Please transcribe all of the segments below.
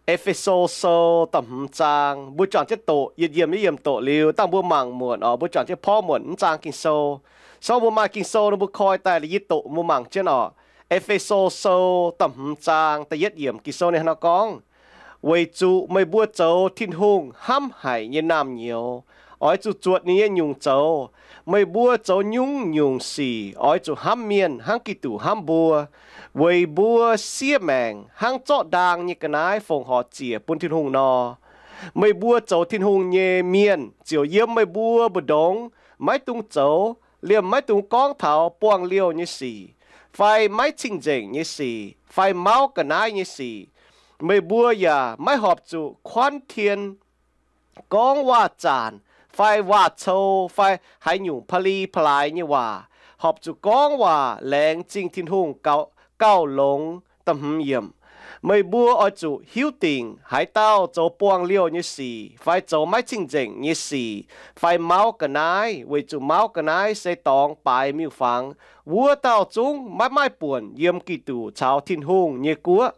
E^fe^so Sou da'hmz zaang, mbuo juangc jienv doqc yietc yiemc yietc yiemc doqc liuz, dangh mbuo mangc muonc oc, mbuo juangc jienv porv muonc mv zaang Ging-Sou. Sou mbuo maaih Ging-Sou nor mbuo koi daaih liuz yie doqc mbuo mangc jienv oc. E^fe^so Sou da'hmz zaang da'yietv yiemc Ging-Sou ninh hnangv nor gorngv, Weic zuqc meih mbuo zoux Tin-Hungh hnamv haic nyei naamh nyouz, oix zuqc zuotc ninh nyei nyungc zoux. Meih mbuo zoux nyungc-nyungc sic oix zuqc hnamv mienh hnangv Giduc hnamv mbuo. Weic mbuo siev maengc hnangv zorqv ndaang nyei ga'naaiv fongc horc ziec bun Tin-Hungh nor, meih mbuo zoux Tin-Hungh nyei mienh ziouc yiem meih mbuo mbu'ndongx maiv dungx zoux, liemh maiv dungx gorngv taux buangh liouh nyei sic, fai maiv cing-nzengc nyei sic, fai mauv ga'naaiv nyei sic. Meih mbuo yaac maiv horpc zuqc kuanv tien, gorngv waac-zanc, fai waac-cou, fai haaix nyungc pa'li pa'laaix nyei waac. Horpc zuqc gorngv waac laengz zingh Tin-Hungh gauh longx. Meih mbuo oix zuqc hiuv dingc haaix dauh zoux buangh liouh nyei sic, fai zoux maiv cing-nzengc nyei sic, fai mauv ga'naaiv, weic zuqc mauv ga'naaiv se dorngx baaix miuc-fangx. Wuov dauh zungv maiv maaih buonc yiem Giduc caux Tin-Hungh nyei guoqv.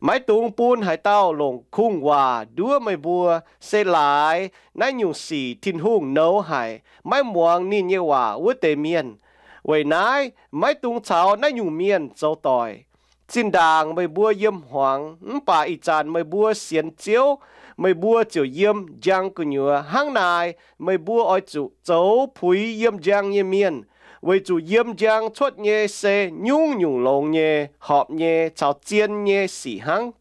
Maiv dungx bun haaix dauh longc kungx-waac nduov meih mbuo, se laaix naaiv nyungc sic Tin-Hungh nouz haic, maiv muangx ninh nyei waac wuov deix mienh. Weic naaiv maiv dungx caux naaiv nyungc mienh zoux doic. Zinh ndaangc meih mbuo yiem hmuangx, mv baac ih zanc meih mbuo sienx Ziouv, meih mbuo ziouc yiem njang gu'nyuoz. Hnangv naaic, meih mbuo oix zuqc zoux puix yiem njang nyei mienh, weic zuqc yiem njang cuotv nyei se nyungc-nyungc longx nyei, horpc nyei, caux zien nyei sic hnangv.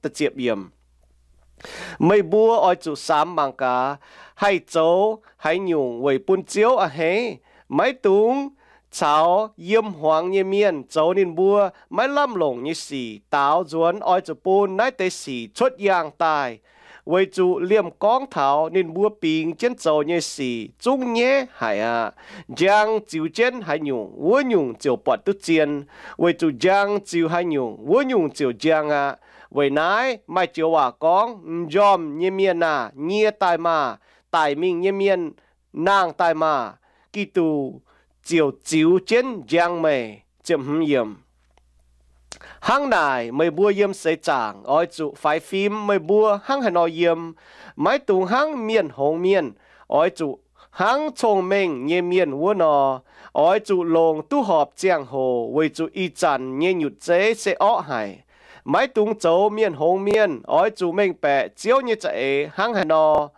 Meih mbuo oix zuqc samx mangc gaax, haih zoux haaix nyungc weic bun Ziouv a'hneiv. Maiv dungx caux yiem hmuangx nyei mienh zoux ninh mbuo maiv lamh longc nyei sic. Daaux nzuonx oix zuqc bun naaiv deix sic cuotv yaangh daaih, weic zuqc liemh gorngv taux ninh mbuo bingx jienv zoux nyei sic zungv nyaiv haic aqv. Njang ziux jienv haaix nyungc, wuov nyungc ziouc buatc duqv zien, weic zuqc njang ziux haaix nyungc, wuov nyungc ziouc njang aqv. Weic naaiv maaih joux waac gorngv, M'njormh nyei mienh aah, nyie daaih maah! Daic mingh nyei mienh, nangh daaih maah! Giduc ziouc ziux jienv njang meih. Hnangv naaic, meih mbuo yiem seix zaangc oix zuqc faix fim meih mbuo hnangv haaix nor yiem. Maiv dungx hnangv mienh hngongx mienh, oix zuqc hnangv cong-mengh nyei mienh wuov nor. Oix zuqc longc duqv horpc ziangh hoc, weic zuqc ih zanc nyei nyutc zeiv se orqv haic. Maiv dungx zoux mienh hngongx mienh. Oix zuqc mengh baeqc Ziouv nyei za'eix hnangv haaix nor.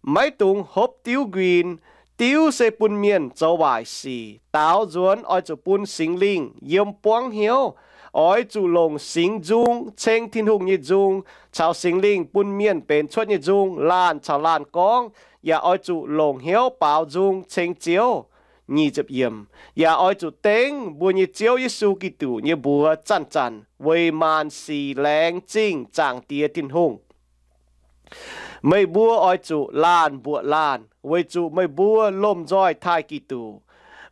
Maiv dungx hopv diuv nquin. Diuv se bun mienh zoux waaic sic. Daaux nzuonx oix zuqc bun Singx Lingh yiem buangv hnyouv. Oix zuqc longc singx nzung ceng Tin-Hungh nyei nzung, caux Singx Lingh bun mienh benx cuotv nyei nzung laanh caux laanh gorngv. Yaac oix zuqc longc hnyouv baaux nzung ceng Ziouv. Yaac oix zuqc dengv mbuo nyei Ziouv Yesu Giduc nyei mbuox zanc-zanc weic maanc sic laengz zingh Zaangc Diex Tin-Hungh. Meih mbuo oix zuqc laanh mbuoqc laanh, weic zuqc meih mbuo lomh nzoih taaih Giduc.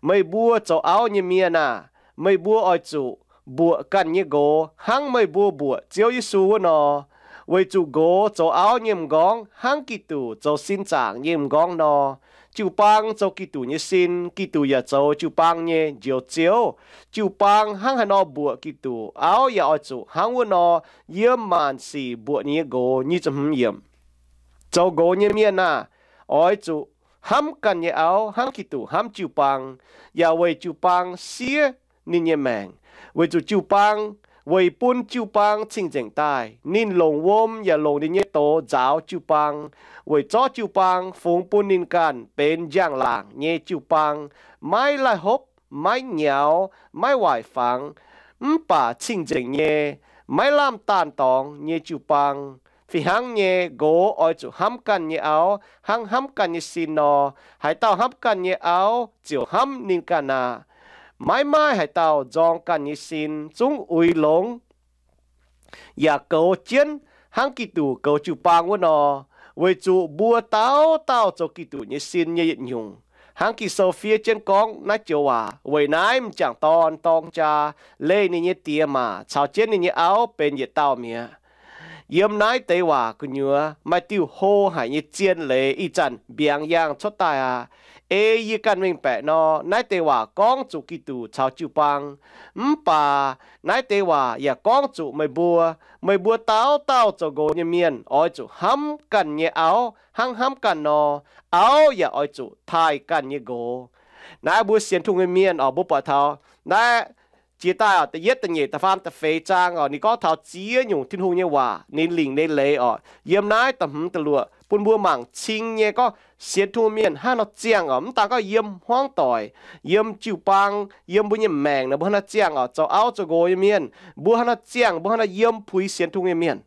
Meih mbuo zoux auv nyei mienh aah! Meih mbuo oix zuqc mbuoqc ganh nyei nqox hnangv meih mbuo mbuoqc Ziouv Yesu wuov nor. Weic zuqc nqox zoux auv nyei m'nqorngv hnangv Giduc zoux sin zaangc nyei m'nqorngv nor. Jiu-baang zoux Giduc nyei sin, Giduc yaac zoux jiu-baang nyei Njoux Ziouv. Jiu-baang hnangv haaix nor mbuoqc Giduc, auv yaac oix zuqc hnangv wuov nor yiem maanc sic mbuoqc ninh nyei nqox. Zoux nqox nyei mienh aah! Oix zuqc hnamv ganh nyei auv hnangv Giduc hnamv jiu-baang, yaac weic jiu-baang siev ninh nyei maengc. Weic zuqc jiu-baang, weic bun jiu-baang cing-nzengc daaih, ninh longc wuom yaac longc ninh nyei doz nzaaux jiu-baang, weic zorqv jiu-baang fungx bun ninh ganh benx njang-laangc nyei jiu-baang, maiv laih hopv, maiv nyaux, maiv waaic fangx, mv baac cing-nzengc nyei, maiv lamh daanh dorngx nyei jiu-baang. Fih hnangv nyei, nqox oix zuqc hnamv ganh nyei auv hnangv hnamv ganh nyei sin nor. Haaix dauh hnamv ganh nyei auv ziouc hnamv ninh ganh aqv. Maiv maaih haaix dauh nzorng ganh nyei sin, zungv uix longx yaac goux jienv hnangv Giduc goux jiu-baang wuov nor. Weic zuqc mbuo dauh dauh zoux Giduc nyei sin nyei yietc nyungc. Hnangv Ging-Sou fiev jienv gorngv naaiv joux waac, Weic naaiv m'jangc dorn dorng jaa, leih ninh nyei die maac caux jienv ninh nyei auv benx yietc dauh mi'aqv. Yiem naaiv deix waac gu'nyuoz maaih diuh hlo haic nyei zien leiz ih zanc mbiaangx yaangh cuotv daaih aqv. Ei yie ganh mengh baeqc nor, naaiv deix waac gorngv zuqc Giduc caux jiu-baang. Mv baac naaiv deix waac yaac gorngv zuqc meih mbuo. Meih mbuo dauh dauh zoux nqox nyei mienh oix zuqc hnamv ganh nyei auv hnangv hnamv ganh nor, auv yaac oix zuqc taaih ganh nyei nqox. Naaiv mbuo sienx Tin-Hungh nyei mienh oc, mbuo buatc taux naaiv jiex daaih oc, da'yietv, da'nyeic, da'faam, da'feix zaang oc, ninh gorngv taux ziex nyungc Tin-Hungh nyei waac, ninh lingc nyei leiz oc, yiem naaiv da'hmz da'luoqc bun mbuo mangc cing nyei gorngv sienx Tin-Hungh mienh hnangv nor ziangh oc. Mv daan gorngv yiem hmuangv doic, yiem jiu-baang, yiem mbuo nyei maengc naaic, mbuo hnangv nor ziangh oc, zoux auv zoux nqox nyei mienh, mbuo hnangv nor ziangh, mbuo hnangv nor yiem puix sienx Tin-Hungh nyei mienh.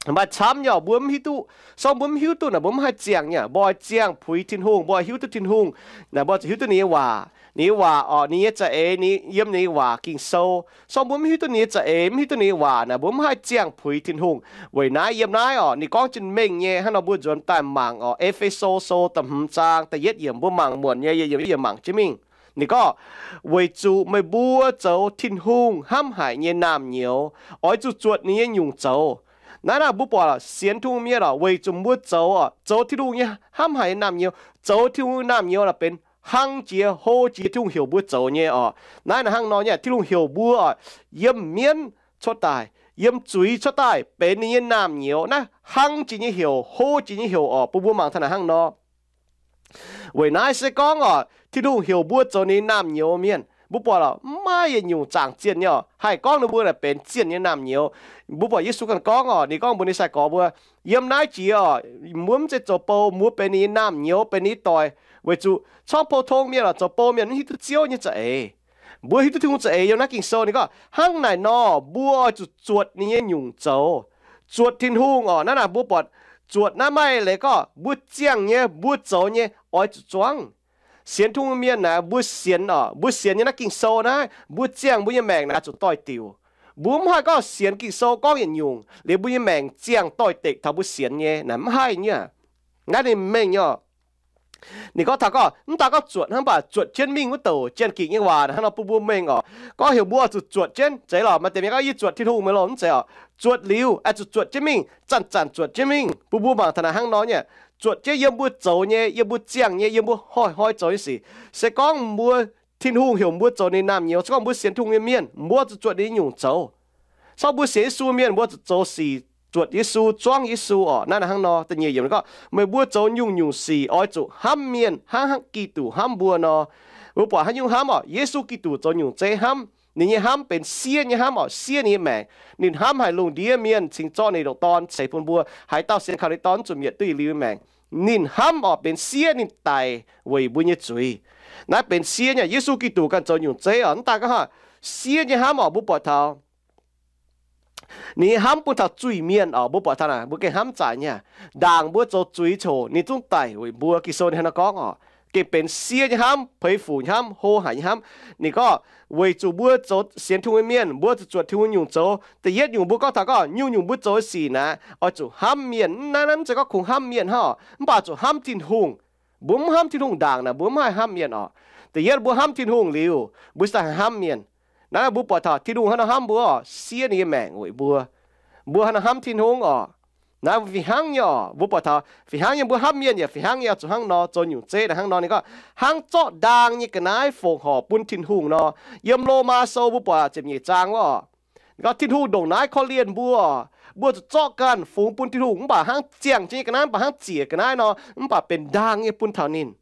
Maaih camv nyei oc, mbuo mv hiuv duqv. Sorng mbuo mv hiuv duqv naaic, mbuo mv haih ziangh nyei. Mbuo oix ziangh puix Tin-Hungh, mbuo oix hiuv duqv Tin-Hungh naaic, mbuo zuqc hiuv duqv ninh nyei waac. Ninh nyei waac oc, ninh nyei za'eix, ninh yiem ninh nyei waac Ging-Sou. Sorng mbuo mv hiuv duqv ninh nyei za'eix, mv hiuv duqv ninh nyei waac naaic, mbuo mv haih ziangh puix Tin-Hungh. Weic naaiv yiem naaiv oc, ninh gorngv jienv mengh nyei hnangv nor, mbuo nzuonx daaih mangc oc, E^fe^so Sou da'hmz zaang da'yietv yiemc, mbuo mangc muonc nyei, yietc yiemc yietc yiemc mangc jienv mingh. Ninh gorngv, weic zuqc meih mbuo zoux Tin-Hungh hnamv haic nyei naamh nyouz, oix zuqc zuotc ninh nyei nyungc zoux. Naaiv naaic mbuo buatc sienx Tin-Hungh mienh oc, weic zuqc mbuo zoux oc, zoux Tin-Hungh nyei hnamv haic nyei naamh nyouz, zoux Tin-Hungh naamh nyouz naaic benx hnangv jiex hlo jiex Tin-Hungh heuc mbuo zoux nyei oc. Naaiv naaic hnangv nor nyei, Tin-Hungh heuc mbuo oc, yiem mienv cuotv daaih, yiem zuiz cuotv daaih benx ninh nyei naamh nyouz, naaiv hnangv jiex nyei heuc, hlo jiex nyei heuc oc, bun mbuo mangc taux naaic hnangv nor. Weic naaiv se gorngv oc, Tin-Hungh heuc mbuo zoux ninh naamh nyouz mienh, mbuo buatc oc, mv maaih yietc nyungc zaangc zienh nyei oc haih gorngv ninh mbuo naaic benx zienh nyei naamh nyouz. Mbuo buatc Yesu ganh gorngv oc, ninh gorngv mbuox ninh sai-gorx mbuo, yiem naaiv jiex oc, mbuo mv zeiz zoux bou, mbuo benx ninh nyei naamh nyouz, benx ninh nyei doic, weic zuqc corngv pou-tong mienh oc, zoux bou mienh mv hiuv duqv Ziouv nyei za'eix. Mbuo hiuv duqv Tin-Hungh za'eix yiem naaiv Ging-Sou. Ninh gorngv hnangv naaic nor, mbuo oix zuqc zuotc ninh nyei nyungc zoux. Zuotc Tin-Hungh oc. Naaiv naaic mbuo buatc zuotc naaiv maaih leiz gorngv mbuo ziangh nyei, mbuo zoux nyei oix zuqc zuangv. Sienx Tin-Hungh mienh naaic, mbuo sienx oc, mbuo sienx nyei naaiv Ging-Sou naaiv, mbuo ziangh mbuo nyei maengc naaic zuqc doix-diuc. Mbuo mv haih gorngv sienx Ging-Sou gorngv yietc nyungc liuz mbuo nyei maengc ziangh doix-dekc taux mbuo sienx nyei naaic, mv haih nyei. Naaiv ninh mengh nyei oc. Ninh gorngv taux gorngv mv daan gorngv zuotc hnangv, mv baac zuotc jienv mingh wuov douc Janx-Gikc nyei waac hnangv nor bun mbuo mengh oc. Gorngv heuc mbuo oix zuqc zuotc jienv, zeiz lorqc, maaih deix mienh gorngv yie zuotc Tin-Hungh mengh lorqc, mv zeiz oc. Zuotc liuz aengx zuqc zuotc jienv mingh, zanc-zanc zuotc jienv mingh, bun mbuo mangc taux naaic hnangv nor nyei. Zuotc jienv yiem mbuo zoux nyei, yiem mbuo ziangh nyei, yiem mbuo hnoi-hnoi zoux nyei sic. Se gorngv mbuo, Tin-Hungh heuc mbuo zoux ninh naamh nyouz, se gorngv mbuo sienx Tin-Hungh nyei mienh, mbuo zuqc zuotc ninh nyungc zoux. Sorng mbuo sienx Yesu mienh, mbuo zuqc zoux sic zuotc Yesu, zuangv Yesu oc. Naaiv naaic hnangv nor, da'nyeic yiemc gorngv, meih mbuo zoux nyungc-nyungc sic oix zuqc hnamv mienh hnangv, hnangv Giduc hnamv mbuo nor. Mbuo buatc haaix nyungc hnamv oc? Yesu Giduc zoux nyungc zeiv hnamv. Ninh nyei hnamv benx siev nyei hnamv oc, siev ninh nyei maengc. Ninh hnamv haic lungh ndiev mienh cingx zorqv ninh nyei ndoqc Dorn ceix bun mbuo. Haaix dauh sienx kaux ninh Dorn zunc mietc duqv yietc liuz nyei maengc. Ninh hnamv oc, benx siev ninh daic weic mbuo nyei zuiz. Naaiv benx siev nyei. Yesu Giduc ganh zoux nyungc zeiv oc, mv daan gorngv siev nyei hnamv oc, mbuo buatc taux ninh nyei hnamv bun taux zuiz-mienh oc, mbuo buatc taux naaic mbuo gengh hnamv zaqc nyei. Ndaangc mbuo zoux zuiz coc ninh zungv daic weic mbuo. Ging-Sou ninh hnangv naaiv gorngv oc, gengh benx siev nyei hnamv, puix fuc nyei hnamv, hlo haic nyei hnamv. Ninh gorngv weic zuqc mbuo zoux sienx Tin-Hungh nyei mienh, mbuo zuqc zuotc Tin-Hungh nyungc zoux. Da'yietv nyungc mbuo gorngv taux gorngv nyungc-nyungc mbuo zoux sic naaiv oix zuqc hnamv mienh. Naaiv, naaiv mv zeiz gorngv kungx hnamv mienh hnangv oc, mv baac zuqc hnamv Tin-Hungh. Mbuo mv hnamv Tin-Hungh ndaangc naaic, mbuo mv haih hnamv mienh oc. Da'yietv mbuo hnamv Tin-Hungh liuz, mbuo cingx daaih hnamv mienh. Naaiv mbuo buatc taux Tin-Hungh hnangv nor hnamv mbuo oc, siev ninh nyei maengc weic mbuo. Mbuo hnangv nor hnamv Tin-Hungh oc. Naaiv fih hnangv nyei oc, mbuo buatc taux fih hnangv nyei, mbuo hnamv mienh yaac fih hnangv nyei oc. Zuqc hnangv nor zoux nyungc zeiv naaiv hnangv nor, ninh gorngv hnangv zorqv ndaang nyei ga'naaiv fongc horc bun Tin-Hungh nor. Yiem Lomaa Sou mbuo buatc ziepc nyeic zaang wuov oc, ninh gorngv Tin-Hungh ndongc naaiv korv-lienh mbuo oc, mbuo zuqc zorqv ganh fungx bun Tin-Hungh, mv baac hnangv ziangh jienv nyei ga'naaiv, mv baac hnangv ziec ga'naaiv nor, mv baac benx ndaang nyei bun taux ninh.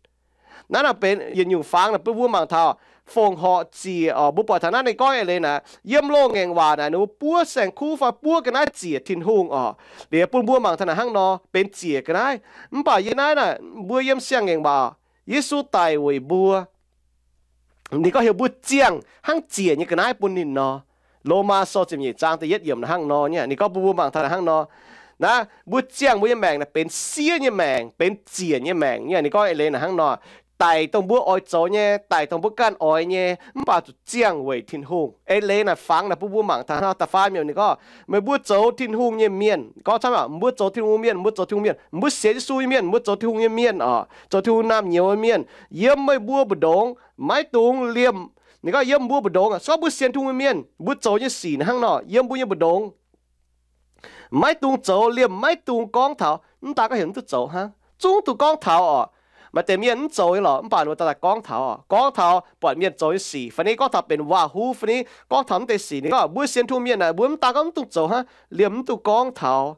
Naaiv naaic benx yietc nyungc fangx naaic bun mbuo mangc taux fongc horc ziec oc. Mbuo buatc taux naaiv ninh gorngv eix leiz naaic, yiem loz-ngaengc waac naaic ninh mbuo buov saeng-kuv fai buov ga'naaiv ziec Tin-Hungh oc, liuz bun mbuo mangc taux naaic hnangv nor benx ziec ga'naaiv. Mv baac yie naaiv naaic mbuo yiem siang-ngaengc waac, Yesu daic weic mbuo. Ninh gorngv heuc mbuo ziangh hnangv ziec nyei ga'naaiv bun ninh nor. Lomaa Sou ziepc nyeic zaang da'yietv yiemc naaic hnangv nor nyei. Ninh gorngv bun mbuo mangc taux naaic hnangv nor, naaiv mbuo ziangh mbuo nyei maengc naaic benx siev nyei maengc, benx ziec nyei maengc nyei. Ninh gorngv eix leiz naaic hnangv nor, daic dongh mbuo oix zoux nyei, daic dongh mbuo ganh oix nyei, mv baac zuqc ziangh weic Tin-Hungh. Eix leiz naaic fangx naaic bun mbuo mangc taux hnangv nor. Da'faam yiemc ninh gorngv meih mbuo zoux Tin-Hungh nyei mienh, gorngv camv aqv, mbuo zoux Tin-Hungh mienh, mbuo zoux Tin-Hungh mienh, mbuo sienx Yesu nyei mienh, mbuo zoux Tin-Hungh nyei mienh oc, zoux Tin-Hungh naamh nyouz nyei mienh, yiem meih mbuo mbu'ndongx maiv dungx liemh. Ninh gorngv yiem mbuo mbu'ndongx, se gorngv mbuo sienx Tin-Hungh nyei mienh, mbuo zoux nyei sic naaic hnangv nor, yiem mbuo nyei mbu'ndongx maiv dungx zoux liemh, maiv dungx gorngv taux. Mv daan gorngv heuc mv duqv zoux hnangv, zungv duqv gorngv taux oc. Maaih deix mienh mv zoux nyei lorqc, mv baac ninh mbuo daaih gorngv taux, gorngv taux buatc mienh zoux nyei sic fai ni, gorngv taux benx waac-huv fai ni, gorngv taux mv deix sic. Ninh gorngv mbuo sienx Tin-Hungh mienh naaic, mbuo mv daan gorngv mv dungx zoux hnangv, liemh mv dungx gorngv taux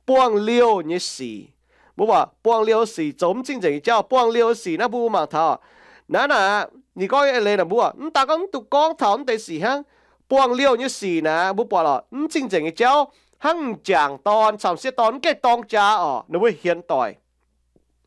buangh liouh nyei sic. Mbuo buatc buangh liouh sic zoux mv cing-nzengc nyei jauv. Buangh liouh sic naaiv mbuo mangc taux naaiv naaic, ninh gorngv nyei eix leiz naaic, mbuo mv daan gorngv mv dungx gorngv taux mv deix sic hnangv. Buangh liouh nyei sic naaic, mbuo buatc lorqc, mv cing-nzengc nyei jauv hnangv m'jangc dorn camv sieqv dorn mv gaengh dorng jaa orqc, ninh mbuo hienx doic.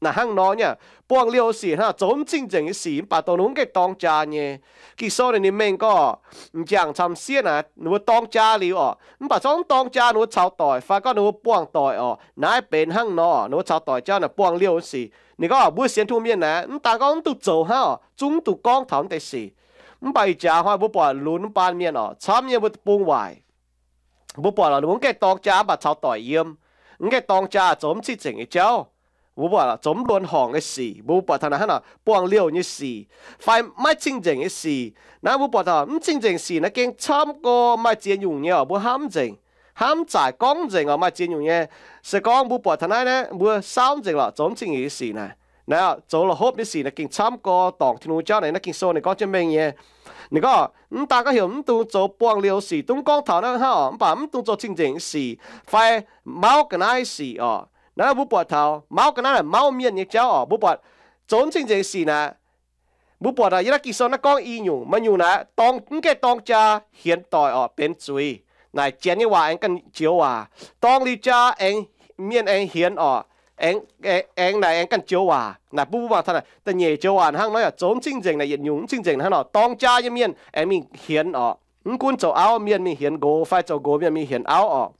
Naaic hnangv nor nyei, buangh liouh sic hnangv zoux mv cing-nzengc nyei sic, mv baac dongh ninh mbuo mv gaengh dorng jaa nyei. Ging-Sou naaic ninh mengh gorngv m'jangc camv sieqv naaic ninh mbuo dorng jaa liuz orqc, mv baac zorqv mv dorng jaa ninh mbuo caux doic fai gorngv ninh mbuo buangh doic orqc. Naaiv benx hnangv nor, ninh mbuo caux doic jauv naaic buangh liouh sic. Ninh gorngv mbuo sienx Tin-Hungh mienh naaic, mv daan gorngv mv dungx zoux hnangv orqc, zungv mv dungx gorngv taux mv deix sic. Mv baac ih jaax hnoi mbuo buatc lunx mv baan mienh orqc, camv nyei mbuo deic-bung waaic. Mbuo buatc lorqc, ninh mbuo mv gaengh dorng jaa mv baac caux doic yiem, mv gaengh dorng jaa zoux mv cing-nzengc nyei jauv. Mbuo buatc lorqc, zoux mv luonx horngc nyei sic. Mbuo buatc taux naaic hnangv nor, buangh liouh nyei sic fai maiv cing-nzengc nyei sic. Naaiv mbuo buatc taux mv cing-nzengc sic naaiv gengh camv gorx, maaih ziex nyungc nyei orqc, mbuo hnamv nzengc, hnamv zaic gorngv nzengc orqc, maaih ziex nyungc nyei. Se gorngv mbuo buatc taux naaiv, naaiv mbuo saauv nzengc lorqc, zoux mv cing-nzengc nyei sic naaic. Naaiv zoux la'hopv nyei sic naaiv gengh camv gorx, dorngc Tin-Hungh jauv naaic, naaiv Ging-Sou ninh gorngv jienv mengh nyei. Ninh gorngv mv daan gorngv heuc mv dungx zoux buangh liouh sic, dungx gorngv taux naaiv hnangv orqc, mv baac mv dungx zoux cing-nzengc sic fai mauv ga'naaiv sic orqc. Naaiv mbuo buatc taux mauv ga'naaiv naaic mauv mienh nyei jauv orqc. Mbuo buatc zoux mv cing-nzengc sic naaic, mbuo buatc naaic yiem naaiv Ging-Sou naaiv gorngv i nyungc. Maaih nyungc naaic dorng, mv gaengh dorng jaa hienx doic orqc, benx zuiz. Naaic janx nyei waac aengx ganh joux waac. Dorng liuz jaa aengx, mienh aengx hienx orqc, aengx, aengx naaic aengx ganh joux waac. Naaic bun mbuo mangc taux naaic da'nyeic joux waac hnangv nor, zoux mv cing-nzengc naaic yietc nyungc, mv cing-nzengc hnangv nor, dorng jaa nyei mienh aengx mingh hienx orqc. Mv gunv zoux auv mienh mingh hienx nqox fai zoux nqox mienh mingh hienx auv orqc,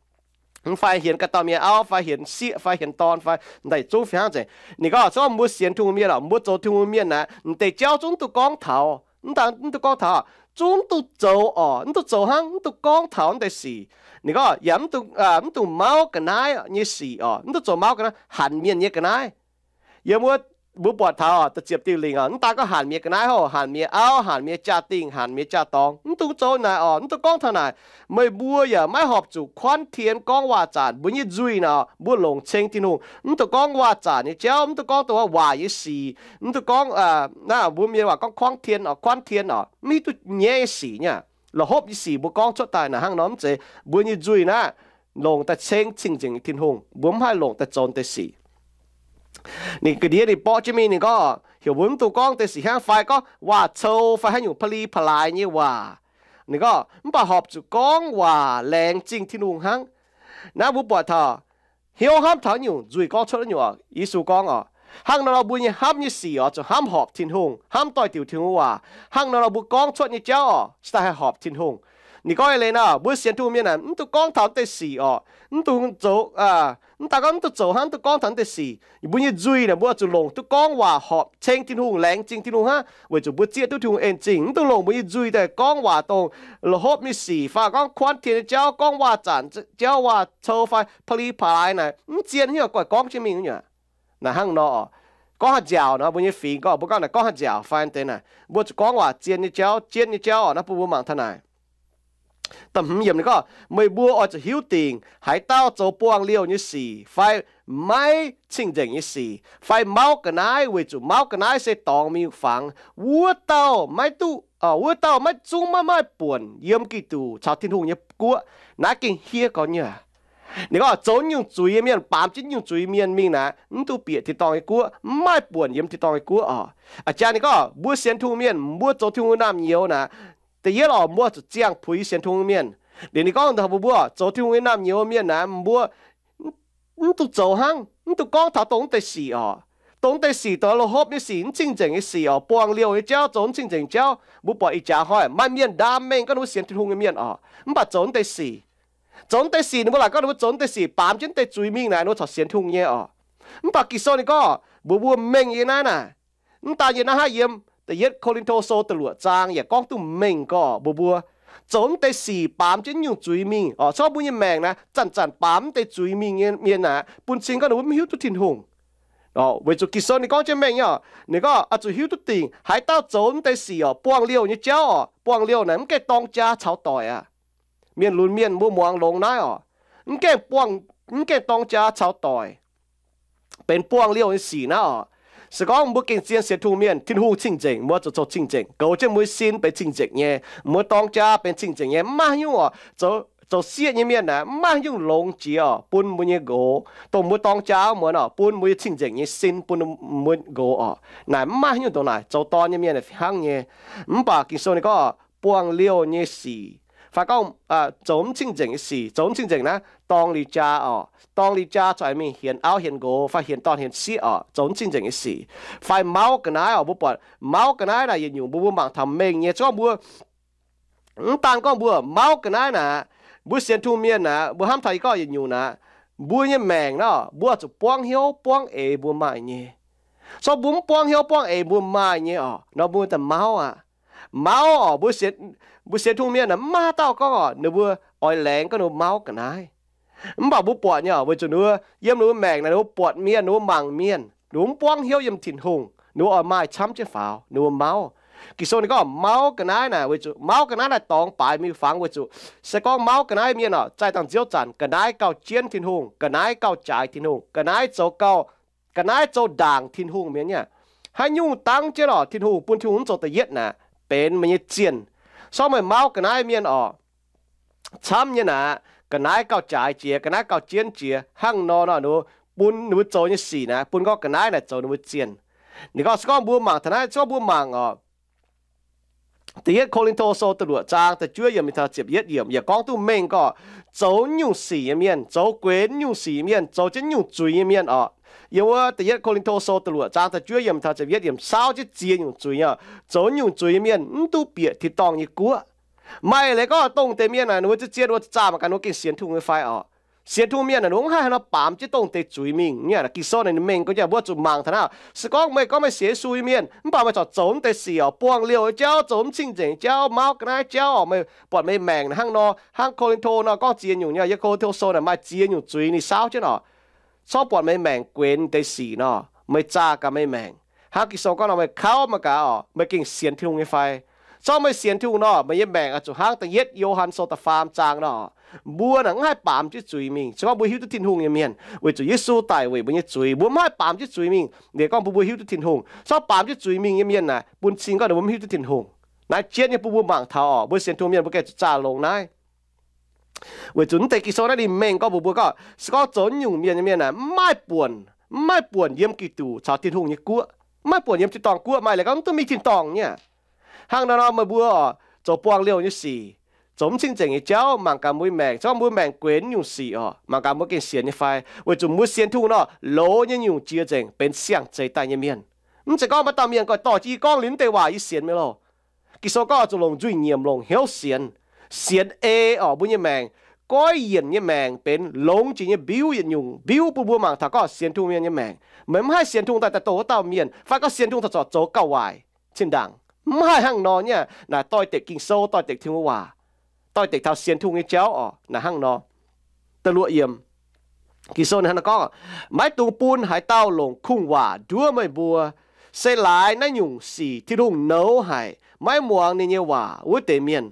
mv fai hienx ganh dauh mienh auv fai hienx sieqv fai hienx dorn fai daaih zungv fih hnangv nzengc. Ninh gorngv se gorngv mbuo sienx Tin-Hungh mienh lorqc, mbuo zoux Tin-Hungh mienh naaic, m'deix jauv zungv mv dungx gorngv taux, mv dungx gorngv taux, zungv mv dungx zoux orqc, mv dungx zoux hnangv, mv dungx gorngv taux mv deix sic. Ninh gorngv yaac mv dungx, mv dungx mauv ga'naaiv nyei sic orqc, mv dungx zoux mauv ga'naaiv, hanc mienh nyei ga'naaiv. Yiem wuov mbuo buatc taux da'ziepc diuh lingc orqc, mv daan gorngv hanc mienh ga'naaiv hoc, hanc mienh auv, hanc mienh jaa-dingh, hanc mienh jaa-dorngx, mv dungx zoux naaic orqc, mv dungx gorngv taux naaic. Meih mbuo yaac maiv horpc zuqc kuanv tien gorngv waac-zanc. Mbuo nyei nzuih naaic mbuo longc ceng Tin-Hungh, mv dungx gorngv waac-zanc nyei jauv, mv dungx gorngv dongh waac nyei sic, mv dungx gorngv, naaiv mbuo mienh waac gorngv kuanv tien orqc, kuanv tien orqc, mv hiuv duqv nyaiv nyei sic nyei. La'hopv nyei sic mbuo gorngv cuotv daaih naaic hnangv nor mv zeiz. Mbuo nyei nzuih naaic longc daaih ceng cing-nzengc Tin-Hungh, mbuo mv haih longc daaih zoux deix sic. Ninh ga'ndiev ninh borqv jienv mingh ninh gorngv heuc mbuo mv dungx gorngv deix sic hnangv fai gorngv waac-cou fai haaix nyungc pa'li pa'laaix nyei waac. Ninh gorngv mv baac horpc zuqc gorngv waac laengz zingh Tin-Hungh hnangv. Naaiv mbuo buatc taux hnyouv hnamv taux nyungc, nzuih gorngv cuotv nyungc orqc. Yesu gorngv orqc, hnangv nor nor mbuo nyei hnamv nyei sic orqc, zuqc hnamv horpc Tin-Hungh, hnamv doix-diuc Tin-Hungh waac. Hnangv nor nor mbuo gorngv cuotv nyei jauv orqc, se daaih haih horpc Tin-Hungh. Ninh gorngv eix leiz naaic, mbuo sienx Tin-Hungh mienh naaic, mv dungx gorngv taux deix sic orqc, mv dungx zoux, mv daan gorngv mv dungx zoux hnangv, mv dungx gorngv taux deix sic. Mbuo nyei nzuih naaic mbuo zuqc longc duqv gorngv waac horpc ceng Tin-Hungh, laengz zingh Tin-Hungh hnangv, weic zuqc mbuo zieqv duqv Tin-Hungh en zingh. Mv dungx longc mbuo nyei nzuih daaih gorngv waac dongh la'hopv nyei sic fai gorngv kuanv tien nyei jauv, gorngv waac-zanc jauv, waac-cou fai pa'li pa'laaix naaic, mv zien hnyouv guaih gorngv jienv mingh nyei. Naaic hnangv nor, gorngv haaix nziaauc nor, mbuo nyei fingx gorngv, mbuo gorngv naaic gorngv haaix nziaauc fai deix naaic, mbuo zuqc gorngv waac zien nyei jauv, jienv nyei jauv orqc. Naaiv bun mbuo mangc taux naaic, da'hmz yiemc ninh gorngv, meih mbuo oix zuqc hiuv dingc haaix dauh zoux buangh liouh nyei sic fai maiv cing-nzengc nyei sic fai mauv ga'naaiv, weic zuqc mauv ga'naaiv se dorngx miuc-fangx. Wuov dauh maiv duqv, wuov dauh maiv, zungv maiv maaih buonc yiem Giduc caux Tin-Hungh nyei guoqv. Naaiv gengh hiev gorx nyei. Ninh gorngv zoux nyungc zuiz nyei mienh, baamz jienv nyungc zuiz mienh mingh naaic, mv duqv bieqc tin-dorngh nyei guoqv, mv maaih buonc yiem tin-dorngh nyei guoqv orqc. A'jang ninh gorngv mbuo sienx Tin-Hungh mienh, mbuo zoux Tin-Hungh naamh nyouz naaic, da'yietv orqc, mbuo zuqc ziangh puix sienx Tin-Hungh mienh. Liuz ninh gorngv mbuo zoux Tin-Hungh nyei naamh nyouz mienh naaic, mbuo mv dungx zoux hnangv, mv dungx gorngv taux dongh mv deix sic orqc. Dongh mv deix sic, dongh la'hopv nyei sic, mv cing-nzengc nyei sic orqc, buangh liouh nyei jauv, zoux mv cing-nzengc jauv. Mbuo buatc ih jaax hnoi maaih mienh ndaam mengh gorngv ninh mbuo sienx Tin-Hungh nyei mienh orqc, mv baac zoux mv deix sic. Zoux mv deix sic, ninh mbuo laaic gorngv ninh mbuo zoux mv deix sic, baamz jienv mv deix zuiz mingh naaic, ninh mbuo corc sienx Tin-Hungh nyei orqc. Mv baac Ging-Sou ninh gorngv mbuox mbuo mengh yiem naaiv naaic, mv daan yiem naaiv hnangv, yiem da'yietv Ko^lin^to Sou da'luoqc zaang yaac gorngv duqv mengh gorx mbuox mbuo, zoux mv deix sic baamz jienv nyungc zuiz mingh orqc. Corc mbuo nyei maengc naaic zanc-zanc baamz mv deix zuiz mingh nyei mienh naaic, bun cing gorngv ninh mbuo mv hiuv duqv Tin-Hungh. Weic zuqc Ging-Sou ninh gorngv jienv mengh nyei orqc, ninh gorngv oix zuqc hiuv duqv dingc haaix dauh zoux mv deix sic orqc, buangh liouh nyei jauv orqc. Buangh liouh naaic mv gaengh dorng jaa caux doic aqv. Mienh lunx mienh mbuo muangx longx naaiv orqc, mv gaengh buangh, mv gaengh dorng jaa caux doic, benx buangh liouh nyei sic naaiv orqc. Se gorngv mbuo gengh zien sienx Tin-Hungh mienh, Tin-Hungh cing-nzengc, mbuo zuqc zoux cing-nzengc, goux jienv mbuo nyei sin benx cing-nzengc nyei, mbuo dorng jaa benx cing-nzengc nyei, mv maaih nyungc oc. Zoux, zoux sieqv nyei mienh naaic, mv maaih nyungc longx jiex oc, bun mbuo nyei nqox, dongh mbuo dorng jaa muonz oc, bun mbuo nyei cing-nzengc nyei sin, bun mbuo nqox oc. Naaic mv maaih nyungc ndongc naaic. Zoux dorn nyei mienh hnangv nyei. Mv baac Ging-Sou ninh gorngv buangh liouh nyei sic, fai gorngv zoux mv cing-nzengc nyei sic. Zoux mv cing-nzengc naaiv dorng li jaa oc. Dorng li jaa corc mingh hienx auv hienx nqox fai hienx dorn hienx sieqv oc, zoux mv cing-nzengc nyei sic. Fai mauv ga'naaiv oc. Mbuo buatc mauv ga'naaiv naaic yietc nyungc mbuo, mbuo mangc taux mengh nyei. Gorngv mbuo, mv daan gorngv mbuo mauv ga'naaiv naaic, mbuo sienx Tin-Hungh mienh naaic, mbuo hnamv taux yie gorngv yietc nyungc naaic, mbuo nyei maengc naaic, mbuo zuqc buangv hnyouv buangv eix mbuo maaih nyei. Corc mbuo mv buangv hnyouv buangv eix mbuo maaih nyei oc, nor mbuo daaih mauv aqv. Mauv oc, mbuo sienx Tin-Hungh mienh naaic, mv maaih haaix dauh gorngv oc, ninh mbuo oix laengz gorngv ninh mbuo mauv ga'naaiv. Mv baac mbuo buatc nyei oc, weic zuqc ninh mbuo yiem ninh mbuo maengc naaic, ninh mbuo buatc mienh, ninh mbuo mangc mienh, ninh mbuo mv buangv hnyouv yiem Tin-Hungh, ninh mbuo oix maaih camv jienv faaux, ninh mbuo mauv. Ging-Sou ninh gorngv mauv ga'naaiv naaic, weic zuqc mauv ga'naaiv naaic dorngx baaix miuc-fangx. Weic zuqc se gorngv mauv ga'naaiv mienh oc, zaih dangh nziouv zanc ga'naaiv gauh jienv Tin-Hungh, ga'naaiv gauh jaaix Tin-Hungh, ga'naaiv zoux gauh, ga'naaiv zoux ndaangc Tin-Hungh mienh nyei. Haaix nyungc dangv jienv oc, Tin-Hungh bun Tin-Hungh mv zoux da'yietv naaic, benx meih nyei zienh. Sorng meih mauv ga'naaiv mienh oc, camv nyei naaic, ga'naaiv gauh jaaix jiex, ga'naaiv gauh jienv jiex. Hnangv nor nor, ninh mbuo bun ninh mbuo zoux nyei sic naaic, bun gorngv ga'naaiv naaic zoux ninh mbuo zienh. Ninh gorngv se gorngv mbuo mangc taux naaiv, se gorngv mbuo mangc oc, Da'yietv Ko^lin^to Sou da'luoqc zaang da'juov yiemc taux ziepc yietv yiemc yaac gorngv duqv mengh gorngv zoux nyungc sic nyei mienh, zoux guenx nyungc sic nyei mienh, zoux jienv nyungc zuiz nyei mienh oc. Yiem wuov Da'yietv Ko^lin^to Sou da'luoqc zaang da'juov yiemc taux ziepc yietv yiemc saauv jienv ziex nyungc zuiz nyei oc. Zoux nyungc zuiz nyei mienh mv duqv bieqc tin-dorngh nyei guoqv. Maaih leiz gorngv dongh deix mienh naaic, ninh mbuo zien-zien wuov zaah mangc gaax ninh mbuo gengh sienx Tin-Hungh nyei fai oc. Sienx Tin-Hungh mienh naaic, ninh mbuo mv haih haaix nor baamz jienv dongh deix zuiz mingh nyei. Ging-Sou naaic ninh mengh gorngv nyei, mbuo zuqc mangc taux naaiv. Se gorngv meih gorngv meih sienx Yesu nyei mienh mv baac meih corc zoux mv deix sic oc, buangh liouh nyei jauv, zoux mv cing-nzengc jauv, mauv ga'naaiv jauv oc, meih buatc meih maengc hnangv nor, hnangv Ko^lin^to nor gorngv ziex nyungc nyei. Yiem Ko^lin^to Sou naaic maaih ziex nyungc zuiz ninh saauv jienv oc. Corc buatc meih maengc guenx deix sic nor, meih zaah gaax meih maengc. Hnangv Ging-Sou gorngv nor, meih kauv mangc gaax oc, meih gengh sienx Tin-Hungh nyei fai. Corc meih sienx Tin-Hungh nor, meih nyei maengc oix zuqc hnangv da'yietv Yo^han Sou da'faam zaang nor, mbuo naaic mv haih baamz jienv zuiz mingh. Se gorngv mbuo hiuv duqv Tin-Hungh nyei mienh, weic zuqc Yesu daic weic mbuo nyei zuiz, mbuo mv haih baamz jienv zuiz mingh. Liuz gorngv mbuo, mbuo hiuv duqv Tin-Hungh. Corc baamz jienv zuiz mingh nyei mienh naaic, bun cing gorngv ninh mbuo mv hiuv duqv Tin-Hungh. Naaiv jienv nyei bun mbuo mangc taux oc, mbuo sienx Tin-Hungh mienh mbuo gengh zuqc zaah longx naaiv. Weic zuqc mv deix Ging-Sou naaiv ninh mengh gorngv mbuox mbuo gorngv, se gorngv zoux nyungc mienh nyei mienh naaic, mv maaih buonc, mv maaih buonc yiem Giduc caux Tin-Hungh nyei guoqv, mv maaih buonc yiem tin-dorngh guoqv. Maaih leiz gorngv mv duqv mingh tin-dorngh nyei. Hnangv nor nor meih mbuo oc, zoux buangh liouh nyei sic, zoux mv cing-nzengc nyei jauv, mangc gaax mbuo maengc, se gorngv mbuo maengc guenx nyungc sic oc, mangc gaax mbuo gengh sienx nyei fai. Weic zuqc mbuo sienx Tin-Hungh nor, loz nyei nyungc jiex nzengc benx siang-zeix daaih nyei mienh. Mv zeiz gorngv maaih dauh mienh gorngv dorh jienv yie gorngv liuz mv deix waac yie sienx mi'aqv loh. Ging-Sou gorngv oix zuqc longc nzuih nyiemc longc hnyouv sienx. Sienx ei oc, mbuo nyei maengc, goiv yienc nyei maengc benx longx jiex nyei mbiuv yietc nyungc mbiuv bun mbuo mangc taux gorngv sienx Tin-Hungh mienh nyei maengc. Meih mv haih sienx Tin-Hungh daaih daaih dongh wuov dauh mienh, fai gorngv sienx Tin-Hungh corc zoux gauh waaic zinh ndaangc. Mv haih hnangv nor nyei. Naaic doix-dekc Ging-Sou, doix-dekc Tin-Hungh waac, doix-dekc taux sienx Tin-Hungh nyei jauv oc, naaic hnangv nor. Da'luoqc yiemc, Ging-Sou ninh hnangv nor gorngv, maiv dungx bun haaix dauh longc kungx-waac nduov meih mbuo. Se laaix naaiv nyungc sic Tin-Hungh nouz haic, maiv muangx ninh nyei waac wuov deix mienh.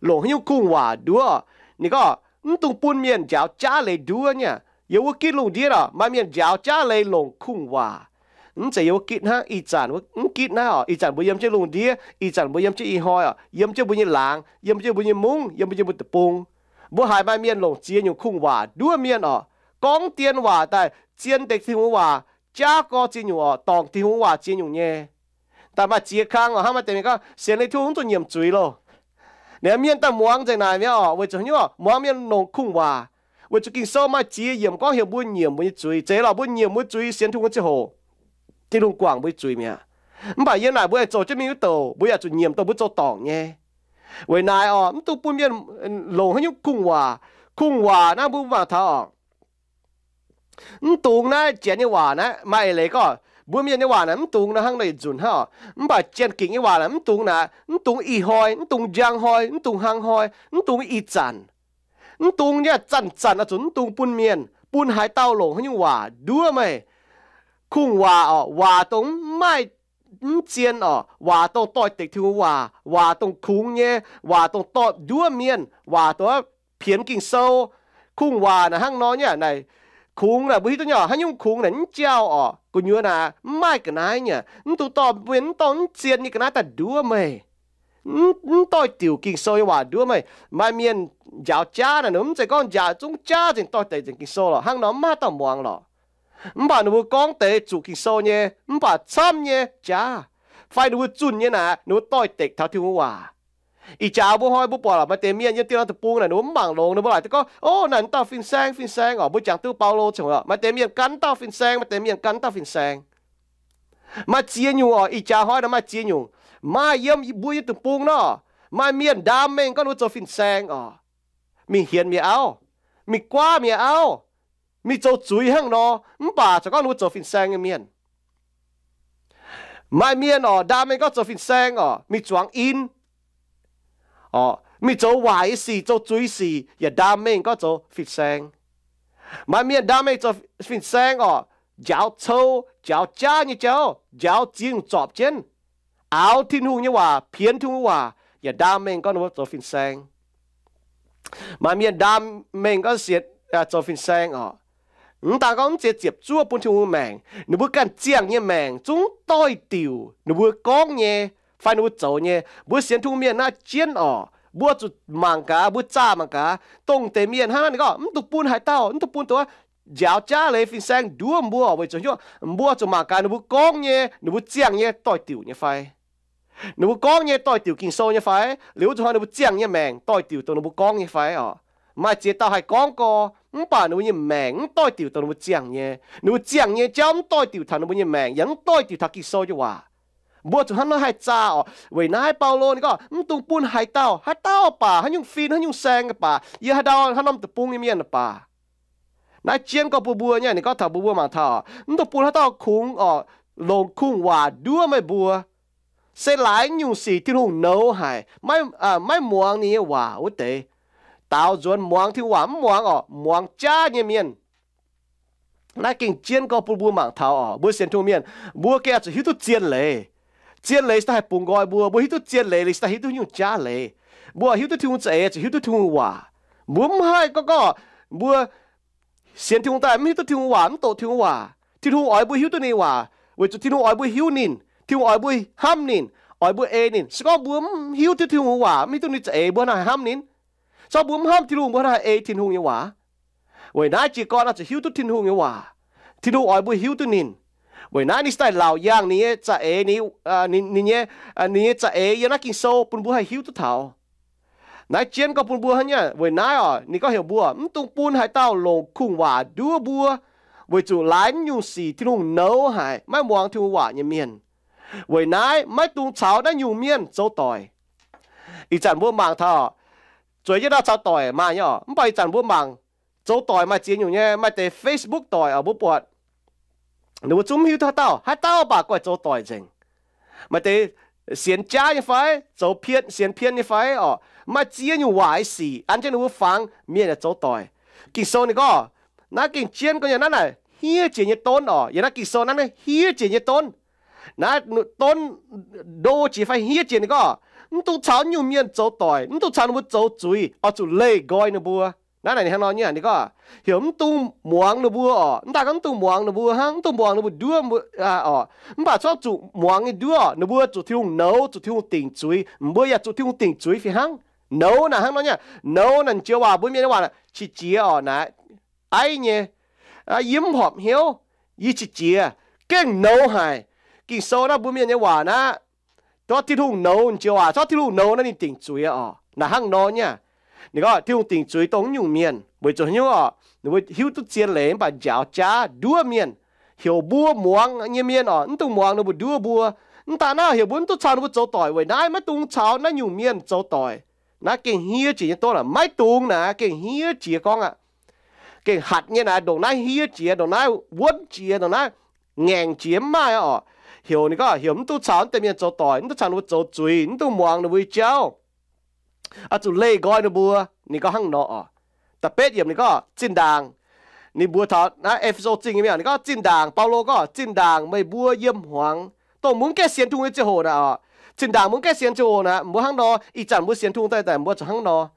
Longc haaix nyungc kungx-waac nduov? Ninh gorngv, mv dungx bun mienh njaaux jaav leiz nduov nyei. Yiem wuov gitv lungh ndiev oc, maaih mienh njaaux jaav leiz longc kungx-waac. Mv zeiz yiem wuov gitv hnangv, ih zanc mv gitv naaiv oc. Ih zanc mbuo yiem jienv lungh ndiev, ih zanc mbuo yiem jienv ih hnoi oc, yiem jienv mbuo nyei laangz, yiem jienv mbuo nyei mungv, yiem jienv mbuo deic-bung, mbuo haiz maaih mienh longc ziex nyungc kungx-waac nduov mienh oc. Gorngv dien waac daaih, zien deix Tin-Hungh waac, jaav gorx ziex nyungc oc, dorngc Tin-Hungh waac ziex nyungc nyei. Daaih maaih ziex kang oc. Hnangv maaih deix mienh gorngv, sienx liuz Tin-Hungh mv zuqc nyiemc zuiz loh. Ninh mienh daaih muangx nzengc naaic mi'aqv oc. Weic zuqc haaix nyungc oc? Muangx mienh longc kungx-waac. Weic zuqc Ging-Sou maaih ziex yiemc gorngv heuc mbuo nyiemc mbuo nyei zuiz. Zeiz lorqc, mbuo nyiemc mbuo zuiz, sienx Tin-Hungh ziangh hoc, Tin-Hungh guangc mbuo nyei zuiz mi'aqv. Mv baac yiem naaic mbuo aengx zoux jienv mingh wuov douc, mbuo yaac zuqc nyiemc dongh mbuo zoux dorngc nyei. Weic naaic oc, mv dungx bun mienh longc haaix nyungc kungx-waac. Kungx-waac naaiv mbuo mangc taux oc, mv dungx naaiv janx nyei waac naaiv, maaih eix leiz gorngv mbuo mienh nyei waac naaic mv dungx naaiv hnangv nor yietc nzunc hnangv oc. Mv baac janx gingc nyei waac naaic mv dungx naaic, mv dungx ih hnoi, mv dungx njang hnoi, mv dungx hnangv hnoi, mv dungx ih zanc. Mv dungx nyei, zanc-zanc oix zuqc mv dungx bun mienh, bun haaix dauh longc haaix nyungc waac nduov meih. Kungx-waac oc, waac dongh mv maaih, mv zien oc, waac dongh doix-dekc Tin-Hungh waac, waac dongh kungx nyei, waac dongh dorh nduov mienh, waac dongh pienx Ging-Sou. Kungx-waac naaic hnangv nor nyei naaic, kungx naaic mbuo hiuv duqv nyei, haaix nyungc kungx naaic mv jauh orqc, gu'nyuoz naaic mv maaih ga'naaiv nyei, mv dungx dorh mienh, mv dorh mv zien nyei ga'naaiv daaih nduov meih, mv, mv doix-diuc Ging-Sou nyei waac nduov meih. Maaih mienh njaaux jaav naaic, ninh mv zeiz gorngv njaaux zungv jaav nzengc doix-dekc nzengc Ging-Sou lorqc, hnangv nor mv maaih dauh muangx lorqc. Mv baac ninh mbuo gorngv deix zuqc Ging-Sou nyei, mv baac camv nyei jaav, fai ninh mbuo zunh nyei naaic, ninh mbuo doix-dekc taux Tin-Hungh waac. Ih jaax mbuo hnoi mbuo buatc lorqc, maaih deix mienh yiem dieh norm deic-bung naaic, ninh mbuo mv mangc longx, ninh mbuo laaic duqv gorngv, Ov, naaic mv dauh fin-saeng, fin-saeng orqc. Mbuo jangx duqv Baulo ziangh hoc, maaih deix mienh gan mv dauh fin-saeng, maaih deix mienh gan mv dauh fin-saeng. Maaih ziex nyungc orqc, ih jaax hnoi naaic maaih ziex nyungc. Maaih yiem mbuo nyei deic-bung nor, maaih mienh ndaam mengh gorngv ninh mbuo zoux fin-saeng orqc, mingh hienx mi'aqv, mingh guaav mi'aqv, mingh zoux zuiz hnangv nor, mv baac corc gorngv ninh mbuo zoux fin-saeng nyei mienh. Maaih mienh orqc, ndaam mengh gorngv zoux fin-saeng orqc, mingh zuangx in, orqc, mingh zoux waaic nyei sic, zoux zuiz sic, yaac ndaam mengh gorngv zoux fin-saeng. Maaih mienh ndaam mengh zoux fin-saeng orqc, njaaux cou, njaaux jaav nyei jauv, njaaux ziex nyungc zorpc jienv, aaux Tin-Hungh nyei waac, pienx Tin-Hungh waac, yaac ndaam mengh gorngv ninh mbuo zoux fin-saeng. Maaih mienh ndaam mengh gorngv sienx, zoux fin-saeng orqc, mv daan gorngv mv zeiz ziepc zuoqv bun Tin-Hungh maengc, ninh mbuo ganh ziangh nyei maengc zungv doix-diuc ninh mbuo gorngv nyei fai ninh mbuo zoux nyei. Mbuo sienx Tin-Hungh mienh naaiv jienv orqc, mbuo zuqc mangc gaax, mbuo zaah mangc gaax, dongh deix mienh hnangv naaiv ninh gorngv, mv dungx bun haaix dauh, mv dungx bun dongh njaaux jaav leiz fin-saeng nduov mbuo orqc, weic zuqc hnyouv mbuo zuqc mangc gaax ninh mbuo gorngv nyei, ninh mbuo ziangh nyei doix-diuc nyei fai. Ninh mbuo gorngv nyei doix-diuc Ging-Sou nyei fai? Liuz wuov zuqc hnoi ninh mbuo ziangh nyei maengc doix-diuc dongh ninh mbuo gorngv nyei fai orqc? Maaih ziex dauh haih gorngv gorx, mv baac ninh mbuo nyei maengc mv doix-diuc dongh ninh mbuo ziangh nyei. Ninh mbuo ziangh nyei jauv mv doix-diuc taux ninh mbuo nyei maengc, yaac mv doix-diuc taux Ging-Sou nyei waac. Mbuo zuqc hnangv naaiv haih zaah orqc. Weic naaiv Baulo ninh gorngv, mv dungx bun haaix dauh, haaix dauh baac, haaix nyungc fin, haaix nyungc saeng baac, yiem haaix ndau, haaix norm deic-bung nyei mienh baac. Naaiv jienv gorngv bun mbuo nyei, ninh gorngv taux mbuo, mbuo mangc taux, mv dungx bun haaix dauh kungx orqc, longc kungx-waac nduov meih mbuo. Se laaix nyungc sic Tin-Hungh nouz haic, maiv, maiv muangx ninh nyei waac wuov deix. Daaux nzuonx muangx Tin-Hungh waac mv muangx orqc, muangx jaav nyei mienh. Naaiv gengh jienv gorngv bun mbuo mangc taux orqc, mbuo sienx Tin-Hungh mienh, mbuo gengh oix zuqc hiuv duqv zien leiz. Zien leiz se daaih haih bungx nqoi mbuo. Mbuo hiuv duqv zien leiz, leiz se daaih hiuv duqv nyungc jaav leiz. Mbuo hiuv duqv Tin-Hungh za'eix, zuqc hiuv duqv Tin-Hungh waac. Mbuo mv haih gorngv gorngv mbuo sienx Tin-Hungh daaih mv hiuv duqv Tin-Hungh waac, mv doqc Tin-Hungh waac. Tin-Hungh oix mbuo hiuv duqv ninh nyei waac, weic zuqc Tin-Hungh oix mbuo hiuv ninh. Tin-Hungh oix mbuo hnamv ninh, oix mbuo ei ninh. Se gorngv mbuo mv hiuv duqv Tin-Hungh waac, mv hiuv duqv ninh za'eix, mbuo hnangv haaix hnamv ninh? Se gorngv mbuo mv hnamv Tin-Hungh, mbuo hnangv haaix ei Tin-Hungh nyei waac? Weic naaiv jiez gorn oix zuqc hiuv duqv Tin-Hungh nyei waac. Tin-Hungh oix mbuo hiuv duqv ninh. Weic naaiv ninh se daaih laauc yangh ninh nyei za'eix, ninh, ninh nyei, ninh nyei za'eix yiem naaiv Ging-Sou bun mbuo haih hiuv duqv taux. Naaiv jienv gorngv bun mbuo hnangv nyei. Weic naaiv orqc, ninh gorngv heuc mbuo mv dungx bun haaix dauh longc kungx-waac nduov mbuo, weic zuqc laaix nyungc sic Tin-Hungh nouz haic maiv muangx Tin-Hungh waac nyei mienh. Weic naaiv maiv dungx caux naaiv nyungc mienh zoux doic. Ih zanc mbuo mangc taux, zueiz jienv ndau caux doic maaih nyei orqc, mv baac ih zanc mbuo mangc, zoux doic maaih ziex nyungc nyei. Maaih deix Facebook doic orqc, mbuo buatc ninh mbuo zungv mv hiuv duqv haaix dauh, haaix dauh baac guaih zoux doic nzengc. Maaih deix sienx jaav nyei fai, zoux pien, sienx pien nyei fai orqc, maaih ziex nyungc waaic sic an jienv ninh mbuo fangx, mienh yaac zoux doic. Ging-Sou ninh gorngv, naaiv gengh jienv gorngv nyei, naaiv naaic hniev jiex nyei donv orqc. Yiem naaiv Ging-Sou naaiv naaiv hniev jiex nyei donv. Naaiv donv ndo jiex fai hniev jiex ninh gorngv, mv dungx caux nyungc mienh zoux doic, mv dungx caux ninh mbuo zoux zuiz, oix zuqc leih nqoi ninh mbuo. Naaiv naaic ninh hnangv nor nyei, ninh gorngv heuc mv dungx muangx ninh mbuo orqc. Mv daaih gorngv mv dungx muangx ninh mbuo hnangv, mv dungx muangx ninh mbuo nduov orqc, mv baac corc zuqc muangx nyei nduov orqc. Ninh mbuo zuqc Tin-Hungh nouz, zuqc Tin-Hungh dingc zuiz, mbuo yaac zuqc Tin-Hungh dingc zuiz fih hnangv. Nouz naaic hnangv nor nyei. Nouz naaic jiex waac, mbuo mienh nyei waac naaic qiex jiez orqc, naaiv aiv nyei, yie mv horpc hnyouv, yie qiex jiez, gengh nouz haic. Ging-Sou naaiv mbuo mienh nyei waac naaiv, gorngv Tin-Hungh nouz jiex waac, corc Tin-Hungh nouz naaiv ninh dingc zuiz orqc. Naaic hnangv nor nyei. Ninh gorngv Tin-Hungh dingc zuiz dongh nyungc mienh weic zuqc hnyouv orqc, ninh mbuo hiuv duqv zien leiz mv baac njaaux jaav nduov mienh, heuc mbuo muangx nyei mienh orqc, mv dungx muangx ninh mbuo nduov mbuo. Mv daaih naaiv heuc mbuo mv dungx caux ninh mbuo zoux doic. Weic naaiv maiv dungx caux naaiv nyungc mienh zoux doic. Naaiv gengh hniev jiex nyei donv aqv. Maiv dungx naaic, gengh hniev jiex gorngv aqv. Gengh hatc nyei naaic, ndongc naaiv hniev jiex, ndongc naaiv wuonv jiex, ndongc naaiv ngaengc jiex mv maaih orqc. Heuc ninh gorngv heuc mv dungx caux naaiv deix mienh zoux doic, mv dungx caux ninh mbuo zoux zuiz, mv dungx muangx ninh mbuo nyei jauv. Oix zuqc leih nqoi ninh mbuo. Ninh gorngv hnangv nor orqc. Da'betv yiemc ninh gorngv zinh ndaangc, ninh mbuox taux naaiv E^fe^so Zingh nyei mienh, ninh gorngv zinh ndaangc, Baulo gorngv zinh ndaangc meih mbuo yiem hmuangx, dongh mbuo mv gaengh sienx Tin-Hungh nyei ziangh hoc naaic orqc. Zinh ndaangc mbuo mv gaengh sienx ziangh hoc naaic, mbuo hnangv nor. Ih zanc mbuo sienx Tin-Hungh daaih, daaih mbuo zuqc hnangv nor.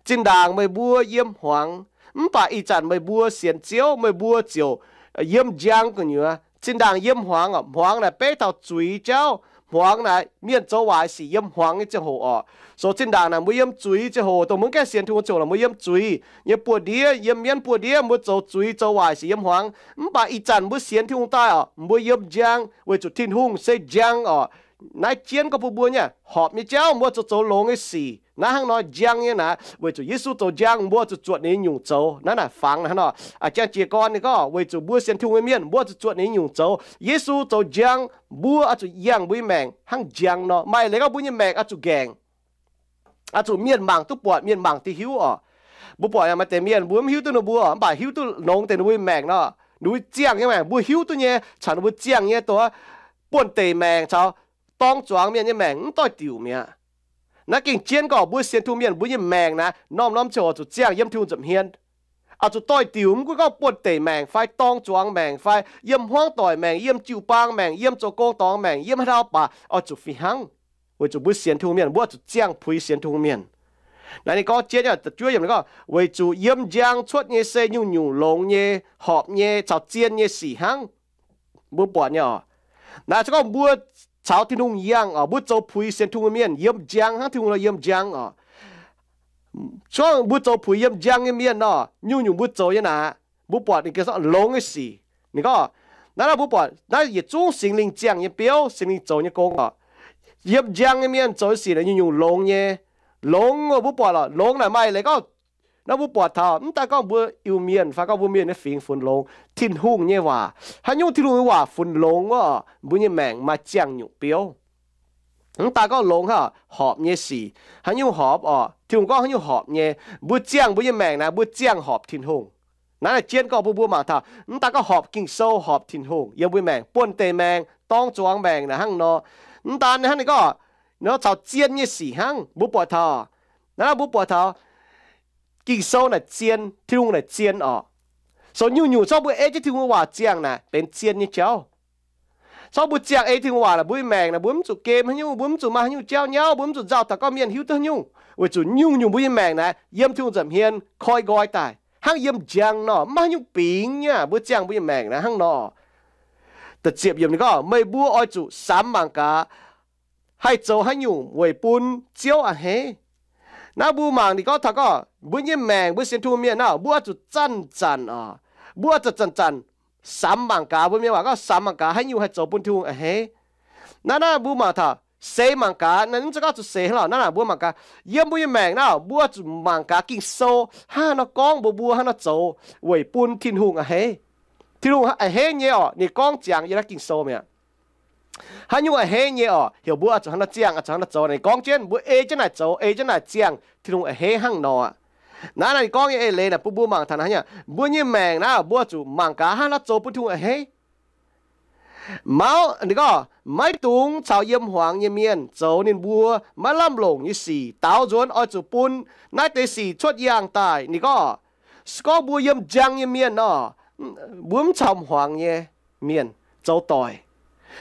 Zinh ndaangc meih mbuo yiem hmuangx, Mv baac ih zanc meih mbuo sienx Ziouv, meih mbuo ziouc yiem njang gu'nyuoz. Zinh ndaangc yiem hmuangx orqc, hmuangx naaic beiv taux zuiz jauv. Hmuangx naaic mienh zoux waaic sic yiem hmuangx nyei ziangh hoc orqc. So zinh ndaangc naaic mbuo yiem zuiz ziangh hoc, dongh mbuo gaengh sienx Tin-Hungh ziangh hoc, mbuo yiem zuiz nyei buoz-ndiev, yiem mienv buoz-ndiev, mbuo zoux zuiz zoux waaic sic yiem hmuangx. Mv baac ih zanc mbuo sienx Tin-Hungh daaih orqc, mbuo yiem njang weic zuqc Tin-Hungh se njang orqc. Naaiv jienv gorngv bun mbuo nyei horpc nyei jauv mbuo zuqc zoux longx nyei sic. Naaiv hnangv nor njang nyei naaic, weic zuqc Yesu zoux njang, mbuo zuqc zuotc ninh nyei nyungc zoux. Naaiv naaic fangx hnangv nor. A'jang jiez gorn ninh gorngv weic zuqc mbuo sienx Tin-Hungh nyei mienh, mbuo zuqc zuotc ninh nyei nyungc zoux. Yesu zoux njang, mbuo oix zuqc yangh mbuo nyei maengc hnangv njang nor. Maaih leiz gorngv mbuo nyei maengc oix zuqc ngaengc, oix zuqc mienh mangc duqv buatc, mienh mangc duqv hiuv orqc. Mbuo buatc yaac maaih deix mienh mbuo mv hiuv duqv ninh mbuo, mv baac hiuv duqv longx deix ninh mbuo nyei maengc nor. Ninh mbuo ziangh nyei maengc mbuo hiuv duqv nyei, caux ninh mbuo ziangh nyei dongh buonv-deic maengc caux dorng zuangx mienh nyei maengc mv doix-diuc mi'aqv. Naaiv gengh jienv gorngv mbuo sienx Tin-Hungh mienh mbuo nyei maengc naaic norm-norm ziangh hoc zuqc ziangh yiem Tin-Hungh nza'hmien. Oix zuqc doix-diuc, mv gunv gorngv buonv-deic maengc fai dorng zuangx maengc fai yiem hmuangv doic maengc, yiem jiu-baang maengc, yiem zoux gong dorngx maengc, yiem haaix dauh baac oix zuqc fih hnangv. Weic zuqc mbuo sienx Tin-Hungh mienh mbuo oix zuqc ziangh puix sienx Tin-Hungh mienh. Naaiv ninh gorngv jienv nyei da'juov yiemc ninh gorngv, weic zuqc yiem njang cuotv nyei se nyungc-nyungc longx nyei, horpc nyei, caux zien nyei sic hnangv. Mbuo buatc nyei orqc. Naaiv se gorngv mbuo caux Tin-Hungh yangh orqc, mbuo zoux puix sienx Tin-Hungh mienh yiem njang hnangv Tin-Hungh nor yiem njang orqc. Se gorngv mbuo zoux puix yiem njang nyei mienh nor, nyungc-nyungc mbuo zoux nyei naaic, mbuo buatc ninh gengh longx nyei sic. Ninh gorngv, naaiv naaiv mbuo buatc naaiv yietc zungv Singx Lingh ziangh nyei biouv, Singx Lingh zoux nyei gong orqc. Yiem njang nyei mienh zoux nyei sic naaic nyungc-nyungc longx nyei. Longx mbuo buatc lorqc, longx naaic maaih leiz gorngv, naaiv mbuo buatc taux mv daaih gorngv mbuo Iu-Mienh fai gorngv mbuo mienh nyei fingx funx longx, Tin-Hungh nyei waac, haaix nyungc Tin-Hungh nyei waac funx longx orqc, mbuo nyei maengc maaih ziangh nyungc biouv. Mv daaih gorngv longx hnangv horpc nyei sic, haaix nyungc horpc orqc, Tin-Hungh gorngv haaix nyungc horpc nyei, mbuo ziangh mbuo nyei maengc naaic mbuo ziangh horpc Tin-Hungh. Naaiv naaic jienv gorngv bun mbuo mangc taux mv daaih gorngv horpc Ging-Sou, horpc Tin-Hungh yiem mbuo maengc, buonv-deic maengc, dorng zuangx maengc naaic hnangv nor. Mv daan hnangv ninh gorngv nor caux zien nyei sic hnangv mbuo buatc taux, naaiv mbuo buatc taux Ging-Sou naaic zien, Tin-Hungh naaic zien orqc. So nyungc-nyungc zorqv mbuo ei jienv Tin-Hungh waac ziangh naaic benx zien nyei jauv. Zorqv mbuo ziangh ei Tin-Hungh waac naaic mbuo nyei maengc naaic mbuo mv zuqc gem haaix nyungc, mbuo mv zuqc maaih haaix nyungc jauv nyauv, mbuo mv zuqc nzauh taux gorngv mienh hiuv duqv haaix nyungc, weic zuqc nyungc-nyungc mbuo nyei maengc naaic yiem Tin-Hungh nza'hmien koi nqoi daaih hnangv yiem njang nor, mv maaih haaix nyungc bingx nyei. Mbuo ziangh mbuo nyei maengc naaic hnangv nor. Da'ziepc yiemc ninh gorngv, meih mbuo oix zuqc samx mangc gaax haih zoux haaix nyungc weic bun Ziouv a'hneiv. Naaiv mbuo mangc ninh gorngv taux gorngv mbuo nyei maengc mbuo sienx Tin-Hungh mienh naaic, mbuo oix zuqc zanc-zanc orqc, mbuo oix zuqc zanc-zanc samx mangc gaax. Mbuo mienh waac gorngv samx mangc gaax haaix nyungc haih zoux bun Tin-Hungh a'hneiv. Naaiv naaiv mbuo mangc taux seix mangc gaax, naaiv mv zeiz gorngv zuqc seix hnangv lorqc. Naaiv naaic mbuo mangc gaax yiem mbuo nyei maengc naaiv, mbuo zuqc mangc gaax Ging-Sou hnangv haaix nor gorngv mbuo, mbuo hnangv haaix nor zoux weic bun Tin-Hungh a'hneiv. Tin-Hungh a'hneiv nyei orqc, ninh gorngv ziangx yiem naaiv Ging-Sou mi'aqv. Haaix nyungc a'hneiv nyei orqc, heuc mbuo oix zuqc hnangv haaix nor ziangh, oix zuqc hnangv haaix nor zoux, ninh gorngv jienv mbuo ei jienv naaic zoux, ei jienv naaic ziangh, Tin-Hungh a'hneiv hnangv nor aqv. Naaiv naaiv ninh gorngv nyei eix leiz naaic bun mbuo mangc taux naaiv nyei, mbuo nyei maengc naaiv mbuo zuqc mangc gaax hnangv haaix nor zoux bun Tin-Hungh a'hneiv. Mauv, ninh gorngv, maiv dungx caux yiem hmuangx nyei mienh zoux ninh mbuo maiv lamh longc nyei sic. Daaux nzuonx oix zuqc bun naaiv deix sic cuotv yangh daaih. Ninh gorngv, se gorngv mbuo yiem njang nyei mienh nor, mbuo mv caux hmuangx nyei mienh zoux doic.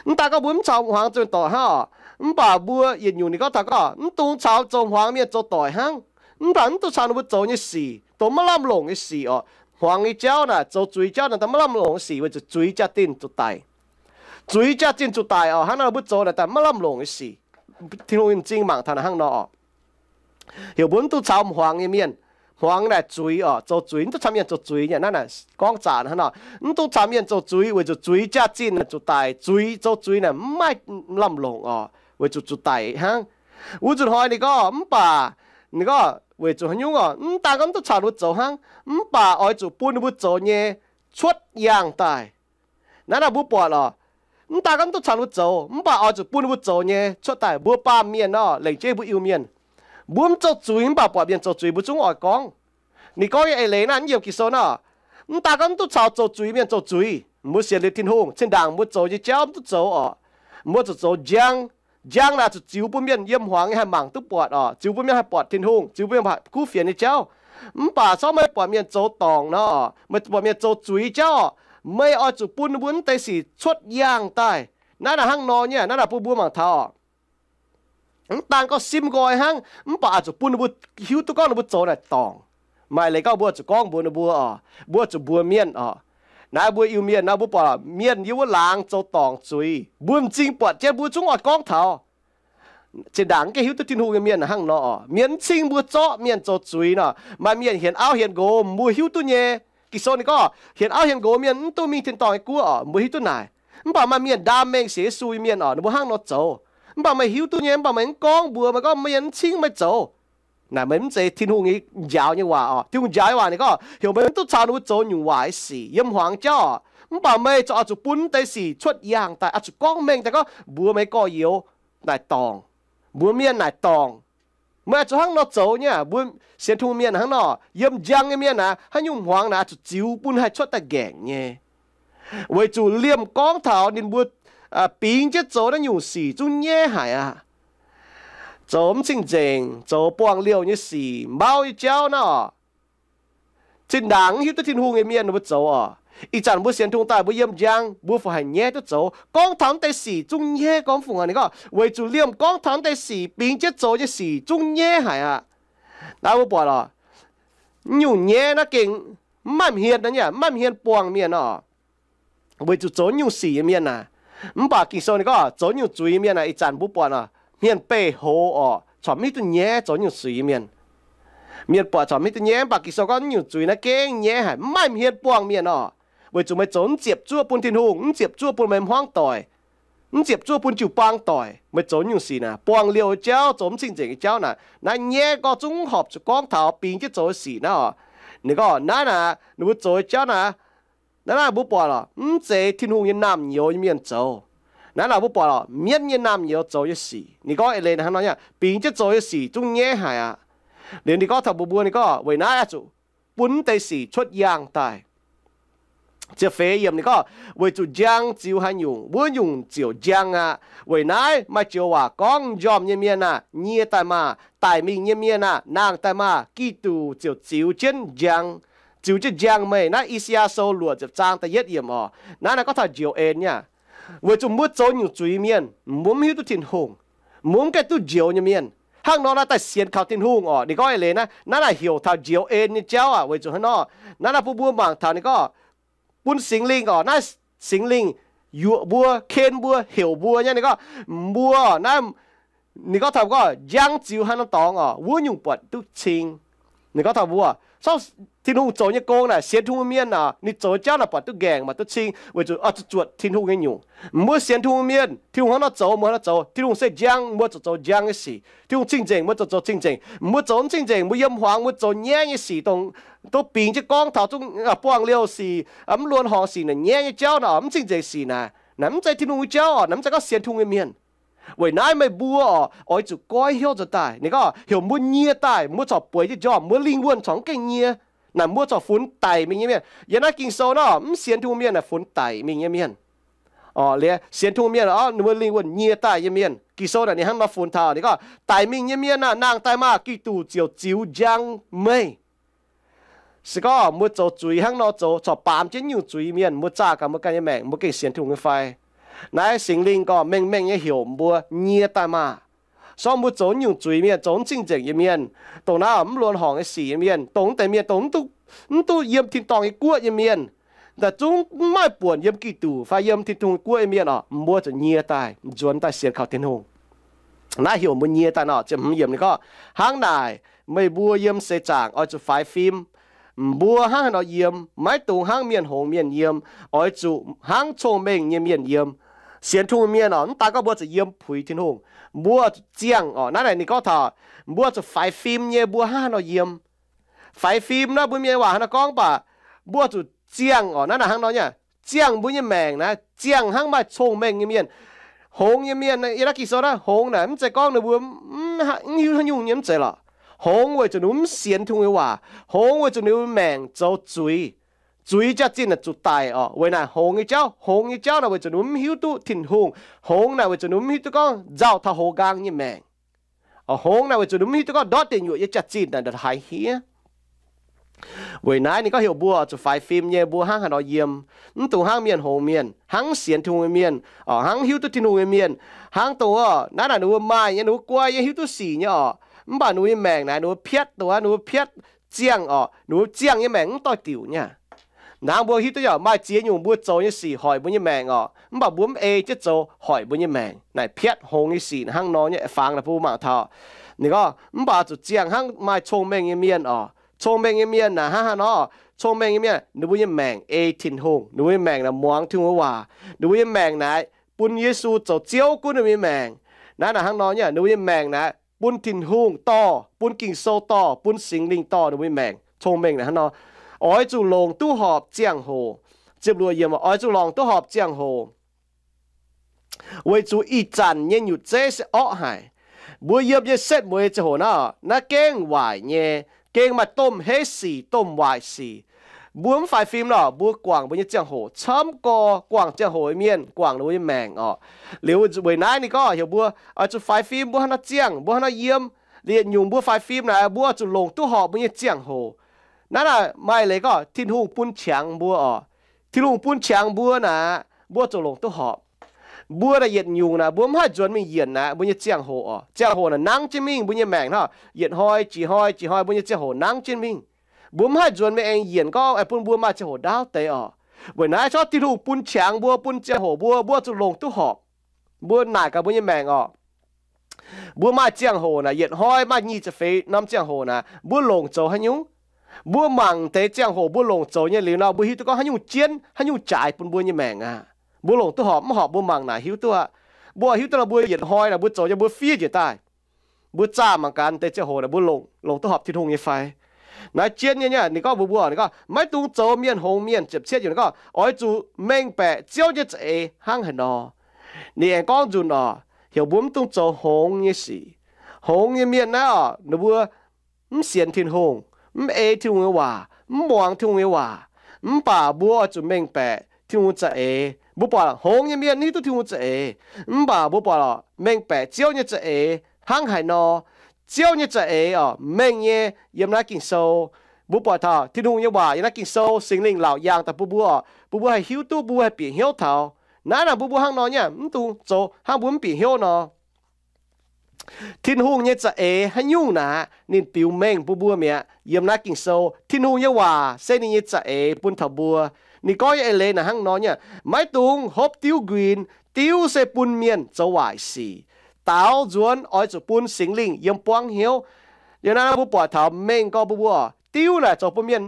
Mv daan gorngv mbuo mv caux hmuangx zoux doic hnangv orqc, mv baac mbuo yietc nyungc ninh gorngv taux gorngv mv dungx caux zoux hmuangx mienh zoux doic hnangv. Mv baac mv dungx caux ninh mbuo zoux nyei sic, dongh maiv lamh longc nyei sic orqc. Hmuangx nyei jauv naaic, zoux zuiz jauv naaic, dongh maiv lamh longc nyei sic weic zuqc zuiz jaa-zinh zuqc daic. Zuiz jaa-zinh zuqc daic orqc. Hnangv naaic mbuo zoux naaic daaih maiv lamh longc nyei sic. Tin-Hungh m'zing mangc taux naaic hnangv nor orqc. Heuc mbuo mv dungx caux hmuangx nyei mienh. Hmuangx naaic zuiz orqc, zoux zuiz, mv dungx caux mienh zoux zuiz nyei. Naaiv naaic gorngv zaqc hnangv nor, mv dungx caux mienh zoux zuiz weic zuqc zuiz jaa-zinh naaic zuqc daic. Zuiz, zoux zuiz naaic mv maaih lamh longc orqc, weic zuqc zuqc daic hnangv. Wuov nzunc hnoi ninh gorngv mv baac, ninh gorngv weic zuqc haaix nyungc orqc, mv daan gorngv mv dungx caux ninh mbuo zoux hnangv, mv baac oix zuqc bun ninh mbuo zoux nyei cuotv yangh daaih. Naaiv naaic mbuo buatc lorqc, mv daan gorngv mv dungx caux ninh mbuo zoux, mv baac oix zuqc bun ninh mbuo zoux nyei cuotv daaih. Mbuo baamh mienh orqc, lengc jeiv mbuo Iu-Mienh, mbuo mv zoux zuiz mv baac buatc mienh zoux zuiz mbuo zungv oix gorngv. Ninh gorngv nyei eix leiz naaiv, yiem Ging-Sou naaiv, mv daan gorngv mv dungx caux zoux zuiz mienh zoux zuiz. Mbuo sienx liuz Tin-Hungh, zinh ndaangc mbuo zoux nyei jauv mv duqv zoux orqc, mbuo zuqc zoux njang. Njang naaic zuqc ziux bun mienh yiem hmuangx nyei haih mangc duqv buatc orqc, ziux bun mienh haih buatc Tin-Hungh, ziux bun mienh haih kuv fienx nyei jauv. Mv baac se gorngv meih buatc mienh zoux dorngc nor orqc, meih buatc mienh zoux zuiz jauv orqc, meih oix zuqc bun ninh mbuo mv deix sic cuotv yangh daaih. Naaiv naaic hnangv nor nyei, naaiv naaic bun mbuo mangc taux orqc. Mv daan gorngv simv nqoi hnangv, mv baac oix zuqc bun ninh mbuo hiuv duqv gorngv ninh mbuo zoux naaic dorngc. Maaih leiz gorngv mbuo zuqc gorngv mbuox ninh mbuo oc, mbuo zuqc mbuox mienh oc. Naaiv mbuo Iu-Mienh nor mbuo buatc mienh yiem wuov laangz zoux dorngc zuiz, mbuo m'zing buatc jienv mbuo zungv oix gorngv taux. Zinh ndaangc mv gaengh hiuv duqv Tin-Hungh nyei mienh hnangv nor oc, mienh mv cing mbuo zorqv mienh zoux zuiz nor. Maaih mienh hienx auv hienx nqox mbuo hiuv duqv nyei. Ging-Sou ninh gorngv hienx auv hienx nqox mienh mv duqv mingh tin-dorngh nyei guoqv oc, mbuo hiuv duqv naaic. Mv baac maaih mienh ndaam mengh sienx Yesu nyei mienh oc, ninh mbuo hnangv nor zoux. Mv baac meih hiuv duqv nyei, mv baac meih mv gorngv mbuox, meih gorngv mienh mv cing meih zoux. Naaic meih mv zeiz Tin-Hungh nyei njaaux nyei waac oc. Tin-Hungh njaaux nyei waac ninh gorngv heuc meih mv duqv caux ninh mbuo zoux nyungc waaic sic yiem hmuangx jauv oc. Mv baac meih zuqc oix zuqc bun deix sic cuotv yaangh daaih, oix zuqc gorngv mengh daaih gorngv mbuox meih gorx-youz naaic dorngc, mbuox mienh naaic dorngc. Meih oix zuqc hnangv nor zoux nyei. Mbuo sienx Tin-Hungh mienh hnangv nor, yiem njang nyei mienh naaic, haaix nyungc hmuangx naaic oix zuqc ziux bun haih cuotv daaih nqaengc nyei. Weic zuqc liemh gorngv taux ninh mbuo bingx jienv zoux naaiv nyungc sic zungv nyaiv haic aqv. Zoux mv cing-nzengc, zoux buangh liouh nyei sic, mbauv nyei jauv naaiv oc. Zinh ndaangc mv hiuv duqv Tin-Hungh nyei mienh ninh mbuo zoux oc. Ih zanc mbuo sienx Tin-Hungh daaih mbuo yiem njang, mbuo fungc haih nyaiv duqv zoux. Gorngv taux naaiv deix sic zungv nyaiv gorngv fungc aqv. Ninh gorngv weic zuqc liemh gorngv taux naaiv deix sic bingx jienv zoux nyei sic zungv nyaiv haic aqv. Naaiv mbuo buatc oc, nyungc nyaiv naaiv gengh mv maaih hmien nyei, mv maaih hmien buangh mienh oc. Weic zuqc zoux nyungc sic nyei mienh naaic, mv baac Ging-Sou ninh gorngv zoux nyungc zuiz nyei mienh naaic, ih zanc mbuo buatc oc, hmien beih hoz oc, corc mv hiuv duqv nyaiv zoux nyungc sic nyei mienh. Mienh buatc corc mv hiuv duqv nyaiv, mv baac Ging-Sou gorngv nyungc zuiz naaiv gengh nyaiv haic, mv maaih hmien buangh mienh oc. Weic zuqc meih zoux mv ziepc zuoqv bun Tin-Hungh, mv ziepc zuoqv bun meih hmuangv doic, mv ziepc zuoqv bun jiu-baang doic, meih zoux nyungc sic naaic, buangh liouh nyei jauv, zoux mv cing-nzengc nyei jauv naaic, naaiv nyaiv gorngv zungv horpc zuqc gorngv taux bingx jienv zoux nyei sic naaiv oc. Ninh gorngv naaiv naaic ninh mbuo zoux nyei jauv naaic, naaiv naaiv mbuo buatc oc, mv zeiz Tin-Hungh nyei naamh nyouz nyei mienh zoux. Naaiv naaic mbuo buatc oc, mienv nyei naamh nyouz zoux nyei sic. Ninh gorngv eix leiz hnangv nor, bingx jienv zoux nyei sic zungv nyaiv haic aqv. Liuz ninh gorngv taux mbuo, mbuo ninh gorngv weic naaiv oix zuqc bun deix sic cuotv yaangh daaih. Ziepc feix yiemc ninh gorngv, weic zuqc njang ziux haaix nyungc, wuov nyungc ziouc njang aqv. Weic naaiv maaih joux waac gorngv, njormh nyei mienh aah, nyie daaih maah! Daic mingh nyei mienh aah, nangh daaih maah! Giduc ziouc ziux jienv njang, ziux jienv njang meih. Naaiv I^saa^yaa Sou luoqc ziepc zaang da'yietv yiemc oc. Naaiv naaiv gorngv taux njoux en nyei aqv. Weic zuqc mbuo zoux nyungc zuiz mienh, mbuo mv hiuv duqv Tin-Hungh, mbuo mv gaengh duqv njoux nyei mienh. Hnangv nor naaiv daaih sienx kaux Tin-Hungh oc. Ninh gorngv eix leiz naaiv, naaiv naaic heuc taux njoux en nyei jauv aqv. Weic zuqc hnangv nor, naaiv naaiv bun mbuo mangc taux ninh gorngv bun Singx Lingh oc, naaiv Singx Lingh yuoqc mbuo, ken mbuo, heuc mbuo nyei. Ninh gorngv mbuo naaiv, ninh gorngv taux gorngv njang ziux haaix norm dorngx oc, wuov nyungc buatc duqv cing. Ninh gorngv taux mbuo, Tin-Hungh zoux nyei gong naaic, sienx Tin-Hungh mienh oc, ninh zoux jauv naaic buatc duqv nqaengc, maaih duqv cing, weic zuqc oix zuqc zuotc Tin-Hungh nyei nyungc. Mbuo sienx Tin-Hungh mienh, Tin-Hungh hnangv nor zoux, mbuo hnangv nor zoux. Tin-Hungh se njang, mbuo zuqc zoux njang nyei sic. Tin-Hungh cing-nzengc, mbuo zuqc zoux cing-nzengc. Mbuo zoux mv cing-nzengc, mbuo yiem hmuangx mbuo zoux nyaiv nyei sic, dongh duqv bingx jienv gorngv taux zungv buangh liouh sic, mv luonx horngc sic naaic, nyaiv nyei jauv naaic, mv cing-nzengc sic naaic, naaic mv zeiz Tin-Hungh nyei jauv oc, naaic mv zeiz gorngv sienx Tin-Hungh nyei mienh. Weic naaiv meih mbuo oc, oix zuqc goiv hnyouv nzuonx daaih. Ninh gorngv heuc mbuo nyie daaih, mbuo corc bueix jienv njormh, mbuo lingh wuonh corc mv gaengh nyie. Naaic mbuo corc funx daic mingh nyei mienh. Yiem naaiv Ging-Sou nor, mv sienx Tin-Hungh mienh naaic funx daic mingh nyei mienh. Oc, liuz sienx Tin-Hungh mienh oc, ninh mbuo lingh wuonh nyie daaih nyei mienh. Ging-Sou naaic ninh hnangv nor funx taux, ninh gorngv daic mingh nyei mienh aah, nangh daaih maah! Giduc ziouc ziux njang meih. Se gorngv mbuo zoux zuiz hnangv nor zoux, corc baamz jienv nyungc zuiz mienh, mbuo zaah gaax mbuo ganh nyei maengc, mbuo gengh sienx Tin-Hungh nyei fai? Naaiv Singx Lingh gorngv mengh mengh nyei heuc mbuo nyie daaih maah! Sorng mbuo zoux nyungc zuiz mienh, zoux mv cing-nzengc nyei mienh, dongh naaiv mv luonx horngc nyei sic nyei mienh, dongh mv deix mienh, dongh mv duqv, mv duqv yiem tin-dorngh nyei guoqv nyei mienh, daaih zungv mv maaih buonc yiem Giduc fai yiem Tin-Hungh nyei guoqv nyei mienh oc, mbuo zuqc nyie daaih, nzuonx daaih sienx kaux Tin-Hungh. Naaiv heuc mbuo nyie daaih nor, ziepc hmz yiemc ninh gorngv, hnangv naaic meih mbuo yiem seix zaangc oix zuqc faix fim. Mbuo hnangv haaix nor yiem, maiv dungx hnangv mienh hngongx mienh yiem, oix zuqc hnangv cong-mengh nyei mienh yiem. Sienx Tin-Hungh mienh oc, mv daan gorngv mbuo zuqc yiem puix Tin-Hungh, mbuo zuqc ziangh oc. Naaiv naaic ninh gorngv taux mbuo zuqc faix fim nyei, mbuo hnangv haaix nor yiem. Faix fim naaiv mbuo mienh waac hnangv nor gorngv baac mbuo zuqc ziangh oc. Naaiv naaic hnangv nor nyei, ziangh mbuo nyei maengc naaiv, ziangh hnangv maaih cong-mengh nyei mienh. Hngongx nyei mienh, yiem naaiv Ging-Sou naaiv, hngongx naaic mv zeiz gorngv ninh mbuo mv hiuv haaix nyungc nyei, mv zeiz lorqc. Hngongx weic zuqc ninh mbuo mv sienx Tin-Hungh nyei waac. Hngongx weic zuqc ninh mbuo maengc zoux zuiz. Zuiz jaax-zinh naaic zuqc daic oc. Weic naaic hngongx nyei jauv, hngongx nyei jauv naaic weic zuqc ninh mbuo mv hiuv duqv Tin-Hungh. Hngongx naaic weic zuqc ninh mbuo mv hiuv duqv gorngv nzauh taux hoz nqaang nyei maengc. Hngongx naaic weic zuqc ninh mv hiuv duqv gorngv ndortv deic nyuoqc nyei jaax-zinh naaic haih hiev. Weic naaiv ninh gorngv heuc mbuo zuqc faix fim nyei, mbuo hnangv haaix nor yiem. Mv dungx hnangv mienh hngongx mienh, hnangv sienx Tin-Hungh nyei mienh, hnangv hiuv duqv Tin-Hungh nyei mienh, hnangv dongh wuov naaiv naaic ninh mbuo maaih nyei, ninh mbuo guai nyei, hiuv duqv sic nyei oc. Mv baac ninh mbuo nyei maengc naaic ninh mbuo piatv, dongh wuov ninh mbuo piatv ziangh orqc, ninh mbuo ziangh nyei maengc mv doix-diuc nyei aqv. Hnangv mbuo hiuv duqv nyei, maaih ziex nyungc mbuo zoux nyei sic hoic mbuo nyei maengc orqc, mv baac mbuo mv ei jienv zoux hoic mbuo nyei maengc. Naaic piatv hngongx nyei sic hnangv nor nyei. Fangx naaic bun mbuo mangc taux, ninh gorngv, mv baac zuqc ziangh hnangv maaih cong-mengh nyei mienh orqc. Cong-mengh nyei mienh naaic hnangv haaix nor? Cong-mengh nyei mienh ninh mbuo nyei maengc ei Tin-Hungh, ninh mbuo nyei maengc naaic muangx Tin-Hungh nyei waac, ninh mbuo nyei maengc naaic bun Yesu zoux Ziouv gunv ninh mbuo nyei maengc. Naaiv naaic hnangv nor nyei, ninh mbuo nyei maengc naaic bun Tin-Hungh dorh, bun Ging-Sou dorh, bun Singx Lingh dorh ninh mbuo nyei maengc. Cong-mengh naaic hnangv nor, oix zuqc longc duqv horpc ziangh hoc. Ziepc luoqc yiemc, oix zuqc longc duqv horpc ziangh hoc, weic zuqc ih zanc nyei nyutc zeiv se orqv haic. Mbuo yiem nyei setv mueiz ziangh hoc naaiv, naaiv gengh waaic nyei, gengh maaih domh heiv sic, domh waaic sic. Mbuo mv faix fim lorqc, mbuo guangc mbuo nyei ziangh hoc camv gorx. Guangc ziangh hoc nyei mienh guangc ninh mbuo nyei maengc orqc. Liuz weic naaiv ninh gorngv heuc mbuo oix zuqc faix fim, mbuo hnangv nor ziangh, mbuo hnangv nor yiem. Liuz yietc nyungc mbuo faix fim naaic, mbuo oix zuqc longc duqv horpc mbuo nyei ziangh hoc. Naaiv naaic maaih leiz gorngv Tin-Hungh bun qangx mbuo orqc. Tin-Hungh bun qangx mbuo naaic, mbuo zuqc longc duqv horpc. Mbuo naaic yietc nyungc naaic, mbuo mv haih nzuonx mingh yienc naaic mbuo nyei ziangh hoc orqc. Ziangh hoc naaic nangv jienv mingh, mbuo nyei maengc hnangv yietc hnoi jiex hnoi jiex hnoi, mbuo nyei ziangh hoc nangv jienv mingh. Mbuo mv haih nzuonx mingh aengx yienc gorngv bun mbuo maaih ziangh hoc ndaauv deix orqc. Weic naaiv corc Tin-Hungh bun qangx mbuo, bun ziangh hoc mbuo, mbuo zuqc longc duqv horpc. Mbuo naaic gaax mbuo nyei maengc orqc, mbuo maaih ziangh hoc naaic, yietc hnoi maaih nyic ziepc feix norm ziangh hoc naaic, mbuo longc zoux haaix nyungc? Mbuo mangc deix ziangh hoc mbuo longc zoux nyei liuz nor, mbuo hiuv duqv gorngv haaix nyungc jienv, haaix nyungc jaaix bun mbuo nyei maengc aqv. Mbuo longc duqv horpc mv horpc mbuo mangc naaic hiuv duqv aqv. Mbuo hiuv duqv nor, mbuo yietc hnoi naaic mbuo zoux nyei mbuo fiev njiec daaih, mbuo zaah mangc gaax deix ziangh hoc naaic mbuo longc, longc duqv horpc Tin-Hungh nyei fai. Naaiv jienv nyei, ninh gorngv mbuox mbuo, ninh gorngv, maiv dungx zoux mienh hngongx mienh. Ziepc cietv yiemc ninh gorngv, oix zuqc mengh baeqc Ziouv nyei za'eix hnangv haaix nor. Ninh aengx gorngv nzunc orqc, heuc mbuo mv dungx zoux hngongx nyei sic. Hngongx nyei mienh naaiv orqc, ninh mbuo mv sienx Tin-Hungh, mv ei Tin-Hungh nyei waac, mv muangx Tin-Hungh nyei waac. Mv baac mbuo oix zuqc mengh baeqc Tin-Hungh za'eix. Mbuo buatc hngongx nyei mienh hiuv duqv Tin-Hungh za'eix, mv baac mbuo buatc mengh baeqc Ziouv nyei za'eix hnangv haaix nor. Ziouv nyei za'eix orqc, mengh nyei yiem naaiv Ging-Sou. Mbuo buatc taux Tin-Hungh nyei waac yiem naaiv Ging-Sou, Singx Lingh laauc yaangh daaih bun mbuo orqc, bun mbuo haih hiuv duqv, bun mbuo haih bieqc hnyouv taux. Naaiv naaic mbuo, mbuo hnangv nor nyei, mv dungx zoux hnangv mbuo mv bieqc hnyouv nor. Tin-Hungh nyei za'eix haaix nyungc naaic, ninh biux mengh bun mbuo mi'aqv. Yiem naaiv Ging-Sou, Tin-Hungh nyei waac se ninh nyei za'eix bun taux mbuo. Ninh gorngv nyei eix leiz naaic hnangv nor nyei, maiv dungx hopv diuv nquin. Diuv se bun mienh zoux waaic sic, daaux nzuonx oix zuqc bun Singx Lingh yiem buangv hnyouv. Yiem naaiv mbuo buatc taux mengh gorngv mbuo, mbuo diuv naaic zoux bun mienh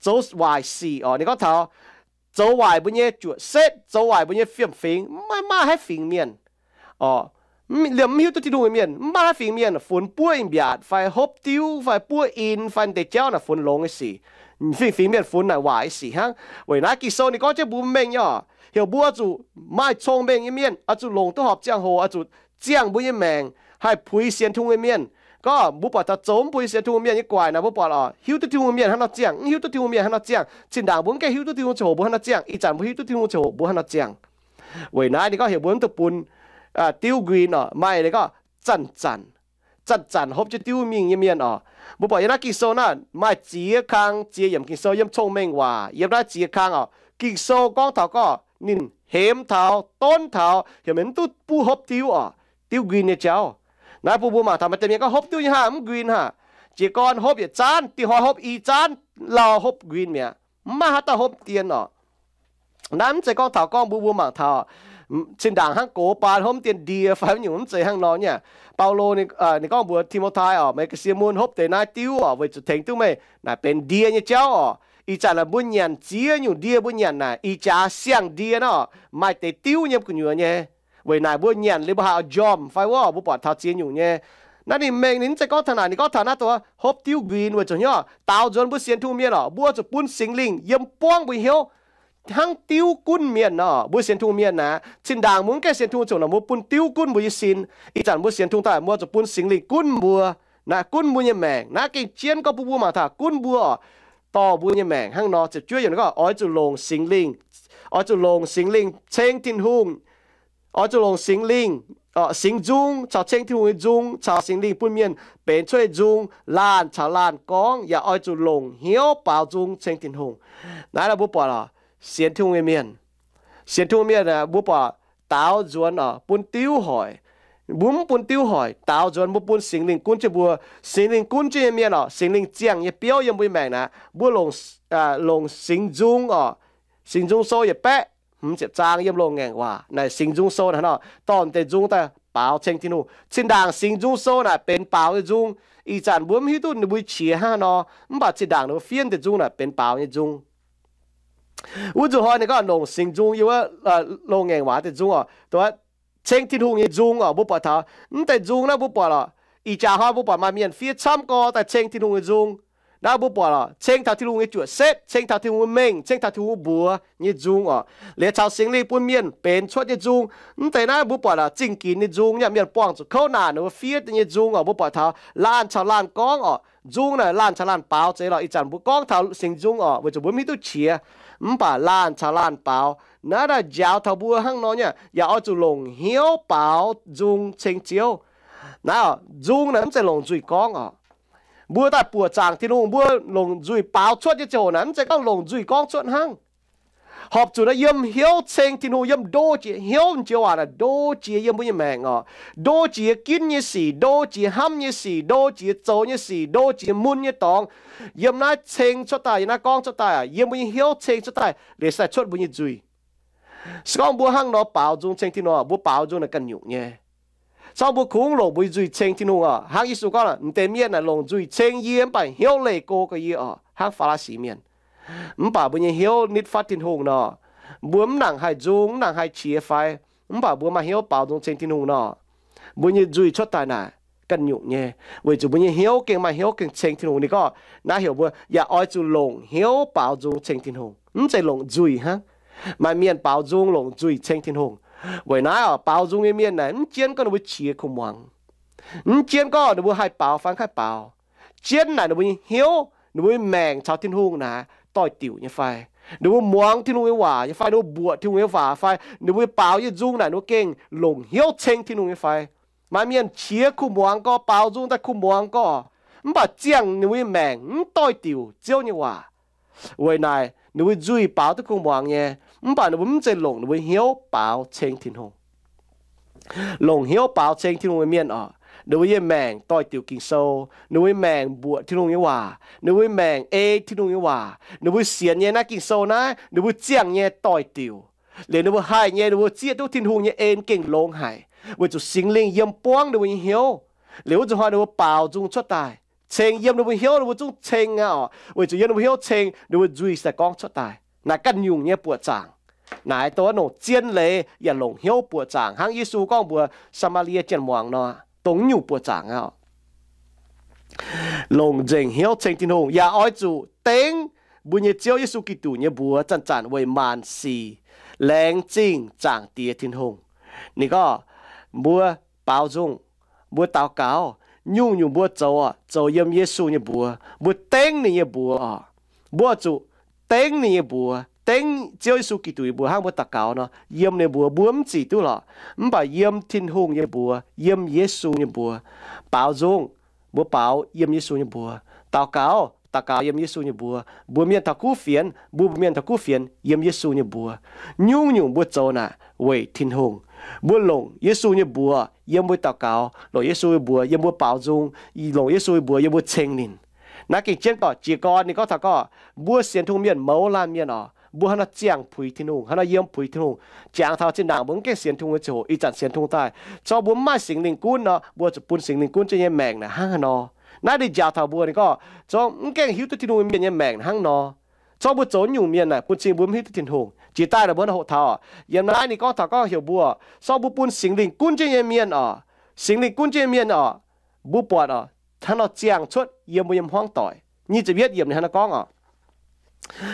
zoux waaic sic orqc. Ninh gorngv taux zoux waaic mbuo nyei juoqc setv, zoux waaic mbuo nyei fiem-fingx, maiv maaih haaix fingx mienh orqc. Liemh mv hiuv duqv Tin-Hungh nyei mienh, mv maaih haaix fingx mienh funx buov in-mbiaatc fai hopv diuv fai buov in fai deix jauv naaic funx longx nyei sic. Fingx-fingx mienh funx naaic waaic nyei sic hnangv. Weic naaiv Ging-Sou ninh gorngv jienv mbuo mengh nyei orqc, heuc mbuo oix zuqc maaih cong-mengh nyei mienh, oix zuqc longc duqv horpc ziangh hoc, oix zuqc ziangh mbuo nyei maengc haih puix sienx Tin-Hungh nyei mienh. Gorngv mbuo buatc taux zoux mv puix sienx Tin-Hungh mienh nyei guaic naaic, mbuo buatc orqc, hiuv duqv Tin-Hungh mienh hnangv nor ziangh, mv hiuv duqv Tin-Hungh mienh hnangv nor ziangh. Zinh ndaangc mbuo mv gaengh hiuv duqv Tin-Hungh ziangh hoc mbuo hnangv nor ziangh. Ih zanc mbuo hiuv duqv Tin-Hungh ziangh hoc mbuo hnangv nor ziangh. Weic naaiv ninh gorngv heuc mbuo mv dungx bun diuv nquin orqc. Maaih ninh gorngv zanc-zanc, zanc-zanc hopv jienv diuv mingh nyei mienh orqc. Mbuo buatc yiem naaiv Ging-Sou naaiv maaih ziex kang ziex yiemc Ging-Sou yiem Cong-Mengh Waac yiem naaiv ziex kang orqc. Ging-Sou gorngv taux gorngv ninh hemx taux, donv taux heuc mienh mv duqv buov hopv diuv orqc, diuv nquin nyei jauv. Naaiv bun mbuo mangc taux maaih deix mienh gorngv hopv diuv nyei haah, mv nquin haah. Jiez gorn hopv yietc zaanv, diex hnoi hopv i zaanv, lauh hopv nquin mi'aqv. Mv maaih haaix dauh hopv dien orqc. Naaiv mv zeiz gorngv taux gorngv mbuo, mbuo mangc taux zinh ndaangc hnangv gox baan hopv dien ndie fai nyungc, mv zeiz hnangv nor nyei. Baulo ninh gorngv mbuox Ti^mo^tai orqc, meih ga'sie mun hopv deix naaiv diuv orqc, weic zuqc tengx duqv meih naaic benx ndie nyei jauv orqc. Ih zanc naaic mbuo nyanc ziex nyungc ndie mbuo nyanc naaic, ih jaax siang-ndie naaiv orqc, maaih deix diuv nyei gu'nyuoz nyei. Weic naaic mbuo nyanc liuz mbuo haih njormh fai wuov, mbuo buatc taux ziex nyungc nyei. Naaiv ninh mengh ninh mv zeiz gorngv taux naaic, ninh gorngv taux naaiv dongh hopv diuv nquin weic zuqc hnyouv daaux nzuonx mbuo sienx Tin-Hungh mienh orqc, mbuo zuqc bun Singx Lingh yiem buangv mbuo hnyouv hnangv diuv gunv mienh nor. Mbuo sienx Tin-Hungh mienh naaic, zinh ndaangc mbuo mv gaengh sienx Tin-Hungh ziouc nor mbuo bun diuv gunv mbuo nyei sin. Ih zanc mbuo sienx Tin-Hungh daaih mbuo zuqc bun Singx Lingh gunv mbuo, naaiv gunv mbuo nyei maengc. Naaiv gengh jienv gorngv bun mbuo mangc taux gunv mbuo orqc, dorh mbuo nyei maengc hnangv nor. Ziepc juov yiemc gorngv oix zuqc longc Singx Lingh, oix zuqc longc Singx Lingh ceng Tin-Hungh. Oix zuqc longc Singx Lingh, Singx Nzung caux ceng Tin-Hungh nyei nzung caux Singx Lingh bun mienh benx cuotv nyei nzung, laanh caux laanh gorngv, yaac oix zuqc longc hnyouv baaux nzung ceng Tin-Hungh. Naaiv nor mbuo buatc lorqc, sienx Tin-Hungh nyei mienh, sienx Tin-Hungh mienh aeqv, mbuo buatc daaux nzuonx orqc, bun diuv hoic. Mbuo mv bun diuv hoic, daaux nzuonx mbuo bun Singx Lingh gunv jienv mbuo. Singx Lingh gunv jienv nyei mienh oc, Singx Lingh ziangh nyei biouv yiem mbuo nyei maengc naaic, mbuo longc, longc Singx Nzung oc. Singx Nzung Sou yietc baeqv hmz ziepc zaang yiem Loz-Ngaengc Waac naaic, Singx Nzung Sou naaic hnangv nor dorh deix nzung daaih baaux ceng Tin-Hungh. Zinh ndaangc Singx Nzung Sou naaic benx baaux nyei nzung. Ih zanc mbuo mv hiuv duqv ninh mbuo qiex hnangv nor, mv baac zinh ndaangc ninh mbuo fiev deix nzung naaic benx baaux nyei nzung. Wuov nzunc hnoi ninh gorngv longc Singx Nzung yiem wuov Loz-Ngaengc Waac deix nzung oc, ceng Tin-Hungh nyei nzung oc. Mbuo buatc taux mv deix nzung naaiv mbuo buatc lorqc, ih jaax hnoi mbuo buatc maaih mienh fiev camv gorx daaih ceng Tin-Hungh nyei nzung. Naaiv mbuo buatc lorqc, ceng taux Tin-Hungh nyei juoqc setv, ceng taux Tin-Hungh nyei mengh, ceng taux Tin-Hungh mbuox nyei nzung oc. Liuz caux Singx Lingh bun mienh benx cuotv nyei nzung. Mv deix naaiv mbuo buatc lorqc, zingh ginx nyei nzung, yaac mienh buangh zuqc kouv naanc ninh mbuo fiev nyei nzung oc. Mbuo buatc taux laanh caux laanh gorngv oc. Nzung naaic laanh caux laanh baaux zeiz lorqc. Ih zanc mbuo gorngv taux Singx Nzung oc, weic zuqc mbuo mv hiuv duqv qiex. Mv baac laanh caux laanh baaux, naaiv daaih njaaux taux mbuo hnangv nor nyei, yaac oix zuqc longc hnyouv baaux nzung ceng Ziouv. Naaiv nzung naaic mv zeiz longc nzuih gorngv oc. Mbuo daaih buoqc zaangc Tin-Hungh, mbuo longc nzuih baaux cuotv nyei ziangh hoc naaic, mv zeiz gorngv longc nzuih gorngv cuotv hnangv. Horpc zuqc naaiv yiem hnyouv ceng Tin-Hungh, yiem ndo jiex hnyouv, njoux waac naaic ndo jiex yiem mbuo nyei maengc oc. Ndo jiex ginv nyei sic, ndo jiex hnamv nyei sic, ndo jiex zoux nyei sic, ndo jiex mun nyei dorngx. Yiem naaiv ceng cuotv daaih, yiem naaiv gorngv cuotv daaih, yiem mbuo nyei hnyouv ceng cuotv daaih, liuz se daaih cuotv mbuo nyei nzuih. Se gorngv mbuo hnangv nor baaux nzung ceng Tin-Hungh, mbuo baaux nzung naaic ganh nyungc nyei. Se gorngv mbuo kungx longc mbuo nyei nzuih ceng Tin-Hungh oc, hnangv Yesu gorngv, m'deix mienh naaic longc nzuih ceng yie mv baac hnyouv leih go gau yie oc, hnangv Faa^laa^si mienh. Mv baac mbuo nyei hnyouv nitv fatv Tin-Hungh nor, mbuo mv nangc haih nzung, mv nangc haih qiex fai, mv baac mbuo maaih hnyouv baaux nzung ceng Tin-Hungh nor, mbuo nyei nzuih cuotv daaih naaic ganh nyungc nyei, weic zuqc mbuo nyei hnyouv gengh maaih hnyouv gengh ceng Tin-Hungh. Ninh gorngv naaiv heuc mbuo yaac oix zuqc longc hnyouv baaux nzung ceng Tin-Hungh, mv zeiz longc nzuih hnangv. Maaih mienh baaux nzung longc nzuih ceng Tin-Hungh. Weic naaiv oc, baaux nzung nyei mienh naaic mv jienv gorngv ninh mbuo qiex kuv muangx, mv jienv gorngv ninh mbuo haih baaux fai mv haih baaux, jienv naaic ninh mbuo nyei hnyouv, ninh mbuo nyei maengc caux Tin-Hungh naaic doix-diuc nyei fai, ninh mbuo muangx Tin-Hungh nyei waac nyei fai, ninh mbuo mbuoqc Tin-Hungh nyei waac fai, ninh mbuo baaux nyei nzung naaic ninh mbuo gengh longc hnyouv ceng Tin-Hungh nyei fai. Maaih mienh qiex kuv muangx gorx, baaux nzung daaih kuv muangx gorx, mv baac ziangh ninh mbuo nyei maengc mv doix-diuc Ziouv nyei waac. Weic naaic ninh mbuo nzuih baaux duqv kuv muangx nyei, mv baac ninh mbuo mv zeiz longc ninh mbuo hnyouv baaux ceng Tin-Hungh. Longc hnyouv baaux ceng Tin-Hungh nyei mienh oc, ninh mbuo nyei maengc doix-diuc Ging-Sou, ninh mbuo nyei maengc mbuoqc Tin-Hungh nyei waac, ninh mbuo nyei maengc ei Tin-Hungh nyei waac, ninh mbuo sienx nyei naaiv Ging-Sou naaiv, ninh mbuo ziangh nyei doix-diuc. Liuz ninh mbuo haih nyei, ninh mbuo zieqv duqv Tin-Hungh nyei en gengh longx haic, weic zuqc Singx Lingh yiem buangv ninh mbuo nyei hnyouv. Liuz wuov nzunc hnoi ninh mbuo baaux nzung cuotv daaih, ceng yiem ninh mbuo hnyouv, ninh mbuo zungv ceng aqv oc. Weic zuqc yiem ninh mbuo hnyouv ceng, ninh mbuo nzuih se gorngv cuotv daaih. Naaic ganh nyungc nyei buoqc zaangc. Naaic dongh wuov nongc zien leiz yaac longc hnyouv buoqc zaangc, hnangv Yesu gorngv mbuox Saa^maa^lie Janx-muangz nor, dongh nyungc buoqc zaangc aqv. Longc nzengc hnyouv ceng Tin-Hungh, yaac oix zuqc dengv mbuo nyei Ziouv Yesu Giduc nyei mbuox zanc-zanc weic maanc sic, laengz zingh Zaangc Diex Tin-Hungh. Ninh gorngv, mbuo baaux nzung, mbuo daux gaux, nyungc-nyungc mbuo zoux, zoux yiem Yesu nyei mbuox, mbuo dengv ninh nyei mbuox oc. Mbuo zuqc dengv ninh nyei mbuox, dengv Ziouv Yesu Giduc nyei mbuox hnangv mbuo daux gaux nor, yiem ninh mbuox mbuo mv zic duqv lorqc. Mv baac yiem Tin-Hungh nyei mbuox, yiem Yesu nyei mbuox. Baaux nzung, mbuo baaux yiem Yesu nyei mbuox. Daux gaux, daux gaux yiem Yesu nyei mbuox. Mbuox mienh taux kuv fienx, mbuo mbuox mienh taux kuv fienx yiem Yesu nyei mbuox. Nyungc-nyungc mbuo zoux naaic weic Tin-Hungh. Mbuo longc Yesu nyei mbuox yiem mbuo daux gaux, longc Yesu nyei mbuox yiem mbuo baaux nzung, longc Yesu nyei mbuox yiem mbuo ceng ninh. Naaiv gengh jienv gorqv jiez gorn ninh gorngv taux gorqv mbuo sienx Tin-Hungh mienh mouz laanh mienh oc, mbuo hnangv nor ziangh puix Tin-Hungh, hnangv nor yiem puix Tin-Hungh. Jangx taux zinh ndaangc mbuo mv gaengh sienx Tin-Hungh nyei ziangh hoc, ih zanc sienx Tin-Hungh daaih, zorqv mbuo mv maaih Singx Lingh gunv nor, mbuo zuqc bun Singx Lingh gunv jienv nyei maengc naaic hnangv haaix nor. Naaiv ninh njaaux taux mbuo, ninh gorngv zorqv mv gaengh hiuv duqv Tin-Hungh mienh nyei maengc hnangv nor. Zorqv mbuo zoux nyungc mienh naaic bun cing mbuo mv hiuv duqv Tin-Hungh. Jiex daaih naaic mbuo hoqc taux, yiem naaiv ninh gorngv taux gorngv heuc mbuo, zorqv mbuo bun Singx Lingh gunv jienv nyei mienh oc, Singx Lingh gunv jienv nyei mienh oc, mbuo buatc oc, hnangv nor ziangh cuotv yiem mbuo nyei hmuangv doic. Nyic ziepc yietv yiemc ninh hnangv nor gorngv oc,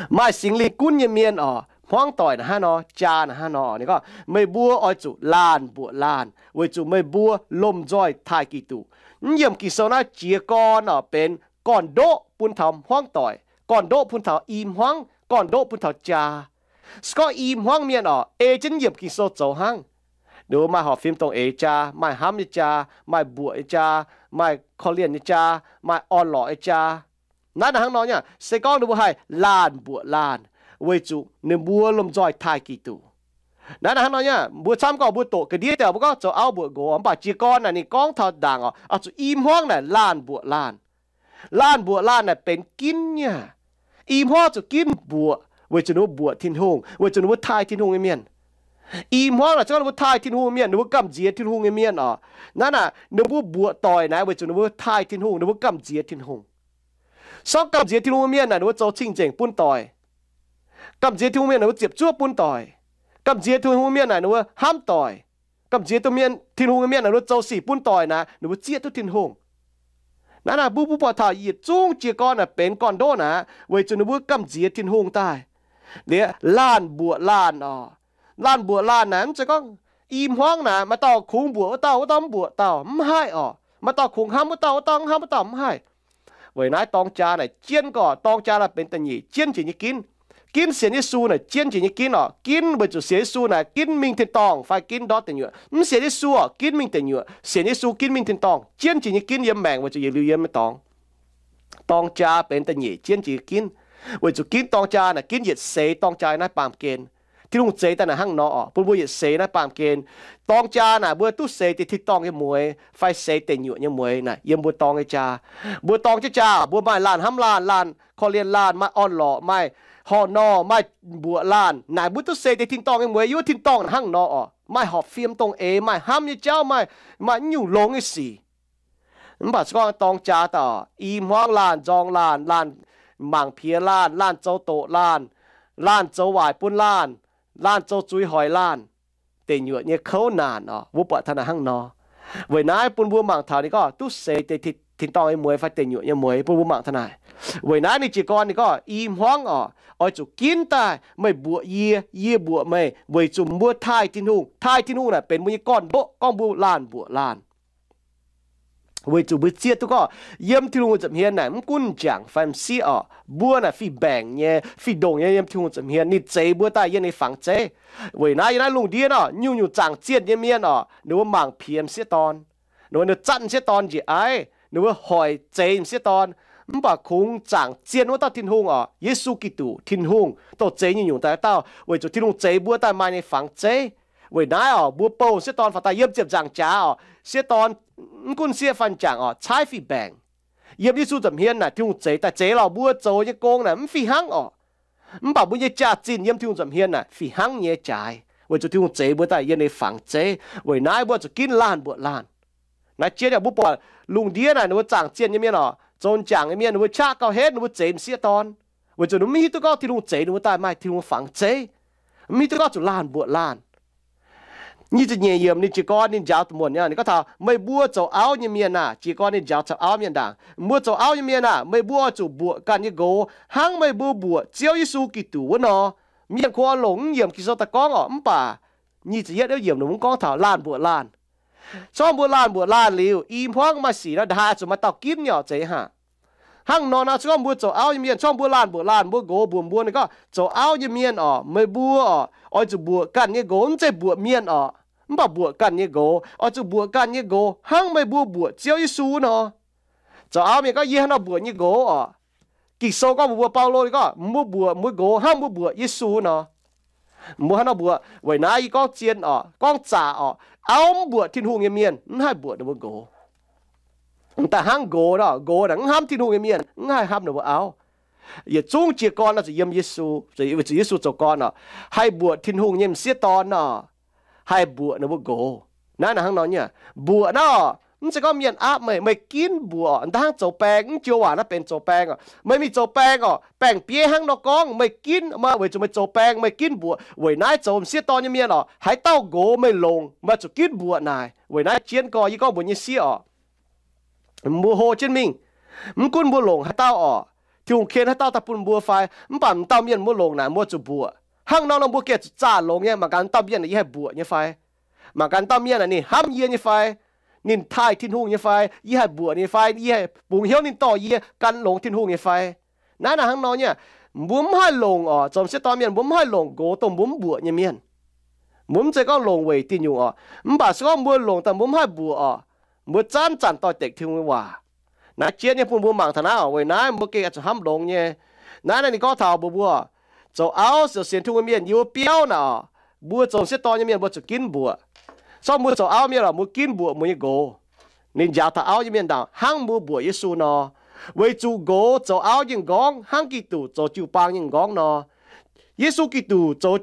maaih Singx Lingh gunv nyei mienh oc, hmuangv doic naaic hnangv nor, jaa naaic hnangv nor. Ninh gorngv, meih mbuo oix zuqc laanh mbuoqc laanh, weic zuqc meih mbuo lomh nzoih taaih Giduc. Mv yiemc Ging-Sou naaiv jiez gorn oc benx gorn-ndoqv bun taux hmuangv doic, gorn-ndoqv bun taux i hmuangv, gorn-ndoqv bun taux jaa. Se gorngv i hmuangv mienh oc ei jienv yiemc Ging-Sou zoux hnangv, ninh mbuo maaih horpc fim dongh eix jaa, maaih hnamv nyei jaa, maaih mbuoqc nyei jaa, maaih korv-lienh nyei jaa, maaih orn-lorqc nyei jaa. Naaiv naaic hnangv nor nyei, se gorngv ninh mbuo haih laanh mbuoqc laanh, weic zuqc ninh mbuo lomh nzoih taaih Giduc. Naaiv hnangv nor nyei, mbuo camv gorngv mbuo doqc ga'ndiev daaih mbuo gorngv zoux auv mbuoqc nqox, mv baac jiez gorn naaic ninh gorngv taux ndaangc oc, oix zuqc i hmuangv naaic laanh mbuoqc laanh. Laanh mbuoqc laanh naaic benx ginv nyei. I hmuangv zuqc ginv mbuoqc weic zuqc ninh mbuo mbuoqc Tin-Hungh, weic zuqc ninh mbuo taaih Tin-Hungh nyei mienh. I hmuangv naaic se gorngv ninh mbuo taaih Tin-Hungh mienh, ninh mbuo gamh nziex Tin-Hungh nyei mienh oc. Naaiv naaic ninh mbuo mbuoqc doic naaiv weic zuqc ninh mbuo taaih Tin-Hungh, ninh mbuo gamh nziex Tin-Hungh. Sorng gamh nziex Tin-Hungh mienh naaic ninh mbuo zoux cing-nzengc bun doic. Gamh nziex Tin-Hungh mienh ninh mbuo ziepc zuoqv bun doic. Gamh nziex Tin-Hungh mienh naaic ninh mbuo hnamv doic. Gamh nziex Tin-Hungh mienh naaic ninh mbuo zoux sic bun doic naaic ninh mbuo zieqv duqv Tin-Hungh. Naaiv naaic mbuo, mbuo buatc taux yietc zungv jiez gorn naaic benx gorn-ndoqv naaic weic zuqc ninh mbuo gamh nziex Tin-Hungh daaih. Liuz laanh mbuoqc laanh oc. Laanh mbuoqc laanh naaic mv zeiz gorngv i hmuangv naaic maaih dauh kungx mbuoqc wuov dauh, wuov dauh mv mbuoqc dauh, mv haih oc. Maaih dauh kungx hnamv wuov dauh, wuov dauh mv hnamv wuov dauh, mv haih. Weic naaiv dorng jaa naaic jienv gorx, dorng jaa naaic benx da'nyeic jienv jiex nyei ginv. Ginv sienx Yesu naaic jienv jiex nyei ginv oc. Ginv weic zuqc sienx Yesu naaic ginv mingh tin-dorngh fai ginv ndortv deic nyuoqc. Mv sienx Yesu oc, ginv mingh deic nyuoqc. Sienx Yesu ginv mingh tin-dorngh, jienv jiex nyei ginv yiem maengc weic zuqc yietc liuz yiem nyei dorngx. Dorng jaa benx da'nyeic jienv jiex ginv, weic zuqc ginv dorng jaa naaic ginv yietc seix dorng jaa naaiv baamh gen. Tin-Hungh zeix daaih naaic hnangv nor oc, bun mbuo yietc seix naaiv baamh gen. Dorng jaa naaic mbuo duqv seix deix tin-dorngh nyei mueix fai seix deic nyuoqc nyei mueix naaic yiem mbuo dorng nyei jaa. Mbuo dorng jienv jaa, mbuo maaih laanh hnamv laanh, laanh korv-lienh laanh, maaih orn-lorqc, maaih horh nor, maaih mbuoqc laanh naaic, mbuo duqv seix deix tin-dorngh nyei mueix yiem wuov tin-dorngh naaic hnangv nor oc. Maaih horpc fiem dongh eix, maaih hnamv nyei jauv, maaih, maaih nyungc longx nyei sic. Mv baac se gorngv dorng jaa daaih, i hmuangv laanh, nzorng laanh, laanh mangc piex laanh, laanh zoux doqc laanh, laanh zoux waaic bun laanh, laanh zoux zuiz hoic laanh, deic nyuoqc nyei kouv naanc oc, mbuo buatc taux naaic hnangv nor. Weic naaiv bun mbuo mangc taux ninh gorngv duqv seix deix tin-dorngh nyei mueix fai deic nyuoqc nyei mueix, bun mbuo mangc taux naaic. Weic naaiv ninh jiez gorn ninh gorngv, i hmuangv oc, oix zuqc ginv daaih, meih mbuoqc yie, yie mbuoqc meih, weic zuqc mbuo taaih Tin-Hungh. Taaih Tin-Hungh naaic benx mbuo nyei gorn-ndoqv, gorngv mbuo laanh mbuoqc laanh. Weic zuqc mbuo zieqv duqv gorngv yiem Tin-Hungh nza'hmien naaic mv gunv m'jangc fai m'sieqv oc, mbuo naaic fih mbaengc nyei, fih ndongc nyei yiem Tin-Hungh nza'hmien. Ninh zeix mbuo daaih yiem ninh nyei fangx zeiv. Weic naaiv yiem naaiv lungh ndiev oc, nyungc-nyungc zaangc zienh nyei mienh oc, ninh mbuo mangc piex m'sieqv dorn, ninh mbuo, ninh zatv m'sieqv dorn njiec aiv, ninh mbuo hoic zeix m'sieqv dorn. Mv baac kungx zaangc zienh wuov dauh Tin-Hungh oc, Yesu Giduc, Tin-Hungh dongh zeix nyungc-nyungc daaih dauh, weic zuqc Tin-Hungh zeix mbuo daaih maaih ninh nyei fangx zeiv. Weic naaiv oc, mbuo bouh m'sieqv dorn faaux daaih yiem ziepc nzaangc jaax oc, m'sieqv dorn, mv gunv m'sieqv fai m'jangc oc, caaiv fih mbaengc. Yiem Yesu nza'hmien naaic Tin-Hungh zeix daaih, zeix lorh mbuo zoux nyei gong naaic mv fih hnangv oc. Mv baac mbuo nyei jaax-zinh yiem Tin-Hungh nza'hmien naaic fih hnangv nyei jaaix, weic zuqc Tin-Hungh zeix mbuo daaih yiem ninh nyei fangx zeiv. Weic naaiv mbuo zuqc ginv laanh mbuoqc laanh. Naaiv jien yaac mbuo buatc lungh ndiev naaic ninh mbuo zaangc zienh nyei mienh oc, zoux m'jangc nyei mienh ninh mbuo qaqv gauh henv ninh mbuo zeix m'sieqv dorn, weic zuqc ninh mbuo mv hiuv duqv gorngv Tin-Hungh zeix ninh mbuo daaih maaih Tin-Hungh fangx zeiv, mv hiuv duqv gorngv zuqc laanh mbuoqc laanh. Nyic ziepc nyeic yiemc ninh jiez gorn ninh njaaux da'muonc nyei, ninh gorngv taux, meih mbuo zoux auv nyei mienh aah, jiez gorn ninh njaaux caux auv mienh ndaangc, mbuo zoux auv nyei mienh aah, meih mbuo oix zuqc mbuoqc ganh nyei nqox hnangv meih mbuo mbuoqc Ziouv Yesu Giduc wuov nor. Mienh kungx oix longc naaiv yiemc Ging-Sou daaih gorngv oc, mv baac nyic ziepc yietv yiemc ninh mbuo gorngv taux laanh mbuoqc laanh. Se gorngv mbuo laanh mbuoqc laanh liuz, i hmuangv maaih sic nor, ndaaih zuqc maaih dauh ginv nyei oc, zeiz hnangv. Hnangv nor naaiv, se gorngv mbuo zoux auv nyei mienh, se gorngv mbuo laanh mbuoqc laanh, mbuo nqox mbuox mbuo, ninh gorngv, zoux auv nyei mienh oc, meih mbuo oc, oix zuqc mbuoqc ganh nyei nqox, mv zeiz mbuoqc mienh oc, mv baac mbuoqc ganh nyei nqox. Oix zuqc mbuoqc ganh nyei nqox hnangv meih mbuo mbuoqc Ziouv Yesu nor. Zoux auv mienh gorngv, yie hnangv nor mbuoqc nyei nqox oc. Ging-Sou gorngv mbuox mbuo, Baulo ninh gorngv, mbuo mbuoqc mbuo nqox hnangv mbuo mbuoqc Yesu nor. Mbuo hnangv nor mbuoqc. Weic naaiv yie gorngv zien oc, gorngv zaqc oc, auv mv mbuoqc Tin-Hungh nyei mienh mv haih mbuoqc ninh mbuo nqox. Daaih hnangv nqox nor, nqox naaic mv hnamv Tin-Hungh nyei mienh mv haih hnamv ninh mbuo auv. Yietc zungv jiez gorn nor zuqc yiem Yesu, zuqc Yesu zoux gorn oc, haih mbuoqc Tin-Hungh nyei m'sieqv dorn nor, haih mbuoqc ninh mbuo nqox. Naaiv naaic hnangv nor nyei. Mbuoqc naaiv oc, mv zeiz gorngv mienh aapv meih, meih ginv mbuoqc oc. Daaih hnangv zoux baeng, mv joux waac naaiv benx zoux baeng oc. Meih mingh zoux baeng oc, baeng-bieiv hnangv nor gorngv meih ginv, weic zuqc meih zoux baeng meih ginv mbuoqc. Weic naaiv zoux m'sieqv dorn nyei mienh oc, haaix dauh nqox meih longc, meih zuqc ginv mbuoqc naaic. Weic naaiv jienv gorx, yie gorngv mbuox nyei sieqv oc, mbuo hlo jienv mingh. Mv gunv mbuo longc haaix dauh oc, Tin-Hungh ken haaix dauh daaih bun mbuo fai, mv baac m'dauh mienh mbuo longc naaic mbuo zuqc mbuoqc. Hnangv nor nor mbuo gengh zuqc zaah longx nyei. Mangc gaax m'dauh mienh yie haih mbuoqc nyei fai? Mangc gaax m'dauh mienh ninh hnamv yie nyei fai? Ninh taaih Tin-Hungh nyei fai? Yie haih mbuoqc ninh fai? Yie haih bungx hnyouv ninh dorh yie gan longx Tin-Hungh nyei fai? Naaiv naaic hnangv nor nyei. Mbuo mv haih longc oc, zoux m'sieqv dorn mienh mbuo mv haih longc nqox dongh mbuo mv mbuoqc nyei mienh. Mbuo mv zeiz gorngv longc weic diuh nyungc oc, mv baac se gorngv mbuo longc daaih mbuo mv haih mbuoqc oc, mbuo zanc-zanc doix-dekc Tin-Hungh nyei waac. Naaiv jienv nyei bun mbuo mangc taux naaiv oc. Weic naaiv mbuo gengh oix zuqc hnamv longx nyei. Naaiv naaiv ninh gorngv taux mbuox mbuo, zoux auv, zoux sienx Tin-Hungh mienh, yie mbuo biauv naaic oc, mbuo zoux m'sieqv dorn nyei mienh mbuo zuqc ginv mbuoqc. Sorng mbuo zoux auv mienh lorqc, mbuo ginv mbuoqc mbuo nyei nqox. Ninh njaaux taux auv nyei mienh ndaangc hnangv mbuo mbuoqc Yesu nor, weic zuqc nqox zoux auv nyei m'nqorngv hnangv Giduc zoux jiu-baang nyei m'nqorngv nor. Yesu Giduc zoux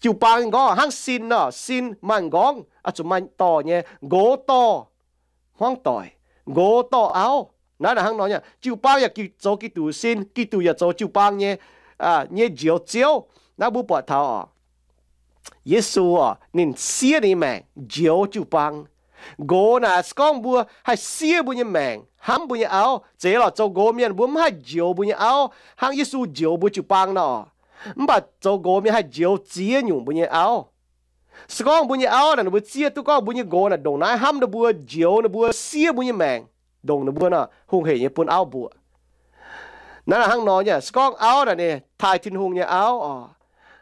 jiu-baang nyei m'nqorngv hnangv sin nor, sin maaih m'nqorngv, oix zuqc maaih dorh nyei. Nqox dorh, hmuangv doic. Nqox dorh auv. Naaiv hnangv nor nyei, jiu-baang yaac zoux Giduc sin, Giduc yaac zoux jiu-baang nyei, nyei njoux Ziouv. Naaiv mbuo buatc taux oc, Yesu oc, ninh siev ninh nyei maengc njoux jiu-baang. Nqox naaic se gorngv mbuo haih siev mbuo nyei maengc hnamv mbuo nyei auv. Zeiz lorqc, zoux nqox mienh mbuo mv haih njoux mbuo nyei auv hnangv Yesu njoux mbuo jiu-baang nor. Mv baac zoux nqox mienh haih njoux ziex nyungc mbuo nyei auv. Se gorngv mbuo nyei auv naaic ninh mbuo zieqv duqv gorngv mbuo nyei nqox naaic ndongc naaiv hnamv ninh mbuo, njoux ninh mbuo, siev mbuo nyei maengc ndongc ninh mbuo nor, hungh hec nyei bun auv mbuoqc. Naaiv hnangv nor nyei, se gorngv auv naaic ninh taaih Tin-Hungh nyei auv oc,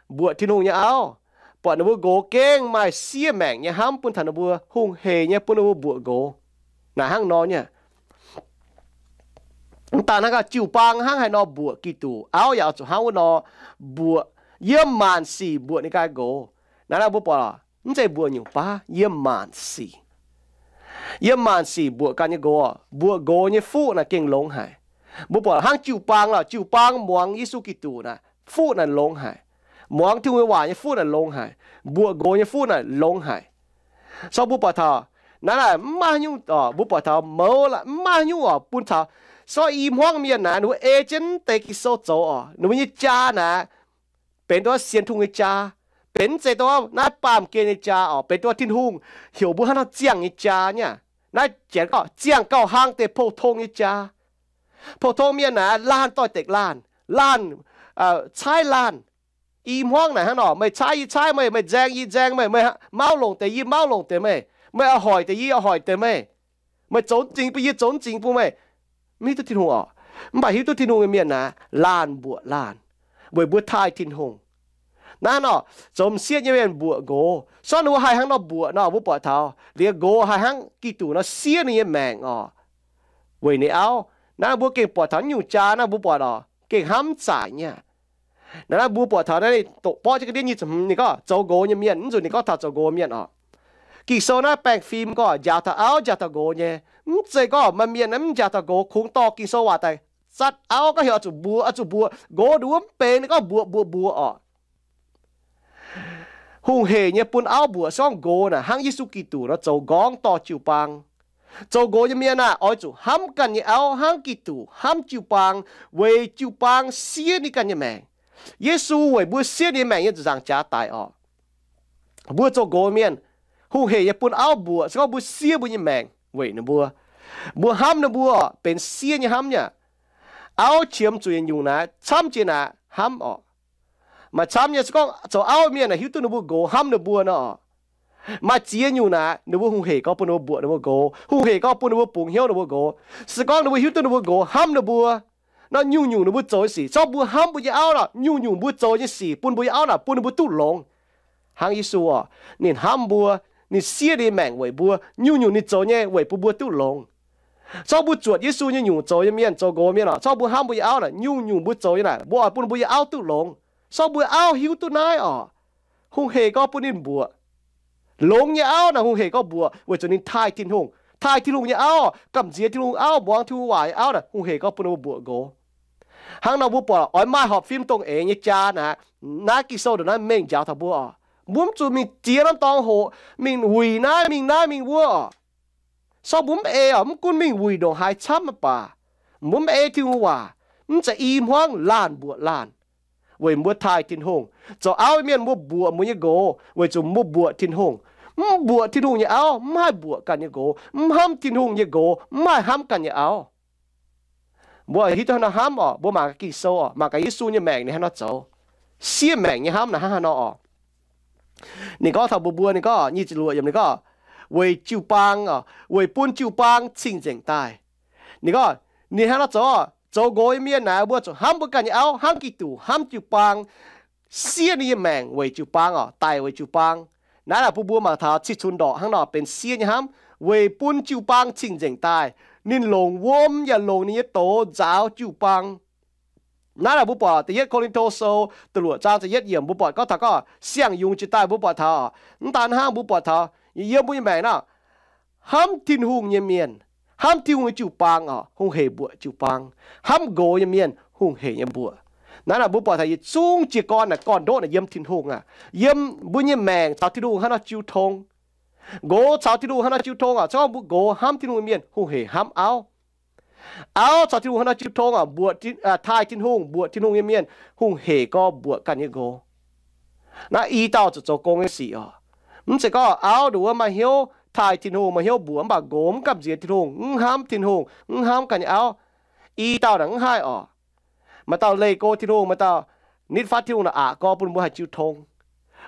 mbuoqc Tin-Hungh nyei auv, buatc ninh mbuo nqox gengh maaih siev maengc nyei hnamv bun taux ninh mbuo, hungh hec nyei bun ninh mbuo mbuoqc nqox. Naaic hnangv nor nyei. Mv daan hnangv gaax, jiu-baang hnangv haaix nor mbuoqc Giduc, auv yaac oix zuqc hnangv wuov nor mbuoqc, yiem maanc sic mbuoqc ninh ganh nqox. Naaiv mbuo buatc mv zeiz mbuoqc nyungc baav, yiem maanc sic. Yiem maanc sic mbuoqc ganh nyei nqox, mbuoqc nqox nyei fuqv naaic gengh longx haic. Mbuo buatc hnangv jiu-baang lorqc, jiu-baang muangx Yesu Giduc naaic fuqv naaic longx haic. Muangx Tin-Hungh nyei waac nyei fuqv naaic longx haic. Mbuoqc nqox nyei fuqv naaic longx haic. Sorng mbuo buatc taux naaiv naaic mv maaih nyungc, mbuo buatc taux mouz laaix mv maaih nyungc oc bun taux, sorng i hmuangv mienh naaic ninh mbuo ei jienv deix Ging-Sou zoux oc, ninh mbuo nyei jaa naaic benx duqv sienx Tin-Hungh nyei jaa, benx mv zeiz duqv naaiv baamh gen nyei jaa oc, benx duqv Tin-Hungh heuc mbuo hnangv nor ziangh nyei jaa nyei. Naaiv janx gorngv ziangh gauh hlang deix pou-tong nyei jaa. Pou-tong mienh naaic laanh doix-dekc laanh, laanh caaiv laanh. I hmuangv naaic hnangv nor, meih caaiv yie caaiv meih, meih nzaeng yie nzaeng meih, meih mauv longc deix yie mauv longc deix meih, meih oix hoic deix yie oix hoic deix meih, meih zoux zingx bun yie zoux zingx bun meih. Mv hiuv duqv Tin-Hungh oc. Mv baac hiuv duqv Tin-Hungh nyei mienh naaic laanh mbuoqc laanh weic mbuo taaih Tin-Hungh. Naaiv nor, zoux m'sieqv nyei mienh mbuoqc nqox, sorng ninh mbuo haih hnangv nor mbuoqc nor, mbuo buatc taux liuz nqox haih hnangv Giduc nor siev ninh nyei maengc oc, weic ninh auv. Naaiv mbuo gengh buatc taux nyungc jaa naaiv mbuo buatc oc, gengh hnamv zaaic nyei. Naaiv mbuo buatc taux naaiv ninh doqc borqv jienv ga'ndiev nyic ziepc hmz, ninh gorngv zoux nqox nyei mienh, mv nzunc ninh gorngv taux zoux nqox mienh oc. Ging-Sou naaiv baengh fim gorngv njaaux taux auv njaaux taux nqox nyei. Mv zeiz gorngv maaih mienh mv njaaux taux nqox, kungx dorh Ging-Sou waac daaih zatv auv gorngv heuc oix zuqc mbuoqc, oix zuqc mbuoqc. Nqox ninh wuov mv benx, ninh gorngv mbuoqc mbuoqc mbuoqc oc. Hungh hec nyei bun auv mbuoqc se gorngv nqox naaic hnangv Yesu Giduc nor zoux m'nqorngv dorh jiu-baang. Zoux nqox nyei mienh aah! Oix zuqc hnamv ganh nyei auv hnangv Giduc hnamv jiu-baang, weic jiu-baang siev ninh ganh nyei maengc. Yesu weic mbuo siev ninh nyei maengc nyei zuqc nzaangc jaax daic oc. Mbuo zoux nqox mienh, hungh hec nyei bun auv mbuoqc se gorngv mbuo siev mbuo nyei maengc weic ninh mbuo. Mbuo hnamv ninh mbuo benx siev nyei hnamv nyei. Auv qiemx zuqc yietc nyungc naaic camv jiex naaic hnamv oc. Maaih camv nyei se gorngv zoux auv mienh naaic hiuv duqv ninh mbuo nqox hnamv ninh mbuo nor oc. Maaih ziex nyungc naaic ninh mbuo hungh hec gorngv bun ninh mbuo mbuoqc ninh mbuo nqox, hungh hec gorngv bun ninh mbuo bungx hnyouv ninh mbuo nqox. Se gorngv ninh mbuo hiuv duqv ninh mbuo nqox hnamv ninh mbuo nor, nyungc-nyungc ninh mbuo zoux nyei sic, zorqv mbuo hnamv mbuo nyei auv nor, nyungc-nyungc mbuo zoux nyei sic bun mbuo nyei auv naaic bun ninh mbuo duqv longx. Hnangv Yesu oc, ninh hnamv mbuo, ninh siev ninh maengc weic mbuo, nyungc-nyungc ninh zoux nyei weic bun mbuo duqv longx. Zorqv mbuo zuotc Yesu nyei nyungc zoux nyei mienh, zoux nqox mienh oc, zorqv mbuo hnamv mbuo nyei auv naaic, nyungc-nyungc mbuo zoux nyei naaic mbuo oix bun mbuo nyei auv duqv longx. Zorqv mbuo auv hiuv duqv naaiv oc, hungh hec gorngv bun ninh mbuoqc. Longx nyei auv naaic hungh hec gorngv mbuoqc weic zuqc ninh taaih Tin-Hungh. Taaih Tin-Hungh nyei auv, gamh nziex Tin-Hungh auv, muangx Tin-Hungh waac nyei auv naaic hungh hec gorngv bun ninh mbuo mbuoqc nqox. Hnangv nor mbuo buatc oix maaih horpc fim dongh eix nyei jaa naaic, naaiv Ging-Sou ndongc naaiv mengh njaaux taux mbuo oc. Mbuo mv zuqc mingh ziex norm dorngx hoqc, mingh wuic naaiv mingh naaiv mingh wuov oc. Sorng mbuo mv ei oc, mv gunv mingh wuic ndongc haaix camv mv baac mbuo mv ei Tin-Hungh waac, mv zeiz i hmuangv laanh mbuoqc laanh. Weic mbuo taaih Tin-Hungh, zoux auv mienh mbuo mbuoqc mbuo nyei nqox weic zuqc mbuo mbuoqc Tin-Hungh. Mv mbuoqc Tin-Hungh nyei auv mv haih mbuoqc ganh nyei nqox, mv hnamv Tin-Hungh nyei nqox mv haih hnamv ganh nyei auv. Mbuo hiuv duqv haaix nor hnamv oc, mbuo mangc gaax Ging-Sou oc, mangc gaax Yesu nyei maengc ninh haaix nor zoux. Siev maengc nyei hnamv naaic hnangv haaix nor oc. Ninh gorngv taux mbuox mbuo, ninh gorngv nyic ziepc luoqc yiemc ninh gorngv, weic jiu-baang oc, weic bun jiu-baang cing-nzengc daaih. Ninh gorngv, ninh hnangv nor zoux, zoux nqox nyei mienh naaic mbuo zuqc hnamv mbuo ganh nyei auv hnangv Giduc hnamv jiu-baang, siev ninh nyei maengc weic jiu-baang oc, daic weic jiu-baang. Naaiv naaic bun mbuo mangc taux cih cunx ndorqc hnangv nor benx siev nyei hnamv, weic bun jiu-baang cing-nzengc daaih. Ninh longc wuom yaac longc ninh nyei doz nzaaux jiu-baang. Naaiv naaic mbuo buatc da'yietv Ko^lin^to Sou da'luoqc zaang ziepc yietv yiemc mbuo buatc gorngv taux gorngv siang-yungz jiex daaih mbuo buatc taux, mv daan hnangv mbuo buatc taux yiem mbuo nyei maengc naaic, hnamv Tin-Hungh nyei mienh, hnamv Tin-Hungh nyei jiu-baang oc, hungh hec mbuoqc jiu-baang. Hnamv nqox nyei mienh hungh hec nyei mbuoqc. Naaiv naaic mbuo buatc taux yietc zungv jiez gorn naaic gorn-ndoqv naaic yiem Tin-Hungh aqv. Yiem mbuo nyei maengc caux Tin-Hungh hnangv nor jiu tong. Nqox caux Tin-Hungh hnangv nor jiu tong oc. Se gorngv mbuo nqox hnamv Tin-Hungh nyei mienh hungh hec hnamv auv. Auv caux Tin-Hungh hnangv nor jiu tong oc, mbuoqc, taaih Tin-Hungh, mbuoqc Tin-Hungh nyei mienh hungh hec gorx mbuoqc ganh nyei nqox. Naaiv i dauh zuqc zoux gong nyei sic oc. Mv zeiz gorngv auv nduqc wuov maaih hnyouv taaih Tin-Hungh, maaih hnyouv mbuoqc, mv baac nqox mv gamh nziex Tin-Hungh, mv hnamv Tin-Hungh, mv hnamv ganh nyei auv. I dauh naaic mv haih oc. Maaih dauh leih go Tin-Hungh, maaih dauh nitv fatv Tin-Hungh naaic aqc gorx bun mbuo haih jiu tong.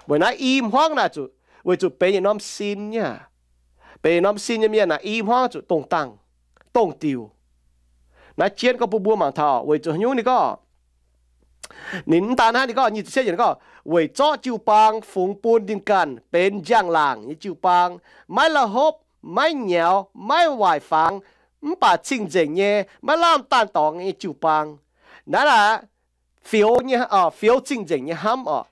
Weic naaiv i hmuangv naaic zuqc, weic zuqc benx yietc norm sin nyei, benx yietc norm sin nyei mienh naaic i hmuangv zuqc dongh dangh, dongh diuc. Naaiv jienv gorngv bun mbuo mangc taux weic zuqc haaix nyungc ninh gorngv, ninh mv daan hnangv, ninh gorngv nyic ziepc cietv yiemc ninh gorngv, weic zorqv jiu-baang fungx bun ninh ganh benx njang-laangc nyei jiu-baang, maiv la'hopv, maiv nyaux, maiv waaic fangx, mv baac cing-nzengc nyei, maiv lamh daanh dorngx nyei jiu-baang. Naaiv aqv, fioux nyei, fioux cing-nzengc nyei hnamv oc.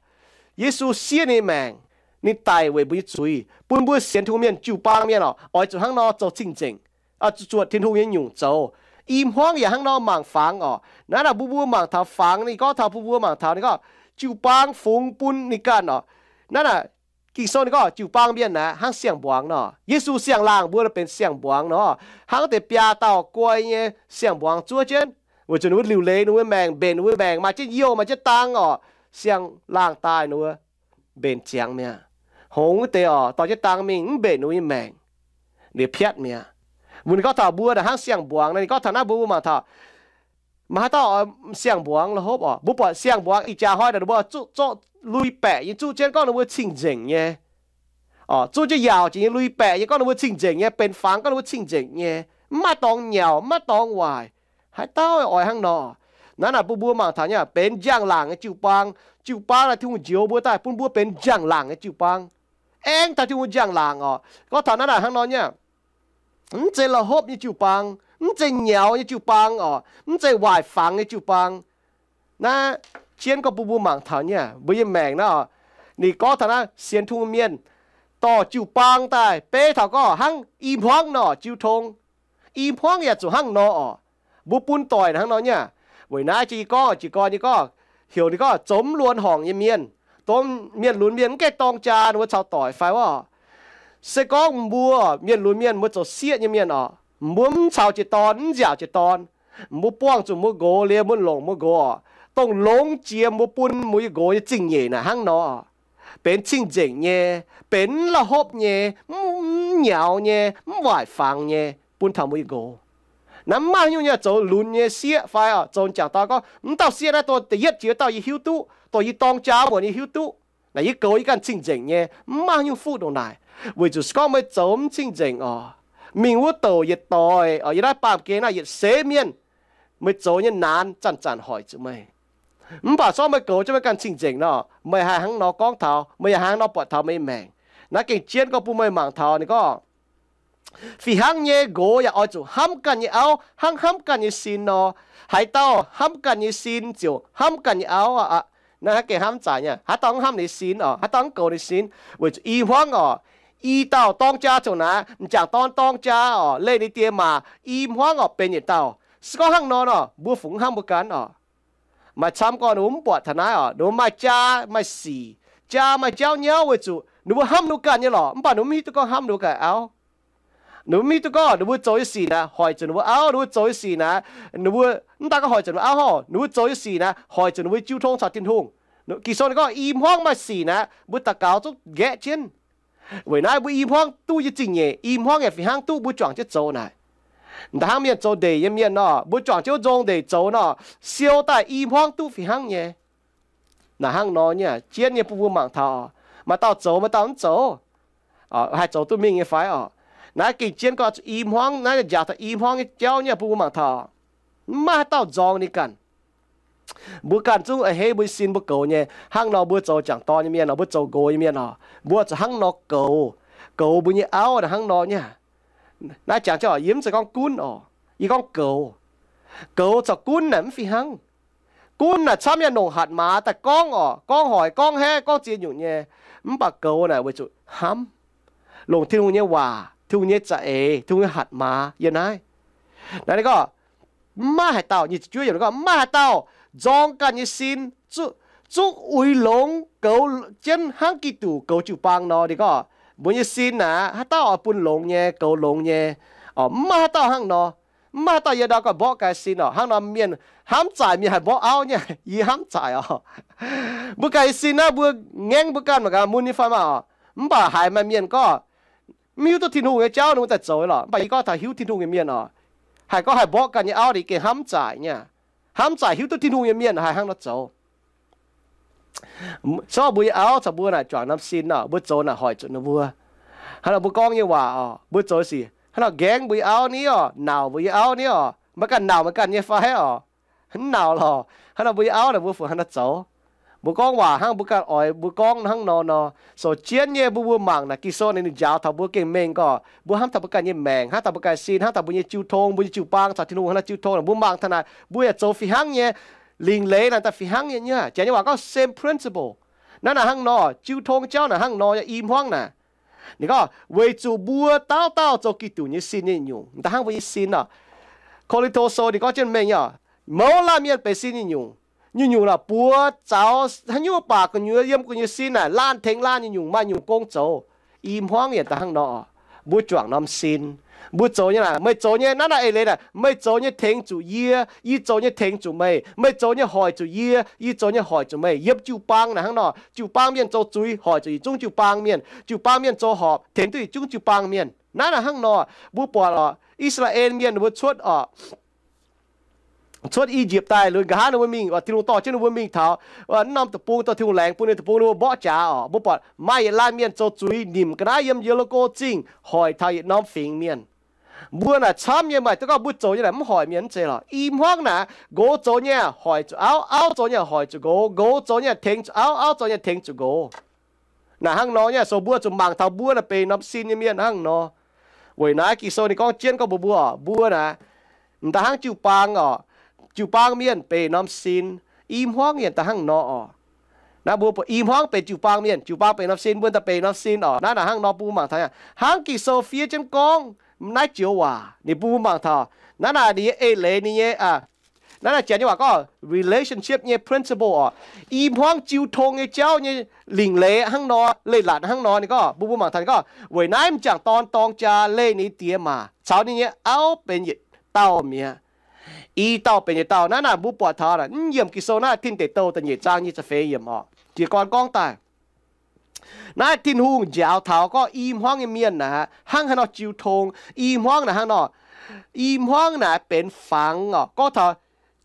Yesu siev ninh nyei maengc, ninh daic weic mbuo nyei zuiz, bun mbuo sienx Tin-Hungh mienh jiu-baang mienh oc, oix zuqc hnangv nor zoux cing-nzengc, zuqc zuotc Tin-Hungh nyei nyungc zoux. I hmuangv yaac hnangv nor mangc fangx oc. Naaiv naaic mbuo mbuo mangc taux fangx, ninh gorngv taux bun mbuo mangc taux ninh gorngv jiu-baang fungx bun ninh ganh oc. Naaiv naaic Ging-Sou ninh gorngv jiu-baang mienh naaiv hnangv siang-mbuangz nor. Yesu siang-laangh, mbuo benx siang-mbuangz nor, hnangv deix biaa dauh guai nyei siang-mbuangz zuov jienv, weic zuqc ninh mbuo liuc leiz ninh mbuo maengc, mbenc ninh mbuo maengc, maaih jienv youh maaih jienv dang oc. Siang-laangh daaih ninh mbuo mbenc ziangx mi'aqv. Hngongx wuov deix oc, dorh jienv dang mingh mv mbenc ninh mbuo nyei maengc, liuz piatv mi'aqv. Mbuo ninh gorngv taux mbuo naaic hnangv siang-mbuangz nor, ninh gorngv taux naaiv mbuo mbuo mangc taux maaih haaix dauh oix siang-mbuangz la'hopv oc. Mbuo buatc siang-mbuangz ih jaax hnoi naaic ninh mbuo zuqv zorqv lui-baeqc nyei zuqv jienv gorngv ninh mbuo cing-nzengc nyei, zuqv jienv yaauc jiex nyei lui-baeqc nyei gorngv ninh mbuo cing-nzengc nyei, benx fangx gorngv ninh mbuo cing-nzengc nyei, mv maaih dorngx nyauc, mv maaih dorngx waaic. Haaix dauh oix hnangv nor? Naaiv naaic bun mbuo mangc taux nyei benx njang-laangc nyei jiu-baang. Jiu-baang naaic Tin-Hungh njoux mbuo daaih bun mbuo benx njang-laangc nyei jiu-baang. Aengx taux Tin-Hungh njang-laangc oc. Gorngv taux naaiv naaic hnangv nor nyei, mv zeiz la'hopv nyei jiu-baang, mv zeiz nyaux nyei jiu-baang oc, mv zeiz waaic fangx nyei jiu-baang. Naaiv jienv gorngv bun mbuo mangc taux nyei, mbuo nyei maengc naaiv oc, ninh gorngv taux naaiv sienx Tin-Hungh mienh dorh jiu-baang daaih beiv taux gorngv hnangv i hmuangv nor jiu tong. I hmuangv yaac zuqc hnangv nor oc. Mbuo bun doic hnangv nor nyei. Weic naaiv jiex yie gorngv, jiez gorn yie gorngv, heuc ninh gorngv zoux mv luonx horngc nyei mienh, dongh mienh lunx mienh mv gaengh dorng jaa ninh mbuo caux doic fai oc. Se gorngv mbuo mienh lunx mienh mbuo zoux sieqv nyei mienh oc, mbuo mv caux jiez dorn, mv nziaauc jiez dorn, mbuo buangh zuqc mbuo nqox liuz mbuo longc mbuo nqox oc, dongh longx jiex mbuo bun mbuo nyei nqox nyei zingh nyeic naaic hnangv nor, benx cing-nzengc nyei, benx mv la'hopv nyei, mv nyaux nyei, mv waaic fangx nyei, bun taux mbuo nyei nqox. Naaiv mv maaih haaix nyungc nyei zoux lunx nyei sieqv fai oc, zoux jangc dorn gorngv mv dauh sieqv naaiv dongh da'yietv jiex dauh yie hiuv duqv, dongh yie dorng jaa muonc yie hiuv duqv. Naaic yie goux yie ganh cing-nzengc nyei, mv maaih haaix nyungc fuqv ndongc naaic. Weic zuqc se gorngv meih zoux mv cing-nzengc oc, mingh wuov douc yietc doic oc, yie naaiv baamh gen naaiv yietc seix mienh, meih zoux nyei naanx zanc-zanc hoic zuqc meih. Mv baac se gorngv meih goux jienv meih ganh cing-nzengc nor, meih haih hnangv nor gorngv taux, meih yaac haih hnangv nor buatc taux meih nyei maengc. Naaiv gengh jienv gorngv bun meih mangc taux ninh gorngv fih hnangv nyei nqox yaac oix zuqc hnamv ganh nyei auv hnangv hnamv ganh nyei sin nor. Haaix dauh hnamv ganh nyei sin ziouc hnamv ganh nyei auv aqv. Naaiv gengh hnamv zaic nyei, haaix dauh mv hnamv ninh sin oc, haaix dauh mv goux ninh sin, weic zuqc i hmuangv oc, i dauh dorng jaa ziouc naaic, m'jangc dorn dorng jaa oc, leih ninh die maa, i hmuangv oc benx yietc dauh. Se gorngv hnangv nor nor, mbuo fungc mv hnamv mbuo ganh oc. Maaih camv gorngv ninh mbuo mv buatc taux naaiv oc, ninh mbuo maaih jaa maaih sic, jaa maaih jauv nyauv weic zuqc ninh mbuo hnamv ninh mbuo ganh nyei lorqc, mv baac ninh mbuo mv hiuv duqv gorngv hnamv ninh mbuo ganh auv. Ninh mbuo mv hiuv duqv gorngv ninh mbuo zoux nyei sic naaic hoic zuqc ninh mbuo auv, ninh mbuo zoux nyei sic naaic, ninh mbuo mv daan gorngv hoic zuqc ninh mbuo auv hoc, ninh mbuo zoux nyei sic naaic hoic zuqc ninh mbuo jiu tong caux Tin-Hungh. Ging-Sou ninh gorngv i hmuangv maaih sic naaic, mbuo daux gaux zungv nqaeqv jienv. Weic naaiv mbuo i hmuangv duqv nyei zingh nyeic, i hmuangv yaac fih hnangv duqv mbuo juangc jienv zoux naaic. Da'hnangv mienh zoux ndeic nyei mienh nor, mbuo juangc jienv wuov nzong ndeic zoux nor, siou daaih i hmuangv duqv fih hnangv nyei. Naaic hnangv nor nyei, jienv nyei bun mbuo mangc taux, maaih dauh zoux maaih dauh mv zoux, haih zoux duqv mingh nyei fai oc. Naaiv gengh jienv gorngv zuqc i hmuangv, naaiv njaaux taux i hmuangv nyei jauv nyei bun mbuo mangc taux, mv maaih haaix dauh nzorng ninh ganh. Mbuo ganh zungv a'hneiv mbuo nyei sin mbuo goux nyei. Hnangv nor mbuo zoux jangc dorn nyei mienh oc, mbuo zoux nqox nyei mienh oc, mbuo zuqc hnangv nor goux, goux mbuo nyei auv naaic hnangv nor nyei. Naaiv jangx jienv oc, yie mv zeiz gorngv gunv oc, yie gorngv goux. Goux caux gunv naaic mv fih hnangv. Gunv naaic camv yaac nongc hatc maaz daaih gorngv oc, gorngv hoic, gorngv haeqv, gorngv ziex nyungc nyei. Mv baac goux naaic weic zuqc hnamv, longc Tin-Hungh nyei waac, Tin-Hungh nyei za'eix, Tin-Hungh nyei hatc maaz yiem naaiv. Naaiv ninh gorngv, mv maaih haaix dauh, nyic ziepc juov yiemc ninh gorngv, mv maaih haaix dauh nzorng ganh nyei sin, zungv uix longx goux jienv hnangv Giduc goux jiu-baang nor. Ninh gorngv, mbuo nyei sin naaic, haaix dauh oix bun longx nyei, goux longx nyei? Mv maaih haaix dauh hnangv nor. Mv maaih haaix dauh yiem ndau ganh mborqv ganh sin oc. Hnangv nor mienh hnamv zaaic, mienh haih mborqv auv nyei, yie hnamv zaaic oc. Mbuo ganh sin naaiv, mbuo ngaengv mbuo ganh mangc gaax mun nyei fai maah oc. Mv baac haiz maaih mienh gorngv mv hiuv duqv Tin-Hungh nyei jauv, ninh mbuo daaih zoux lorqc. Mv baac yie gorngv taux hiuv Tin-Hungh nyei mienh oc, haih gorngv haih mborqv ganh nyei auv, ninh gengh hnamv zaaic nyei. Hnamv zaaic hiuv duqv Tin-Hungh nyei mienh haih hnangv nor zoux. Sortv mbuo nyei auv caux mbuo naaic juangc norm sin oc, mbuo zoux naaic hoic zuqc ninh mbuo. Hnangv nor mbuo gorngv nyei waac oc, mbuo zoux sic hnangv nor nqaengv mbuo nyei auv ni oc, nauc mbuo nyei auv ni oc, maiv ganh nauc maiv ganh nyei fai oc. Mv nauc lorqc. Hnangv nor mbuo nyei auv naaic mbuo fungc hnangv nor zoux. Mbuo gorngv waac hnangv mbuo ganh oix mbuo gorngv hnangv nor nor. Sou jienv nyei mbuo, mbuo mangc naaic Ging-Sou naaic ninh njaaux taux mbuo gengh mengh gorngv mbuo hnamv taux mbuo ganh nyei maengc, hnamv taux mbuo ganh sin, hnamv taux mbuo nyei jiu tong, mbuo nyei jiu-baang caux Tin-Hungh hnangv naaiv jiu tong naaic, mbuo mangc taux naaic mbuo yaac zoux fih hnangv nyei. Lingc leiz naaic daaih fih hnangv nyei. Janx nyei waac gorngv same principle. Naaiv naaic hnangv nor, jiu tong jauv naaic hnangv nor, i hmuangv naaic. Ninh gorngv weic zuqc mbuo dauh dauh zoux Giduc nyei sin nyei nyungc, da'hnangv mbuo nyei sin oc. Ko^lin^to Sou ninh gorngv jienv mengh nyei oc, mouz laanh mienh benx sin nyei nyungc. Nyungc-nyungc naaic buoz zaux haaix nyungc baac gu'nyuoz yiem gu'nyuoz sin naaic laanh tengx laanh nyei nyungc maaih nyungc gong zoux. I hmuangv yaac da'hnangv nor oc. Mbuo juangc norm sin, mbuo zoux nyei naaic, meih zoux nyei naaiv naaic eix leiz naaic, meih zoux nyei tengx zuqc yie, yie zoux nyei tengx zuqc meih, meih zoux nyei hoic zuqc yie, yie zoux nyei hoic zuqc meih. Yiem jiu-baang naaic hnangv nor, jiu-baang mienh zoux zuiz hoic zuqc yietc zungv jiu-baang mienh, jiu-baang mienh zoux horpc tengx duqv yietc zungv jiu-baang mienh. Naaiv naaic hnangv nor, mbuo buatc oc, I^saa^laa^en Mienh ninh mbuo cuotv oc, cuotv I^yipv daaih, liuz nqa'haav ninh mbuo mingh, Tin-Hungh dorh jienv ninh mbuo mingh taux wuov norm deic-bung, dorh Tin-Hungh laengz bun ninh deic-bung, ninh mbuo mborqv jaax oc. Mbuo buatc maaih yietc laanh mienh zoux zuiz nimc ga'naaiv yiem Ye^li^ko Zingh hoic taux yietc norm fingx mienh. Mbuo naaic camv nyei, maaih duqv gorngv mbuo zoux nyei naaic mv hoic mienh mv zeiz lorqc. I hmuangv naaic, nqox zoux nyei hoic zuqc auv, auv zoux nyei hoic zuqc nqox, nqox zoux nyei tengx zuqc auv, auv zoux nyei tengx zuqc nqox. Naaic hnangv nor nyei, so mbuo zuqc mangc taux mbuo naaic benx norm sin nyei mienh hnangv nor. Weic naaiv Ging-Sou ninh gorngv jienv gorngv mbuox mbuo oc, mbuo naaic m'daaih hnangv jiu-baang oc. Jiu-baang mienh benx norm sin, i hmuangv yaac da'hnangv nor oc. Naaiv mbuo buatc i hmuangv benx jiu-baang mienh, jiu-baang benx norm sin, mbuo daaih benx norm sin oc. Naaiv naaic hnangv nor mbuo mangc taux hnangv Ging-Sou fiev jienv gorngv naaiv joux waac ninh mbuo mangc taux naaiv naaic ninh nyei eix leiz ninh nyei, naaiv naaic Janx nyei waac gorngv relationship nyei principle oc. I hmuangv jiu tong nyei jauv nyei lingc leiz hnangv nor, leiz-latc hnangv nor. Ninh gorngv mbuo mbuo mangc taux ninh gorngv, weic naaiv m'jangc dorn dorng jaa leih ninh nyei die maac caux ninh nyei auv benx yietc dauh mi'aqv. I dauh benx yietc dauh. Naaiv naaic mbuo buatc taux naaic mv yiemc Ging-Sou naaiv Tin Deic Douh da'nyeic zaang nyic ziepc feix yiemc oc. Jiez gorn gorngv daaih naaiv Tin-Hungh njaaux taux gorngv i hmuangv nyei mienh naaic hnangv haaix nor jiu tong. I hmuangv naaic hnangv nor, i hmuangv naaic benx fangx oc, gorngv taux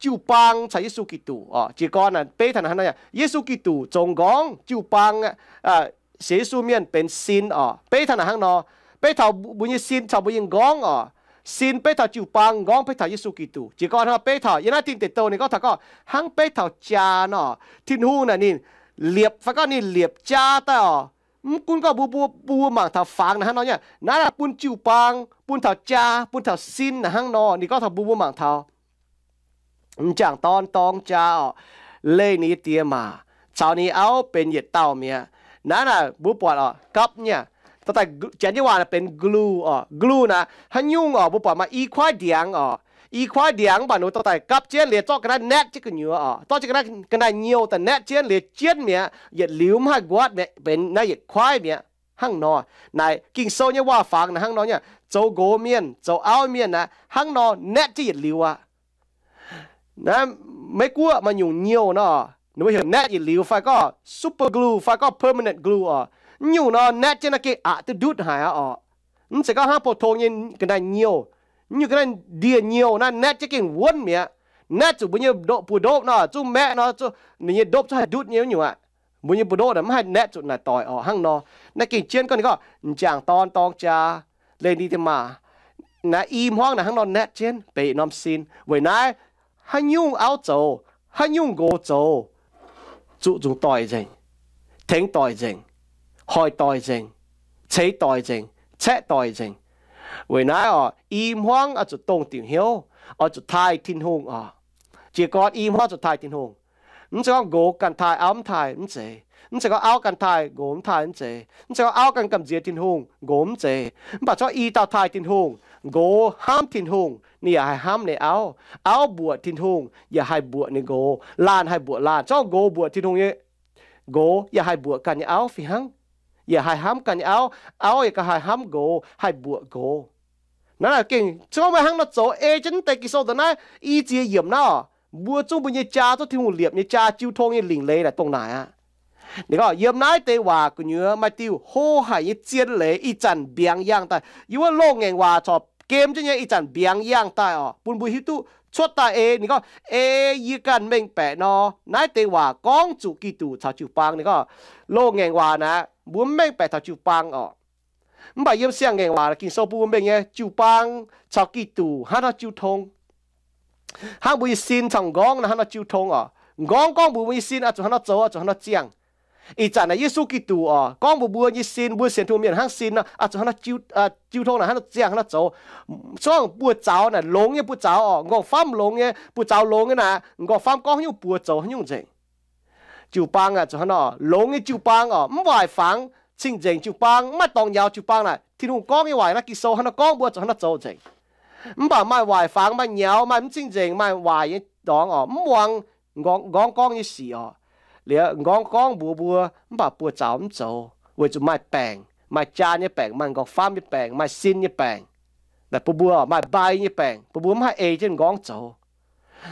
jiu-baang caux Yesu Giduc oc. Jiez gorn naaic beiv taux naaic hnangv nor, Yesu Giduc zoux nqorngv, jiu-baang, sienx Yesu mienh benx sin oc. Beiv taux naaic hnangv nor, beiv taux mbuo nyei sin caux mbuo nyei nqorngv oc. Sin beiv taux jiu-baang, nqorngv beiv taux Yesu Giduc. Jiez gorn hnangv beiv taux yiem naaiv Tin Deic Douh ninh gorngv taux gorngv hnangv beiv taux jaa nor, Tin-Hungh naaic ninh liepc fai gorngv ninh liepc jaa daaih oc. Mv gunv gorngv mbuo, mbuo, mbuo mangc taux fangx naaic hnangv nor nyei, naaiv naaic bun jiu-baang, bun taux jaa, bun taux sin naaic hnangv nor. Ninh gorngv taux mbuo, mbuo mangc taux m'jangc dorn dorng jaa oc, leih ninh nyei die maac caux ninh nyei auv benx yietc dauh mi'aqv. Naaiv naaic mbuo buatc oc, gapv nyei, dorh daaih Janx nyei waac naaic benx glue oc. Glue naaic haaix nyungc oc, mbuo buatc maaih i kuaaiv ndiangx oc. I kuaaiv ndiangx mv baac ninh dorh daaih gapv jienv liuz zorqv ga'naaiv naetv jienv gu'nyuoz oc. Zorqv jienv ga'naaiv, ga'naaiv nyiuh daaih naetv jienv liuz jienv mi'aqv. Yietc liuz mv haih nquatv mi'aqv, benx naaiv yietc kuaaiv mi'aqv. Hnangv nor, naaic Ging-Sou nyei waac-fangx naaic hnangv nor nyei, zoux nqox mienh, zoux auv mienh naaic hnangv nor naetv jienv yietc liuz aqv. Naaiv Meiv-Guoqv maaih nyungc nyiuh nor, ninh mbuo heuc naetv yietc liuz fai gorngv super glue fai gorngv permanent glue oc. Mv nyungc nor naetv jienv naaiv gengh aqc duqv ndutv haic aqv oc. Mv zeiz gorngv hnangv pou-tong nyei ga'naaiv nyiuh. Mv nyungc ga'naaiv ndie-nyiuh naaiv naetv jienv gengh wuonv mi'aqv. Naetv zuqc mbuo nyei mbu'ndongv nor, zungv maeqv nor, ninh nyei ndopv zungv haih ndutv nyei wuov nyungc aqv. Mbuo nyei mbu'ndongv naaic mv haih naetv zuqc naaic doic oc. Hnangv nor, naaiv gengh jienv gorngv ninh gorngv m'jangc dorn dorng jaa leih ninh die maac. Naaiv i hmuangv naaic hnangv nor naetv jienv benx norm sin. Weic naaiv haaix nyungc auv zoux, haaix nyungc nqox zoux, zuqc nzungh doic nzengc, tengx doic nzengc, hoic doic nzengc, ceix doic nzengc, caeqv doic nzengc. Weic naaiv oc, i hmuangv oix zuqc dongh diuc hnyouv, oix zuqc taaih Tin-Hungh oc. Jiez gorn i hmuangv zuqc taaih Tin-Hungh. Mv zeiz gorngv nqox ganh taaih auv mv taaih mv zeiz. Mv zeiz gorngv auv ganh taaih nqox mv taaih mv zeiz. Mv zeiz gorngv auv ganh gamh nziex Tin-Hungh, nqox mv zeiz. Mv baac gorngv i dauh taaih Tin-Hungh, nqox hnamv Tin-Hungh, ninh yaac haih hnamv ninh auv. Auv mbuoqc Tin-Hungh yaac haih mbuoqc ninh nqox. Laanh haih mbuoqc laanh. Zorqv nqox mbuoqc Tin-Hungh nyei nqox yaac haih mbuoqc ganh nyei auv fih hnangv, yaac haih hnamv ganh nyei auv. Auv yaac ganh haih hnamv nqox, haih mbuoqc nqox. Naaiv gengh zungv meih hnangv nor zoux ei jienv deix Ging-Sou dongh naaiv i ziex yiemc naaiv oc. Mbuo zungv mbuo nyei jaa, zungv Tin-Hungh liepc nyei jaa, jiu tong nyei lingc leiz naaic dongh naaic aqv. Ninh gorngv yiem naaiv deix waac gu'nyuoz maaih diuh hlo haic nyei zien leiz ih zanc mbiaangx yangh daaih. Yiem wuov loz-ngaengc waac corc gem jienv nyei ih zanc mbiaangx yangh daaih oc, bun mbuo hiuv duqv cuotv daaih ei. Ninh gorngv ei yie ganh mengh baeqc nor, naaiv deix waac gorngv zuqc Giduc caux jiu-baang. Ninh gorngv loz-ngaengc waac naaic mbuo mv mengh baeqc taux jiu-baang oc. Mv baac yiem siang-ngaengc waac Ging-Sou bun mbuo mengh nyei jiu-baang caux Giduc hnangv nor jiu tong. Hnangv mbuo nyei sin caux m'nqorngv naaic hnangv nor jiu tong oc. M'nqorngv gorngv mbuox mbuo nyei sin oix zuqc hnangv nor zoux, oix zuqc hnangv nor ziangh. Ih zanc naaic Yesu Giduc oc, gorngv mbuox mbuo nyei sin, mbuo sienx Tin-Hungh mienh hnangv sin nor, oix zuqc hnangv nor jiu, jiu tong naaic hnangv nor ziangh, hnangv nor zoux. Zorngv buoz-zaux naaic longx nyei buoz-zaux oc, m'nqorngv-famv longx nyei buoz-zaux, longx nyei naaic m'nqorngv-famv gorngv haaix nyungc buoz zoux haaix nyungc nzengc. Jiu-baang aah, zuqc hnangv nor longx nyei jiu-baang oc, mv waaic fangx, cing-nzengc jiu-baang, mv maaih dorngx nyaux jiu-baang naaic, Tin-Hungh gorngv nyei waac naaiv Ging-Sou hnangv nor gorngv mbuo zuqc hnangv nor zoux nzengc. Mv baac maaih waaic fangx, maaih nyaux, maaih mv cing-nzengc, maaih waaic nyei dorngx oc, mv muangx m'nqorngv gorngv nyei sic oc. Liuz m'nqorngv gorngv mbuox mbuo, mv baac buoz-zaux mv zoux weic zuqc maaih baengc, maaih jaa nyei baengc, maaih m'nqorngv-famv nyei baengc, maaih sin nyei baengc. Naaic bun mbuo maaih mbai nyei baengc, bun mbuo mv haih ei jienv m'nqorngv zoux.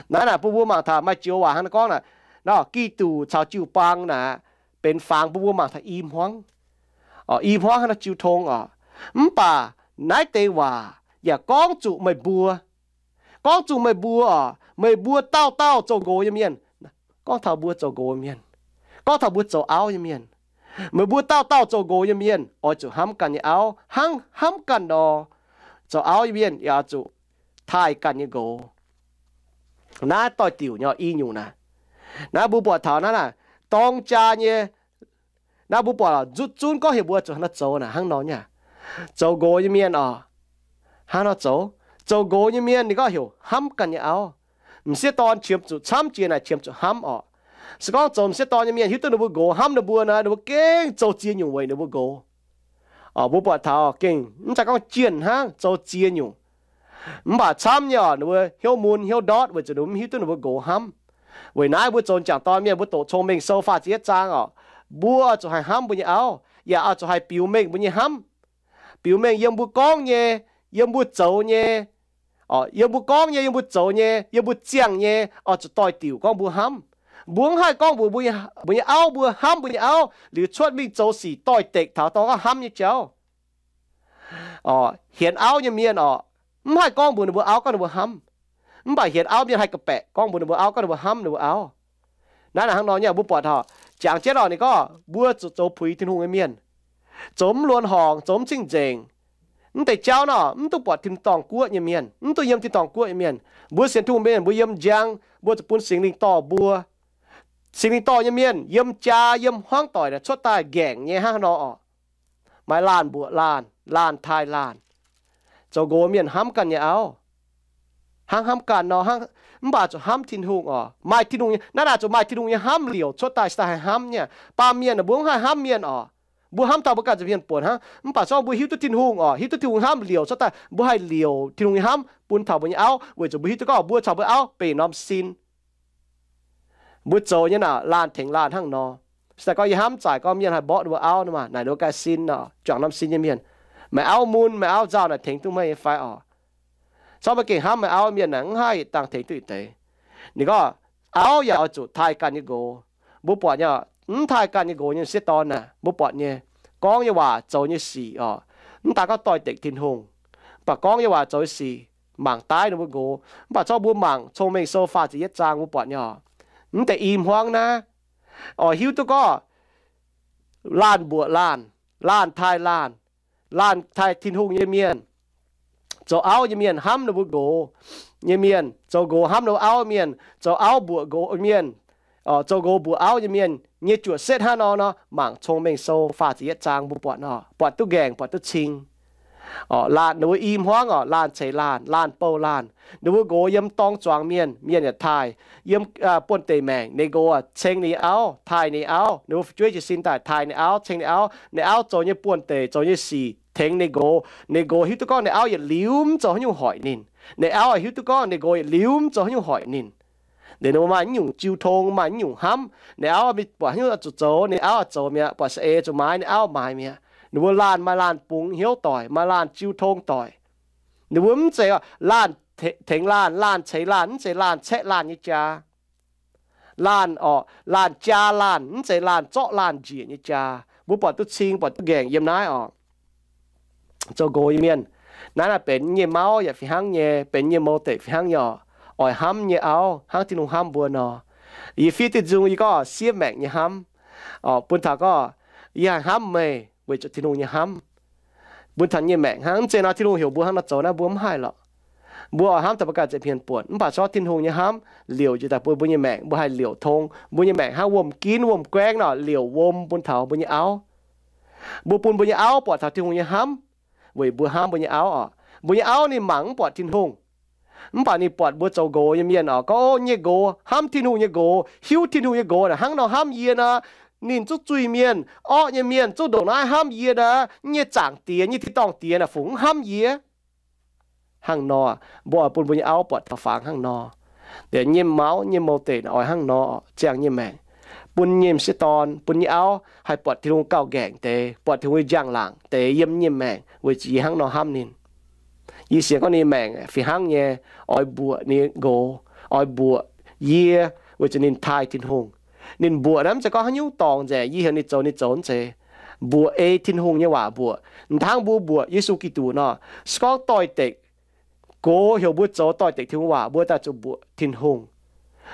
Naaiv naaic bun mbuo mangc taux maaih joux waac hnangv nor gorngv naaic, nor Giduc caux jiu-baang naaic benx fangx bun mbuo mangc taux i hmuangv. I hmuangv hnangv nor jiu tong oc. Mv baac naaiv deix waac yaac gorngv zuqc meih mbuo, gorngv zuqc meih mbuo oc, meih mbuo dauh dauh zoux nqox nyei mienh. Gorngv taux mbuo zoux nqox mienh, gorngv taux mbuo zoux auv nyei mienh. Meih mbuo dauh dauh zoux nqox nyei mienh oix zuqc hnamv ganh nyei auv hnangv hnamv ganh nor, zoux auv nyei mienh yaac oix zuqc taaih ganh nyei nqox. Naaiv doix-diuc nyei i nyungc naaic. Naaiv mbuo buatc taux naaiv naaic, dorng jaa nyei. Naaiv mbuo buatc nzutv zunv gorngv heuc mbuo zuqc hnangv nor zoux naaic hnangv nor nyei. Zoux nqox nyei mienh oc, hnangv nor zoux. Zoux nqox nyei mienh ninh gorngv heuc hnamv ganh nyei auv. M'sieqv dorn qiemx zuqc camv jiex naaic qiemx zuqc hnamv oc. Se gorngv zoux m'sieqv dorn nyei mienh hiuv duqv ninh mbuo nqox hnamv ninh mbuo nor, ninh mbuo gengh zoux ziex nyungc weic ninh mbuo nqox. Mbuo buatc taux gengh mv zeiz gorngv jienh hnangv, zoux ziex nyungc. Mv baac camv nyei oc, ninh mbuo hnyouv mun hnyouv ndortv weic zuqc ninh mbuo mv hiuv duqv ninh mbuo nqox hnamv. Weic naaiv mbuo zoux m'jangc dorn mienh mbuo doqc Cong-Mengh Sou faah ziepc yietv zaang oc, mbuo oix zuqc haih hnamv mbuo nyei auv, yaac oix zuqc haih biux mengh mbuo nyei hnamv. Biux mengh yiem mbuo gorngv nyei, yiem mbuo zoux nyei, yiem mbuo gorngv nyei, yiem mbuo zoux nyei, yiem mbuo ziangh nyei, oix zuqc doix-diuc gorngv mbuo hnamv. Mbuo mv haih gorngv mbuox mbuo nyei auv, mbuo hnamv mbuo nyei auv liuz cuotv mingh zoux sic doix-dekc taux dorh gorngv hnamv nyei jauv. Hienx auv nyei mienh oc, mv haih gorngv mbuox ninh mbuo auv gorngv ninh mbuo hnamv. Mv baac hienx auv mienh haih ga'baeqc gorngv mbuox ninh mbuo auv gorngv ninh mbuo hnamv ninh mbuo auv. Naaiv naaic hnangv nor nyei, mbuo buatc taux jangx jienv oc, ninh gorngv mbuo zuqc zoux puix Tin-Hungh nyei mienh, zoux mv luonx horngc, zoux mv cing-nzengc. Mv deix jauv nor mv duqv buatc tin-dorngh guoqv nyei mienh, mv duqv yiem tin-dorngh guoqv nyei mienh. Mbuo sienx Tin-Hungh mienh mbuo yiem njang, mbuo zuqc bun Singx Lingh dorh mbuo. Singx Lingh dorh nyei mienh yiem jaa yiem hmuangv doic naaic cuotv daaih ngaengc nyei hnangv haaix nor oc. Maaih laanh mbuoqc laanh, laanh taaih laanh. Zoux nqox mienh hnamv ganh nyei auv, hnangv hnamv ganh nor, mv baac zuqc hnamv Tin-Hungh oc. Maaih Tin-Hungh, naaiv naaic zuqc maaih Tin-Hungh nyei hnamv liouc cuotv daaih se daaih haih hnamv nyei. Baamh mienh mbuo mv haih hnamv mienh oc. Mbuo hnamv taux mbuo ganh zuqc mienh buonc hnangv, mv baac se gorngv mbuo hiuv duqv Tin-Hungh oc, hiuv duqv Tin-Hungh hnamv liouc cuotv daaih, mbuo haih liouc Tin-Hungh nyei hnamv bun taux mbuo nyei auv, weic zuqc mbuo hiuv duqv gorngv mbuo caux mbuo auv benx norm sin. Mbuo zoux nyei naaic laanh tengx laanh hnangv nor. Se daaih gorngv yie hnamv zaaic gorngv mienh haih mborqv ninh mbuo auv nor maah, naaic ninh mbuo ganh sin oc, juangc norm sin nyei mienh. Meih auv mun, meih auv nzauh naaic tengx duqv meih nyei fai oc? Cov meih gengh hnamv meih auv mienh naaic mv haih dangh tengx duqv yietc deix. Ninh gorngv auv yaac oix zuqc taaih ganh nyei nqox. Mbuo buatc nyei, mv taaih ganh nyei nqox nyei m'sieqv dorn naaic, mbuo buatc nyei, gorngv nyei waac zoux nyei sic oc, mv daaih gorngv doix-dekc Tin-Hungh, mv baac gorngv nyei waac zoux nyei sic mangc daaih ninh mbuo nqox. Mv baac zorqv mbuo mangc Cong-Mengh Sou faah ziepc yietv zaang mbuo buatc nyei oc, mv deix i hmuangv naaiv oix hiuv duqv gorngv laanh mbuoqc laanh, laanh taaih laanh, laanh taaih Tin-Hungh nyei mienh. Zoux auv nyei mienh hnamv ninh mbuo nqox nyei mienh, zoux nqox hnamv ninh mbuo auv mienh, zoux auv mbuoqc nqox mienh, zoux nqox mbuoqc auv nyei mienh nyei juoqc setv hnangv nor nor, mangc Cong-Mengh Sou faah ziepc yietv zaang mbuo buatc nor, buatc duqv nqaengc, buatc duqv cing. Orqc, laanh ninh mbuo i hmuangv orqc, laanh ceix laanh, laanh bouh laanh. Ninh mbuo nqox yiem dorng zuangx mienh, mienh yaac taaih. Yiem buonv-deic maengc ninh nqox ceng ninh nyei auv, taaih ninh nyei auv. Ninh mbuo fu'jueiv jiez sin daaih taaih ninh auv, ceng ninh auv. Ninh auv zoux nyei buonv-deic, zoux nyei sic tengx ninh nqox. Ninh nqox hiuv duqv gorngv ninh auv yietc liuz mv zoux haaix nyungc hoic ninh. Ninh auv hiuv duqv gorngv ninh nqox yietc liuz mv zoux haaix nyungc hoic ninh. Ninh mbuo maaih nyungc jiu tong, maaih nyungc hnamv. Ninh auv buatc haaix nyungc zuqc zoux, ninh auv zoux mi'aqv. Buatc saeng-eix zuqc maaiz, ninh auv maaiz mi'aqv. Ninh mbuo laanh maaih laanh bungx hnyouv doic, maaih laanh jiu tong doic. Ninh mbuo mv zeiz laanh tengx laanh, laanh ceix laanh, mv zeiz laanh caeqv laanh nyei jaa. Laanh orqc, laanh jaa laanh, mv zeiz laanh zorqv laanh njiec nyei jaa. Mbuo buatc duqv cing, buatc duqv nqaengc yiem naaiv orqc. Zoux nqox nyei mienh, naaiv naaic benx nyei mauv yaac fih hnangv nyei, benx nyei mou deic fih hnangv nyei orqc. Oix hnamv nyei auv hnangv Tin-Hungh hnamv mbuo nor. Yie fiev diuh nzung yie gorngv siev maengc nyei hnamv. Orqc, bun taux gorngv yie haih hnamv meih weic zuqc Tin-Hungh nyei hnamv. Bun taux nyei maengc hnangv, mv zeiz nor Tin-Hungh heuc mbuo hnangv nor zoux naaiv mbuo mv haih lorqc. Mbuo oix hnamv taux mbuo ganh ziepc hmien buonc, mv baac se gorngv Tin-Hungh nyei hnamv liouc njiec daaih bun mbuo nyei maengc, mbuo haih liouc tong. Mbuo nyei maengc hnangv wuom-ginv wuom-guaengv nor liouc wuom bun taux mbuo nyei auv. Mbuo bun mbuo nyei auv buatc taux Tin-Hungh nyei hnamv weic mbuo hnamv mbuo nyei auv orqc. Mbuo nyei auv ninh mangc mv buatc Tin-Hungh, mv baac ninh buatc mbuo zoux nqox nyei mienh orqc, gorngv, O, nyei nqox, hnamv Tin-Hungh nyei nqox, hiuv Tin-Hungh nyei nqox naaic hnangv nor hnamv yie nor, ninh zungv zuiz-mienh, orqv nyei mienh zungv ndongc naaiv hnamv yie nor, nyei zaangc diex, nyei tin-dorngh diex naaic fungc mv hnamv yie. Hnangv nor, mbuo oix bun mbuo nyei auv buatc taux fangx hnangv nor. Nyei mauv nyei mou deic naaic oix hnangv nor ziangh nyei maengc, bun nyei m'sieqv dorn, bun nyei auv haih buatc Tin-Hungh gauh nqaengc deix, buatc Tin-Hungh nyei njang-laangc deix yiem nyei maengc weic zuqc yie hnangv nor hnamv ninh. Yie sienx gorngv ninh maengc fih hnangv nyei, oix mbuoqc ninh nqox, oix mbuoqc yie, weic zuqc ninh taaih Tin-Hungh. Ninh mbuoqc naaiv mv zeiz gorngv haaix nyungc dorngc nzengc, yie heuc ninh zoux ninh zoux, mv zeiz. Mbuoqc ei Tin-Hungh nyei waac mbuoqc, hnangv mbuo mbuoqc Yesu Giduc nor. Se gorngv doix-dekc gox heuc mbuo zoux doix-dekc Tin-Hungh waac, mbuo daaih zuqc mbuoqc Tin-Hungh.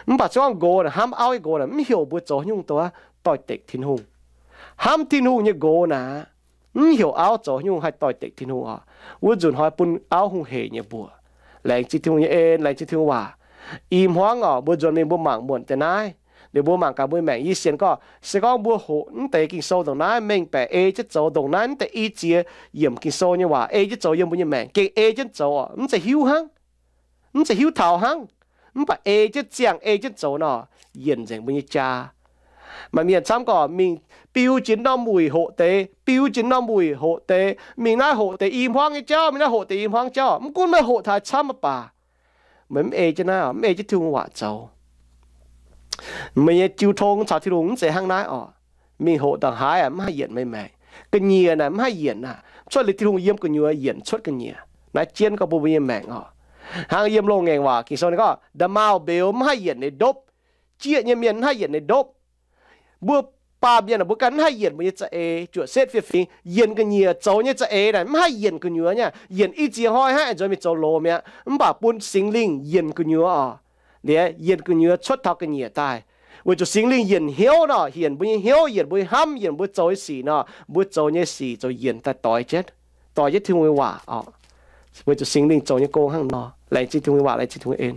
Mv baac se gorngv nqox naaic, hnamv auv nyei nqox naaic mv heuc mbuo zoux haaix nyungc doix, doix-dekc Tin-Hungh. Hnamv Tin-Hungh nyei nqox naaic, mv heuc auv zoux haaix nyungc haih doix-dekc Tin-Hungh oc. Wuov nzunc hnoi bun auv hungh heic nyei mbuoqc. Laengz zingh Tin-Hungh nyei en, laengz zingh Tin-Hungh waac. I hmuangv oc, mbuo nzuonx mingh mbuo mangc muonc deix naaiv, liuz mbuo mangc gaax mbuo maengc. Yie sienx gorngv se gorngv mbuo hoqc mv deix Ging-Sou ndongc naaiv mengh baeqc ei jienv zoux ndongc naaiv, mv deix i ziex yiemc Ging-Sou nyei waac ei jienv zoux yiem mbuo nyei maengc, gengh ei jienv zoux oc, mv zeiz hiuv hnangv, mv zeiz hiuv taux hnangv, mv baac ei jienv ziangh ei jienv zoux nor, yienc nzengc mbuo nyei jaa. Maaih mienh camv gorqv mingh biu jiex norm wuic hoqc deix, biu jiex norm wuic hoqc deix, mingh naaiv hoqc deix i hmuangv nyei jauv, mingh naaiv hoqc deix i hmuangv jauv, mv gunv meih hoqc taux camv mv baac meih mv ei jienv naaiv, mv ei jienv Tin-Hungh waac zoux. Meih nyei jiu tong caux Tin-Hungh mv zeiz hnangv naaiv oc. Mingh hoqc ndongc haaix mv haih yienc meih maengc. Ga'nyiec naaic mv haih yienc aqv. Cuotv liuz Tin-Hungh yiem gu'nyuoz yienc cuotv ga'nyiec. Naaiv jienv gorngv bun mbuo nyei maengc oc. Hnangv yiem Loz-Ngaengc Waac Ging-Sou ninh gorngv, nda'maauh mbeux mv haih yienc ninh ndopv. Jieqv nyei mienh mv haih yienc ninh ndopv. Mbuo baamh mienh mbuo ganh mv haih yienc mbuo nyei za'eix, juoqc setv fiev fingx, yienc ga'nyiec zoux nyei za'eix naaic mv haih yienc gu'nyuoz nyei. Yienc i ziex hnoi hnangv aengx nzuonx mingh zoux loz mi'aqv. Mv baac bun Singx Lingh yienc gu'nyuoz oc. Liuz yienc gu'nyuoz cuotv taux ga'nyiec daaih. Weic zuqc Singx Lingh yienc hnyouv nor, yienc mbuo nyei hnyouv, yienc mbuo nyei hnamv, yienc mbuo zoux nyei sic nor, mbuo zoux nyei sic zoux yienc daaih doix jienv, doix jienv Tin-Hungh nyei waac oc. Weic zuqc Singx Lingh zoux nyei gong hnangv nor. Laengz zingh Tin-Hungh nyei waac, laengz zingh Tin-Hungh nyei en.